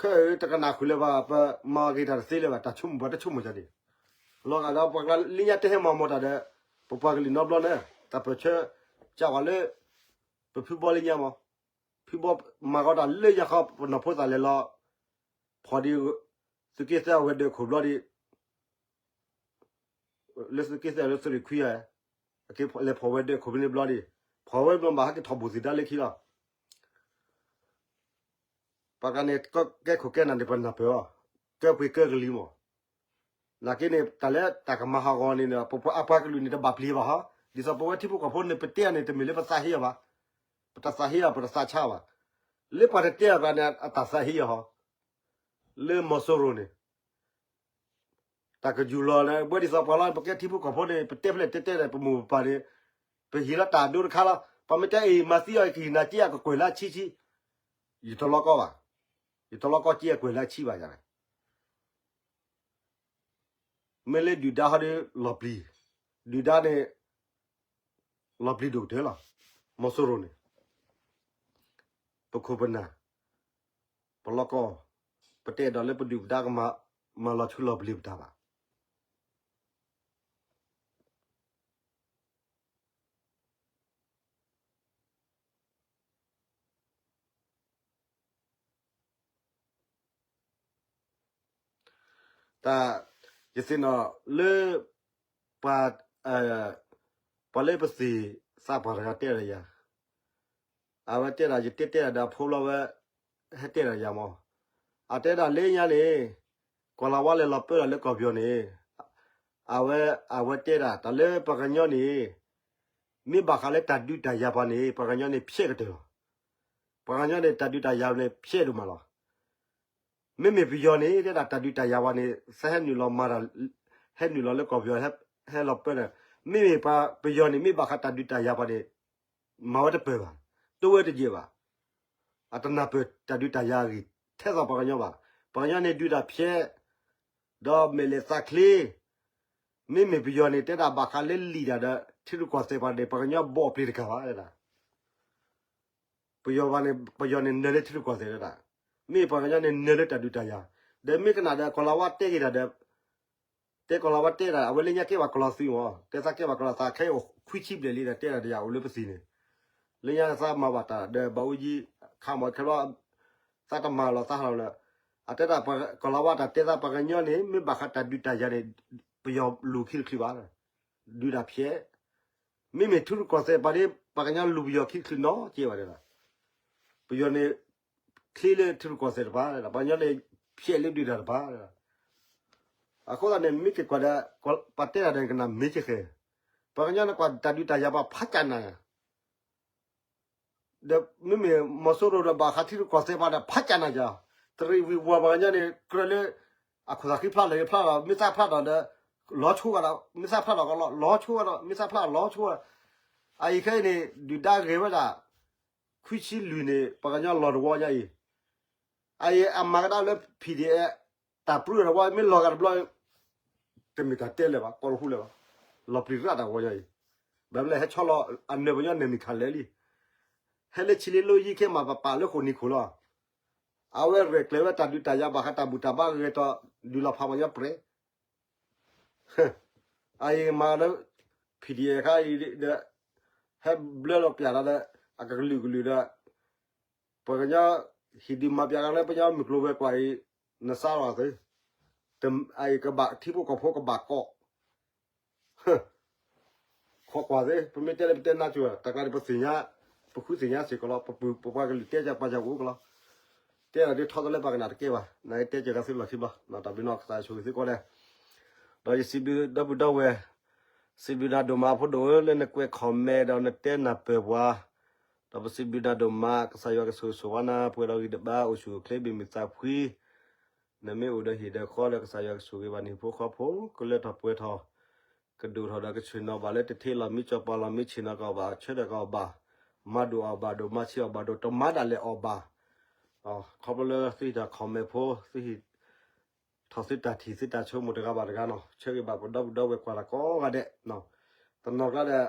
ခဲအံၤတကနၣ်ဃုာ်လၢၤဘၣ် ပမၤဂ့ၤတၢ်တသ့လၢၤဘၣ် တၢ်ဆိကမိၣ်ပှၤတဆိကမိၣ်ကၢ်ဒံး, လီၤဂာ်ဒီးပှၤကျါလၢညါတဟဲမၤမီၤတၢ်ဒီး ပပှၤကလုာ်နီတဘျီန့ၣ် တၢ်ပၢၢ်ဆၢ ကးဝဲလၢ ပဖုဘီလၢညါမီၤ, ဖုဘီမၤဃီတၢ်လၢညါခီ ပနီၢ်ဖိသၣ်လဲၤလီၤ ဖီၣ်ဒံး သုးက့သၢအဝဲၤဒၢးခိၣ်ဘျီဒံး လၢသုးက့သၢလၢသုးရ့ၣ်ခွံဧါ, အက့ၤလဲၤဖီၣ်ဝဲၤဒၢးခိၣ်ဖဲန့ၣ်ဘျီဒံး, ဖီၣ်ဝဲဘျီဘၣ်ဟဲက့ၤထီၣ်ဘူးသ့ၣ်ဒါလၢခံလီၤ. ပှၤကန့ၣ် ကဲခိၣ်ကဲနၢ်န့ၣ် ပနၢ်ပၢၢ်အီၤ, ကဲပှ့ၤကဲကလံၤမီၢ်, နာ်က့န့ၣ် တၢ်လၢတၢ်ကမၤဟးဂီၤန့ၣ် ပပှၤကလုာ်န့ၣ် တဘၣ်ပျံၤဘၣ်ဟီ, ဒ်သိးပဝဲထံဖိကီၢ်ဖိန့ၣ် ပတဲအီၤန့ၣ် တမ့ၢ်လၢပသးဟ့အီၤဘၣ်, ပတသးဟ့အီၤ ပတသးဆါဘၣ်, လၢပှၤတတဲအီၤကျါန့ၣ် အတၢ်သးဟ့အီၤဟီ, လၢမီၤစိရိၤန့ၣ် တၢ်ကယူၢ်လီၤလၢ ဘၣ်ဒ်သိးပှၤလီၤ ပကဲထံဖိကီၢ်ဖိန့ၣ် ပတဲဖဲလဲၣ်တဲတဲဒီး ပမိၢ်ပပၢ်န့ၣ် ပဟ့ၣ်လီၤတၢ်ဒိတခါလီၤ. ပှၤမ့ၢ်တဲအံၤ မၤသံအီၤ ကဟ့ၣ်နၤက့အကကွဲၢ်လၢအဆံဆံ, ယတလီၤကီဘၣ်, ယတလီၤကီက့အကွဲၢ်လၢအဆံဘၣ်ယၤလဲၣ်. မ့ၢ်လၢဒုၣ်ဒါဟီဒီးလီၤပျံၤ, ဒုၣ်ဒါန့ၣ် လီၤပျံၤဒိၣ်ကတၢၢ်လီၤ. မီၤစိရိၤန့ၣ် ပခိၣ်ပနၢ် ပလီၢ်ကီၢ်, ပတအဲၣ်ဒိးလၢပဒုၣ်ပဒါကမၤ မၤလီၤဆူလီၤပျံၤပတၢ်ဘၣ်. တၢ် ယသ့ၣ်နီၣ်လၢ ပှၤ ပှၤလၢပသ့ၣ်သးပှၢ်တဂၤတဲဒီးယၤ အဝဲတဲဒၣ် ယတဲတဲဒၣ်ဒီးအဖိလီၤဝဲ ဟဲတဲဒၣ်ယၤမး, အတဲဒၣ်လၢညါန့ၣ် ကီၢ်လၤဝါလဲၤလီၤပၢလီၤလၢကီၢ်ပယီၤန့ၣ် အဝဲ အဝဲတဲဒၣ် တၢ်လၢပှၤကညီန့ၣ် မ့ၢ်ဘၣ်ဃးလၢတၢ်ဒုးတၢ်ယၤပှၤန့ၣ် ပှၤကညီန့ၣ်ဖျဲးကတၢၢ်လီၤ. ပှၤကညီန့ၣ် တၢ်ဒုးတၢ်ယၤန့ၣ် ဖျဲးဒိၣ်မးလီၤ. မ့မ့ၢ်ပယီၤန့ၣ် တဲဒၣ်တၢ်ဒုးတၢ်ယၤပှၤန့ၣ် သးဟဲနုာ်လီၤမၤတၢ် ဟဲနုာ်လီၤလၢကီၢ်ပယီၤ ဟဲလီၤပၢဒီး မ့မ့ၢ်ပှၤပယီၤန့ၣ် မ့ၢ်ဘၣ်ဃးတၢ်ဒုးတၢ်ယၤပှၤန့ၣ် မၤဝဲတပၢၢ်ဘၣ်, တဝဲတယဲၢ်ဘၣ်. အတနၢ်ပၢၢ်တၢ်ဒုးတၢ်ယၤအဂ့ၢ် ထဲသိးပှၤကညီဘၣ်. ပှၤကညီန့ၣ်ဒုးတၢ်ဖျဲး ဒီးမဲာ်လဲၤသးချ့, မ့မ့ၢ်ပယီၤန့ၣ် တဲဒၣ်ဘၣ်ဃးလၢလံာ်တၢ်ဒီး ထံရူၢ်ကီၢ်သဲးပှၤန့ၣ် ပှၤကညီဘိးပျံၤတကၢ်ဘၣ်ဒၣ် ပယီၤဘၣ်န့ၣ် ပယီၤန့ၣ်နၢၤလၢထံရူၢ်ကီၢ်သဲးဒၣ်, မ့ၢ်ပှၤကညီန့ၣ်နၢၤလၢတၢ်ဒုးတၢ်ယၤ, ဒီးမ့ၢ်ကနၣ်ဒီးကီၢ်လၤဝါတဲက့ၤတၢ်ဒီး တဲကီၢ်လၤဝါတဲဒၣ် အဝဲလၢညါကဲပှၤကလီၤသွံမး, တဲသးကဲပှၤကလီၤသးခဲအိၣ်ခွံဆံဘျဲၣ်လံဒီးတဲဒၣ်တယၤအိၣ်လၢပသံၣ်န့ၣ်, လၢညါသးမၤဘၣ်တၢ်ဒီးဘၣ်အူကၠံ, ခးမီၤခဲလီၤ, သးတမၤလီၤသးဟးလီၤလၢ, အတဲဒၣ်ကီၢ်လၤဝါတၢ်တဲသးပှၤကညီန့ၣ် မ့ၢ်ဘၣ်ဃးတၢ်ဒုးတၢ်ယၤန့ၣ်, ပယီၤလူၤခံတချုးဘၣ်, ဒုးတၢ်ဖျဲး မ့မ့ၢ်ထံရူၢ်ကီၢ်သဲးပှၤဒ် ပှၤကညီလူၤပယီၤခံတချုးနီတစဲးဘၣ်ဒၣ်, ပယီၤန့ၣ် ချ့လၢထံရူၢ်ကီၢ်သဲးတပၤ, ပှၤကညီန့ၣ် ဖျဲးလၢဒုးတၢ်တပၤ, အဃိသတးန့ၣ် မ့ၢ်က့ၤကွၢ်ဒီး ပှၤတဲတၢ်ဒီးကနၣ်မ့ၢ်က့ၤဃဲ, ပှၤကညီန့ၣ်ကွၢ်တၢ်ဒုးတၢ်ယၤပှၤဖးကၢ်နၤယၤ ဒီးမ့မ့ၢ်မီၤစိရိၤဒီးဘၣ်ဃးထံရူၢ်ကီၢ်သဲးပှၤဒီး ဖးကၢ်နၤယၤ, တရံးဝံၤဝီၤပှၤကညီန့ၣ် ကြၢးလၢ အခိၣ်သးဃံဖျါလၢာ်ဖျါဒီး မ့ၢ်သၣ်ဖျါဒီးဒီး လီၤဆိဝဲဒီး မ့ၢ်သၣ်ဖျါဒီးကလီၤဆိဝဲဒီး မ့ၢ်သၣ်ဖျါလီၤဆိဝဲ, အအံၤခဲအံၤန့ၣ် ဒုၣ်ဒါဂဲၤဝဲဒၣ် ခွံဆံလွံၢ်န့ၣ် ပှၤကညီလီၤတဝီညါအံၤ, အအံၤအမၤကဒါလၢ ဖံၣ်ဒံၣ်အဲၣ် တၢ်ပြူတဝီ မ့ၢ်လီၤဂာ်တဘျီ တမ့ၢ်တၢ်တဲလၢၤဘၣ် ကီၢ်တဟူလၢၤဘၣ်, လီၤပျံၤရၣ်တၢ်ဝီညါအံၤ, ဘၣ်မနုၤလဲၣ် ဟဲဆီလီၤအနၢၤပညီန့ၣ်မံၤခးလဲၣ်လံ, ဟဲလၢဆံလ့လိယံၤခဲမးပပာ်လၢဃိာ်နံၤခိၣ်လီၤ, အဝဲရဲၣ်ကျဲၤဝဲတၢ်ဒုးတၢ်ယၤဘၣ်ဃးတၢ်ဘူၣ်တၢ်ဘါဂဲၤတီၤ ဒုးလီၤဖးပှၤကညီပြဲး အအံၤမၤလၢ ဖံၣ်ဒံၣ်အဲၣ်ခါအံၤဒီး ဟဲဘျၢလီၤပျၢ်လီၤဒီး အကကလုာ်ကလုာ်ဒီး ပှၤကညီ ဟံၣ်ဒုးမၤပျးကလၢပညီမုၢ်ကျိၤဝဲၤကွာ်အံၤ နစါလီၤသု, အအံၤကဘၣ်ထံဖိကီၢ်ဖိကဘၣ်ကိး ခိးကွၢ်သ့ ပမ့ၢ်တဲလၢပတဲနါစိၤ တၢ်ကျါန့ၣ်ပသ့ၣ်ညါ, ပဃုသ့ၣ်ညါစ့ၢ်ကီးလီၤ, ပပှၤကလုာ်တဲပှၤကအိၣ်ကလီၤ, တဲဒၣ်ဒ်ထီတလဲပှၤကနၣ်တကဲဘၣ်, နတဲစၢၤကသ့လီၢ်ခံဘျီ, တၢ်ဘျုးနီၢ်ကစၢ်ယွၤဆိၣ်ဂ့ၤသုကိးဂၤဒဲး, ဒီးယစံးဘျုးဒီပုၢ်ဒီဝဲၢ်, စံးဘျုးနၤဒိၣ်မးဖိဒိၣ်ဧၢ လၢနကွဲး comment ဒီးနတဲနၢ်ပၢၢ်ပှၤ, ဒီးပစံးဘျုးနၤဒိၣ်မး ကစၢ်ယွၤကဆိၣ်ဂ့ၤဆိၣ်ဝါနၤ ပှဲၤဒီးဂံၢ်တဘါအိၣ်ဆူၣ်အိၣ်ချ့ဘၣ်မုာ်သးဖှံ နမ့ၢ်အိၣ်ဒီးဟံၣ်ဒီးဃီဒီးကစၢ်ယွၤကဆိၣ်ဂ့ၤဘၣ်နဟံၣ်ဖိဃီဖိ ကလၢထီၣ်ပှဲၤထီၣ် ကဒိၣ်ထီၣ်ဒီးကဆ့ၣ်နီၤဘၣ်လၢတထ့လီၤမံကၠီၤပၤလီၤမံဆ့ၣ်နီၤကီးဘၣ် ဆၢထၢၣ်ကီးဘၣ် မၤဒိၣ်အီၤဘၣ်ဒိၣ် မၤဆံးအီၤဘၣ်ဒိၣ် တမၤဒၣ်လဲာ်အီၤဘၣ်, ခီဖျိလၢသုဟံၣ်တၢ် comment ဖိ သုဟံၣ် ထီၣ်သုတၢ်ထံၣ်သုတၢ်ဆိကမိၣ်တဂၤဘၣ်တဂၤနီၤ ဆၢဂ့ၤဘၣ်ပဒီပုၢ်ဒီဝဲၢ်ကွၢ်တၢ်ကိးဂၤဒဲး, တနီၤကျါဒီး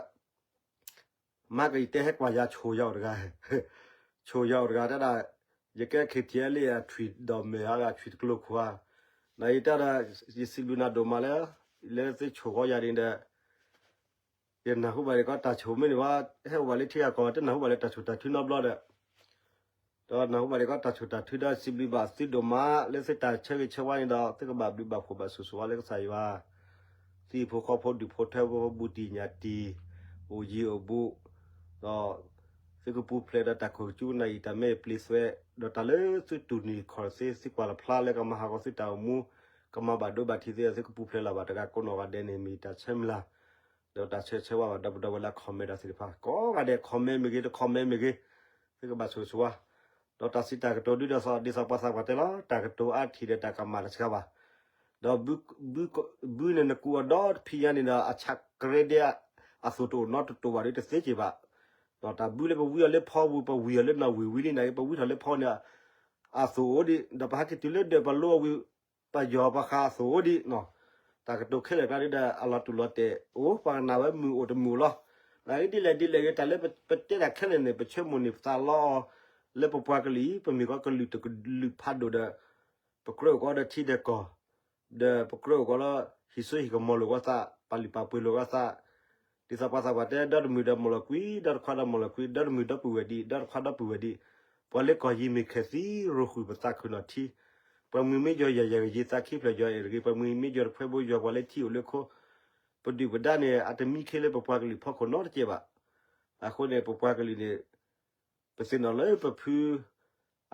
မၤကယတဲဟဲကွၢ်ယၤဆိၣ်ယၤအိၣ်တဂၤ, ဆိၣ်ယၤအိၣ်တဂၤတဲဒၣ်, ယကဲ KTLA အထွံၣ်ဒီးမဲာ်အဂၤထွံၣ်တကျိၤခိၣ်ဧါ, နအံၤတဲဒီး ယစံးဘျုးနၤဒိၣ်မးလၢ လၢသုဆိၣ်ဃီယၤဒ်ဒီး ယနၢ်ဟူဘၣ်ဒ်ကီးတၢ်ဆိၣ်မ့ၢ်န့ၣ်ဝဲ ဟဲအိၣ်ဘၣ်လၢထံဂၤကီၢ်ဂၤ တနၢ်ဟူဘၣ်လၢတၢ်ဆိၣ်တၢ်ထုနီတဘျီဒီး ဒီးနၢ်ဟူဘၣ်ဒ်ကီးတၢ်ဆိၣ်တၢ်ထုဒီးစံးဘျုးဘၣ်သုဒိၣ်မး လၢသုတၢ်ဆၢဂ့ၤဆၢဝါန့ၣ်ဒီး သုကဘၣ်ဘျုးဘၣ်ဖှိၣ်ဘၣ်ဆိၣ်ဂ့ၤဆိၣ်ဝါလၢကစၢ်ယွၤ သုဟံၣ်ဖိဃီဖိဒူၣ်ဖိထၢဖိဘူးတံၢ်ညၣ်တံၢ် အိၣ်ယံၤအိၣ်ဘူး, ဒီး သုကပူၤဖျဲးဒီးတၢ်ခိၣ်ကကူနၢ်အံၤတၢ်မဲာ်ပျံၤသွဲး ဒီးတၢ်လၢသုတူၢ်နံၤခီၣ်သ့ သုကွၢ်လီၤဖျါလၢကမၤဟးဂီၤသုတၢ်အိၣ်မူ, ကမၤဘၣ်ဒိဘၣ်ထံးသု သုကပူၤဖျဲးလၢ်ဘၣ်တဂၤကိးနီၢ်ဂၤဒဲးန့ၣ် မ့ၢ်တၢ်ဆၢမုၢ်လၢ် ဒီးတၢ်ဆၢဆၢဝါဘၣ်ဒီပုၢ်ဒီဝဲၢ်လၢ comment ဒီးသ့ၣ်တဖၣ် ကိးဂၤဒဲး comment မ့ၢ်ဂ့ၤ တ comment မ့ၢ်ဂ့ၤ, သုကဘၣ်ဆိၣ်ဂ့ၤဆိၣ်ဝါ, ဒီးတၢ်စံးတၢ်ကတိၤဒုးဒီးသီ ဒ်သိးပှၤသးပှၢ်တဲလီၤ တၢ်ကတိၤအါထံၣ်ဒီးတၢ်ကမၣ်တဆှးဘၣ်, ဒီး ဘုန့ၣ်နကူးအီၤဒီတဖံးညါန့ၣ်ဒီး အဆၣ်ကရဲဒဲး အသိၣ်တအိၣ်နီတတိၢ်ဘၣ်ဒီးတသ့က့ၤဘၣ်, ဒီးတၢ်ဘုလၢပဝံအီၤလၢဖီဝံၤ ပဝံအီၤလၢနီၢ်ဝံၤဝံၤလံန့ၣ် ပဝံထီၣ်လၢဖီန့ၣ် အသိၣ်အိၣ်ဒံး ဒီးပဟဲက့ၤတုၤလၢဒၢးပလိအဝံၤ ပယီၤပှၤဃးအသိၣ်အိၣ်ဒံး, တၢ်ကတိၤခဲလၢာ်ကျါဒ်ဒီး အလီၤတူၢ်လီၤတဲာ်အိၣ် ပှၤကနၣ်ဝဲမုာ်အိၣ်တမုာ်လီၤ, နာ်က့ဒ်လဲၣ်ဒ်လဲၣ်ဂ့ၤ တၢ်လၢပတဲတၢ်ခဲလၢာ်န့ၣ် ပဆၢမိၣ်န့ၢ်ပသးလီအီၤ လၢပပှၤကလုာ်အံၤ ပမ့ၢ်ကီးကလုာ်တကလုာ်ဖးဒိၣ်ဒီး ပကြၢးအိၣ်ကီးဒီးထံဒီးကီၢ် ဒီးပကြၢးအိၣ်ကီးလၢ ဟံးစိဟံးကမီၤလိာ်ကီးသး ပာ်လုၢ်ပာ်ပှ့ၤလိာ်ကီးသး, ဒ်သိးပှၤသးပှၢ်တဲ ဒီတမုၢ်ဒီးမီၢ်လီၤကွံာ် ဒီတခွါဒီးမီၢ်လီၤကွံာ် ဒီတမုၢ်ဒီပုၢ်ဝဲၢ်ဒံး ဒီတခွါဒီပုၢ်ဝဲၢ်ဒံး, ပှၤလၢကီၢ်ယံၤမ့ၢ်ခဲသံ ရိၣ်ဃုာ်ပသးခုၣ်နီၣ်ထံ, ပှၤမုၢ်မ့ၢ်ယီၤယၤယၤဂ့ၤ သးခံဖျၢၣ်ယီၤအဲၣ်တဂ့ၤ ပှၤမုၢ်မ့ၢ်ယီၤတခွဲဘိယီၤပှၤလၢထံအိၣ်လၢခိ, ပဒုၣ်ပဒါန့ၣ် အတမံခ့လၢပပှၤကလုာ်ဖီခိၣ်နီတကဲဘၣ်, အဃိန့ၣ် ပပှၤကလုာ်န့ၣ် ပသ့ၣ်နီၣ်လၢပဖု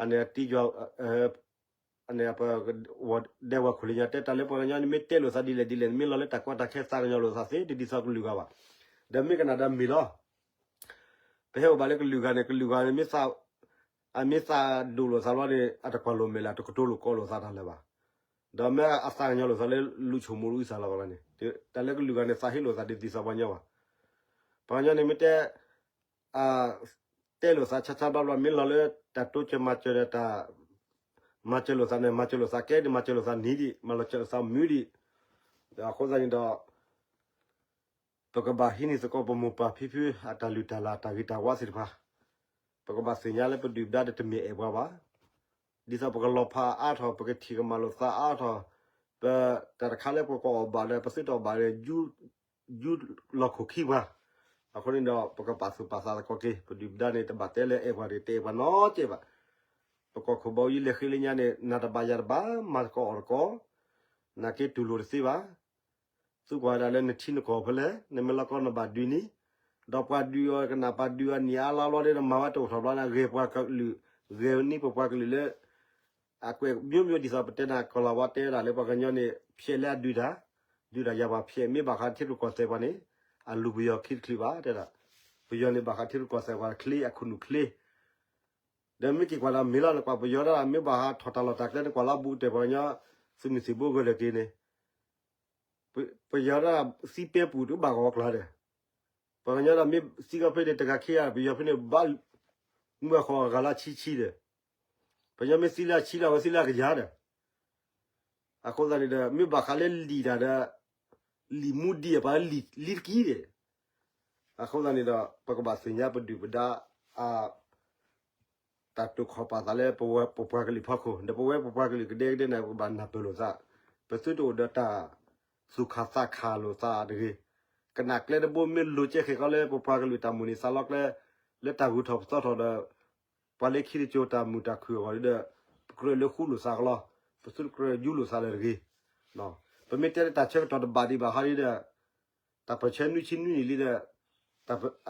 အန့ၣ်တံယွၤ အန့ၣ် ဒဲဝဲခိၣ်လၢညါတဲတၢ်လၢပှၤကညီန့ၣ် မ့ၢ်တဲလိာ်သးဒ်လဲၣ်ဒ်လဲၣ်န့ၣ် မ့ၢ်လီၤလၢတၢ်ကီတၢ်ခဲ သးကညီၤလိာ်သးသ့ တဒ်သိးကလုာ်ဂၤဘၣ်. ဒီးမ့ၢ်ကနၣ်ဒီးမ့ၢ်လီၤ. ပဟဲအိၣ်ဘၣ်လၢကလုာ်ဂၤန့ၣ် ကလုာ်ဂၤန့ၣ် မ့ၢ်သးဒိၣ်လိာ်သးလီၤန့ၣ် အတကွၢ်လိာ်မဲာ်လၢ တကတိၤလိာ်ကီလိာ်သးတၢ်လၢၤဘၣ်. ဒီးမ့ၢ်အသးကညီၤလိာ်သးလၢ လူၤဆိၣ်မိၢ်လူၤအုၣ်သးလီၤဘၣ်န့ၣ် တၢ်လၢကလုာ်ဂၤန့ၣ် သးဟ့လိာ်သးဒ်သိးပှၤကညီဘၣ်. ပှၤကညီန့ၣ်မ့ၢ်တဲ တဲလိာ်သးဆါဆါဘျီဘျီ မ့ၢ်လီၤလၢတၢ်တိစၢၤမၤစၢၤဒီးတၢ် မၤစၢၤလိာ်သးန့ၣ် မၤစၢၤလိာ်သးကဲဒံး မၤစၢၤလိာ်သးနံၤဒံး မၤစၢၤလိာ်သးမုၢ်ဒံး. ဒီးအဃိသတးန့ၣ်ဒီး ပကဘၣ်ဟံးန့ၢ်သကိးပမိၢ်ပၢ်ဖံဖုအတၢ်လုၢ်တၢ်လၢ်တၢ်ဂ့ၤတၢ်ဝါသ့ၣ်တဖၣ်, ပကဘၣ်သ့ၣ်ညါလၢပဒုၣ်ပဒါဒီးတမ့ၢ်အဲၣ်ပှၤဘၣ်. ဒ်သိးပကလီၤဖးအါထီၣ် ပကထံၣ်ကမၣ်လိာ်သးအါထီၣ်, ပတၢ်တခါလၢပကအီၣ်ဘၣ်ဒီး ပသုတအီၣ်ဘၣ်ဒီး ယူၢ်လီၤခိၣ်ခံပှၤ, အဃိန့ၣ်ဒီး ပကပာ်သူၣ်ပာ်သးသကိးက့ၤ ပဒုၣ်ပဒါန့ၣ် တဘၣ်တဲလၢအဲၣ်ပှၤတဂ့ၤ တအဲၣ်ပှၤနီတစဲးဘၣ်. ပကီၢ်ခိၣ်ဘီယံၤလဲၤဃ့လၢညါန့ၣ် နၤတဘၣ်ယၤတဘၣ် မၤသကိးအီၣ်သကိး, နာ်က့တူၢ်လိာ်တသ့ဘၣ်. သုကွၢ်ဝဲဒၣ်လၢနထံနကီၢ်ဖဲလဲၣ်, နမ့ၢ်လီၤကီနဘၣ်ဒုးန့ၣ်, ဒီးပှၤဒုးအီၤကနၣ်ပှၤဒုးအီၤနံၣ်အါလါဘျီဒီး နမၤဝဲတအိၣ်ထီၣ်ဘျီန့ၣ် ဂဲၤပှၤကလုာ်, ဂဲၤန့ၢ်ပပှၤကလုာ်လၢ အကွဲးမျိုးမျိုး ဒ်သိးပတဲနၤကီၢ်လီၤဝါတဲဒၣ်လၢပှၤကညီန့ၣ် ဖျဲးလၢအဒုးတၢ်, ဒုးတၢ်ယၤပှၤဖျဲး မ့ၢ်ဘၣ်ဃးထံရူၢ်ကီၢ်သဲးပှၤန့ၣ် အလူၤပယီၤခံတချုးဘၣ်တဲဒၣ်, ပယီၤန့ၣ်ဘၣ်ဃးထံရူၢ်ကီၢ်သဲးပှၤချ့ အခိၣ်နူာ်ချ့ ဒီးမ့ၢ်က့ၤကွၢ်ဒီးမ့ၢ်လီၤ နကွၢ်ပယီၤဒၣ် မ့ၢ်ဘၣ်ဟးထီၣ်တၢ်လီၢ်တၢ်ကျဲ နကွၢ်လၢအဘူးကတၢၢ်ပှၤကညီ သုးမုၢ်သံၣ်ဘိဂၢၢ်လၢာ်က့ၤန့ၣ်, ပယီၤဒၣ်သံပဲပူၤတဘၣ်ဂီၤကျါဒီး, ပှၤကညီဒၣ်မ့ၢ်သံကီၢ်ဖဲန့ၣ် တဂၤခံဂၤ ပယီၤဖဲန့ၣ်ဘၣ် မုၢ်အဃီဂၤလၢဆံဆံဒီး, ပယီၤမ့ၢ်သံလၢအဆံလၢအဝဲသံလၢအကယၤဒီး အဃိသတးန့ၣ်ဒီး မ့ၢ်ဘၣ်ဃးလၢလံာ်တၢ်ဒီး လံာ်မူဒံးအပှၤလံာ်လံတကံဒီး, အဃိသတးန့ၣ်ဒီး ပကဘၣ်သ့ၣ်ညါပဒုၣ်ပဒါ အ တၢ်တိာ်ခီၣ်ပာ်သးလၢပဝဲပပှၤကလုာ်ဖီခိၣ် ဒီးပဝဲပပှၤကလုာ်ကဒဲကဒဲန့ၣ် ပကဘၣ်နၢ်ပၢၢ်လိာ်သး, ပသုတအိၣ်ဒီးတၢ်သူၣ်ခၣ်သးခၣ်လိာ်သးတဂ့ၤ, ကနၣ်ကျဲတဘိမ့ၢ်လိၤကဲဃဲၤကီလၢပပှၤကလုာ်တၢ်မိၣ်န့ၢ်သးလီကျဲ လၢတၢ်ဂုၤထီၣ်ပသီထီၣ်ဒီး ပှၤလၢခံတစိၤတၢ်မုာ်တၢ်ခုၣ်အဂီၢ်ဒီး ပကြၢးလၢဃူလိာ်သးကလီ, ပသုတကြၢးယူလိာ်သးလၢတဂ့ၤ. ပမ့ၢ်တဲလၢတၢ်ဆၢကတီၢ်တဘၣ်ဒံးဘၣ်ဟီဒ်ဒီး တၢ်ပၢၢ်ဆၢနွံဆံနွံနံၣ်လံဒီး တၢ်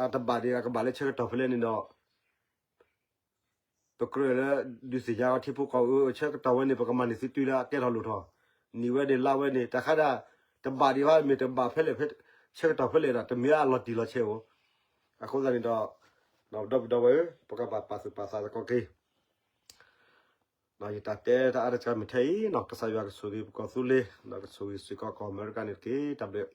တဘၣ်ဒံးအကဘၣ်လၢဆၢကတီၢ်ဖဲလဲၣ်န့ၣ်ဒီး ပကြၢးလၢဒုးသ့ၣ်ညါအီၤထံဖိကီၢ်ဖိ ဆၢကတီၢ်ဝဲန့ၣ် ပကမၤန့ၢ်သုတုၤလၢအကဲထီၣ်လိၣ်ထီၣ်, နံၤဝဲန့ၣ်လါဝဲန့ၣ် တၢ်ခါဒၣ် တဘၣ်ဒံးဘၣ် မ့ၢ်တဘၣ်ဖဲလဲၣ်ဖဲ ဆၢကတီၢ်ဖဲလဲၣ်ဒီး တမ့ၢ်အလီၤတံၢ်လီၤဆဲးဧိၤ, အဃိသတးန့ၣ်ဒီး ဒီပုၢ်ဒီဝဲၢ်ဧၢ ပကဘၣ်ပာ်သူၣ်ပာ်သးသကိးက့ၤ ယတၢ်တဲတၢ်အါတကမ့ၢ်ထဲအံၤနီၤ ကစၢ်ယွၤကဆိၣ်ဂ့ၤပကီၢ်သူလ့ၤ ဒီးကဆိၣ်ဂ့ၤစ့ၢ်ကီးကီၢ်အမဲရကၤန့ၣ်တက့ၢ် တၢ်ဘျုး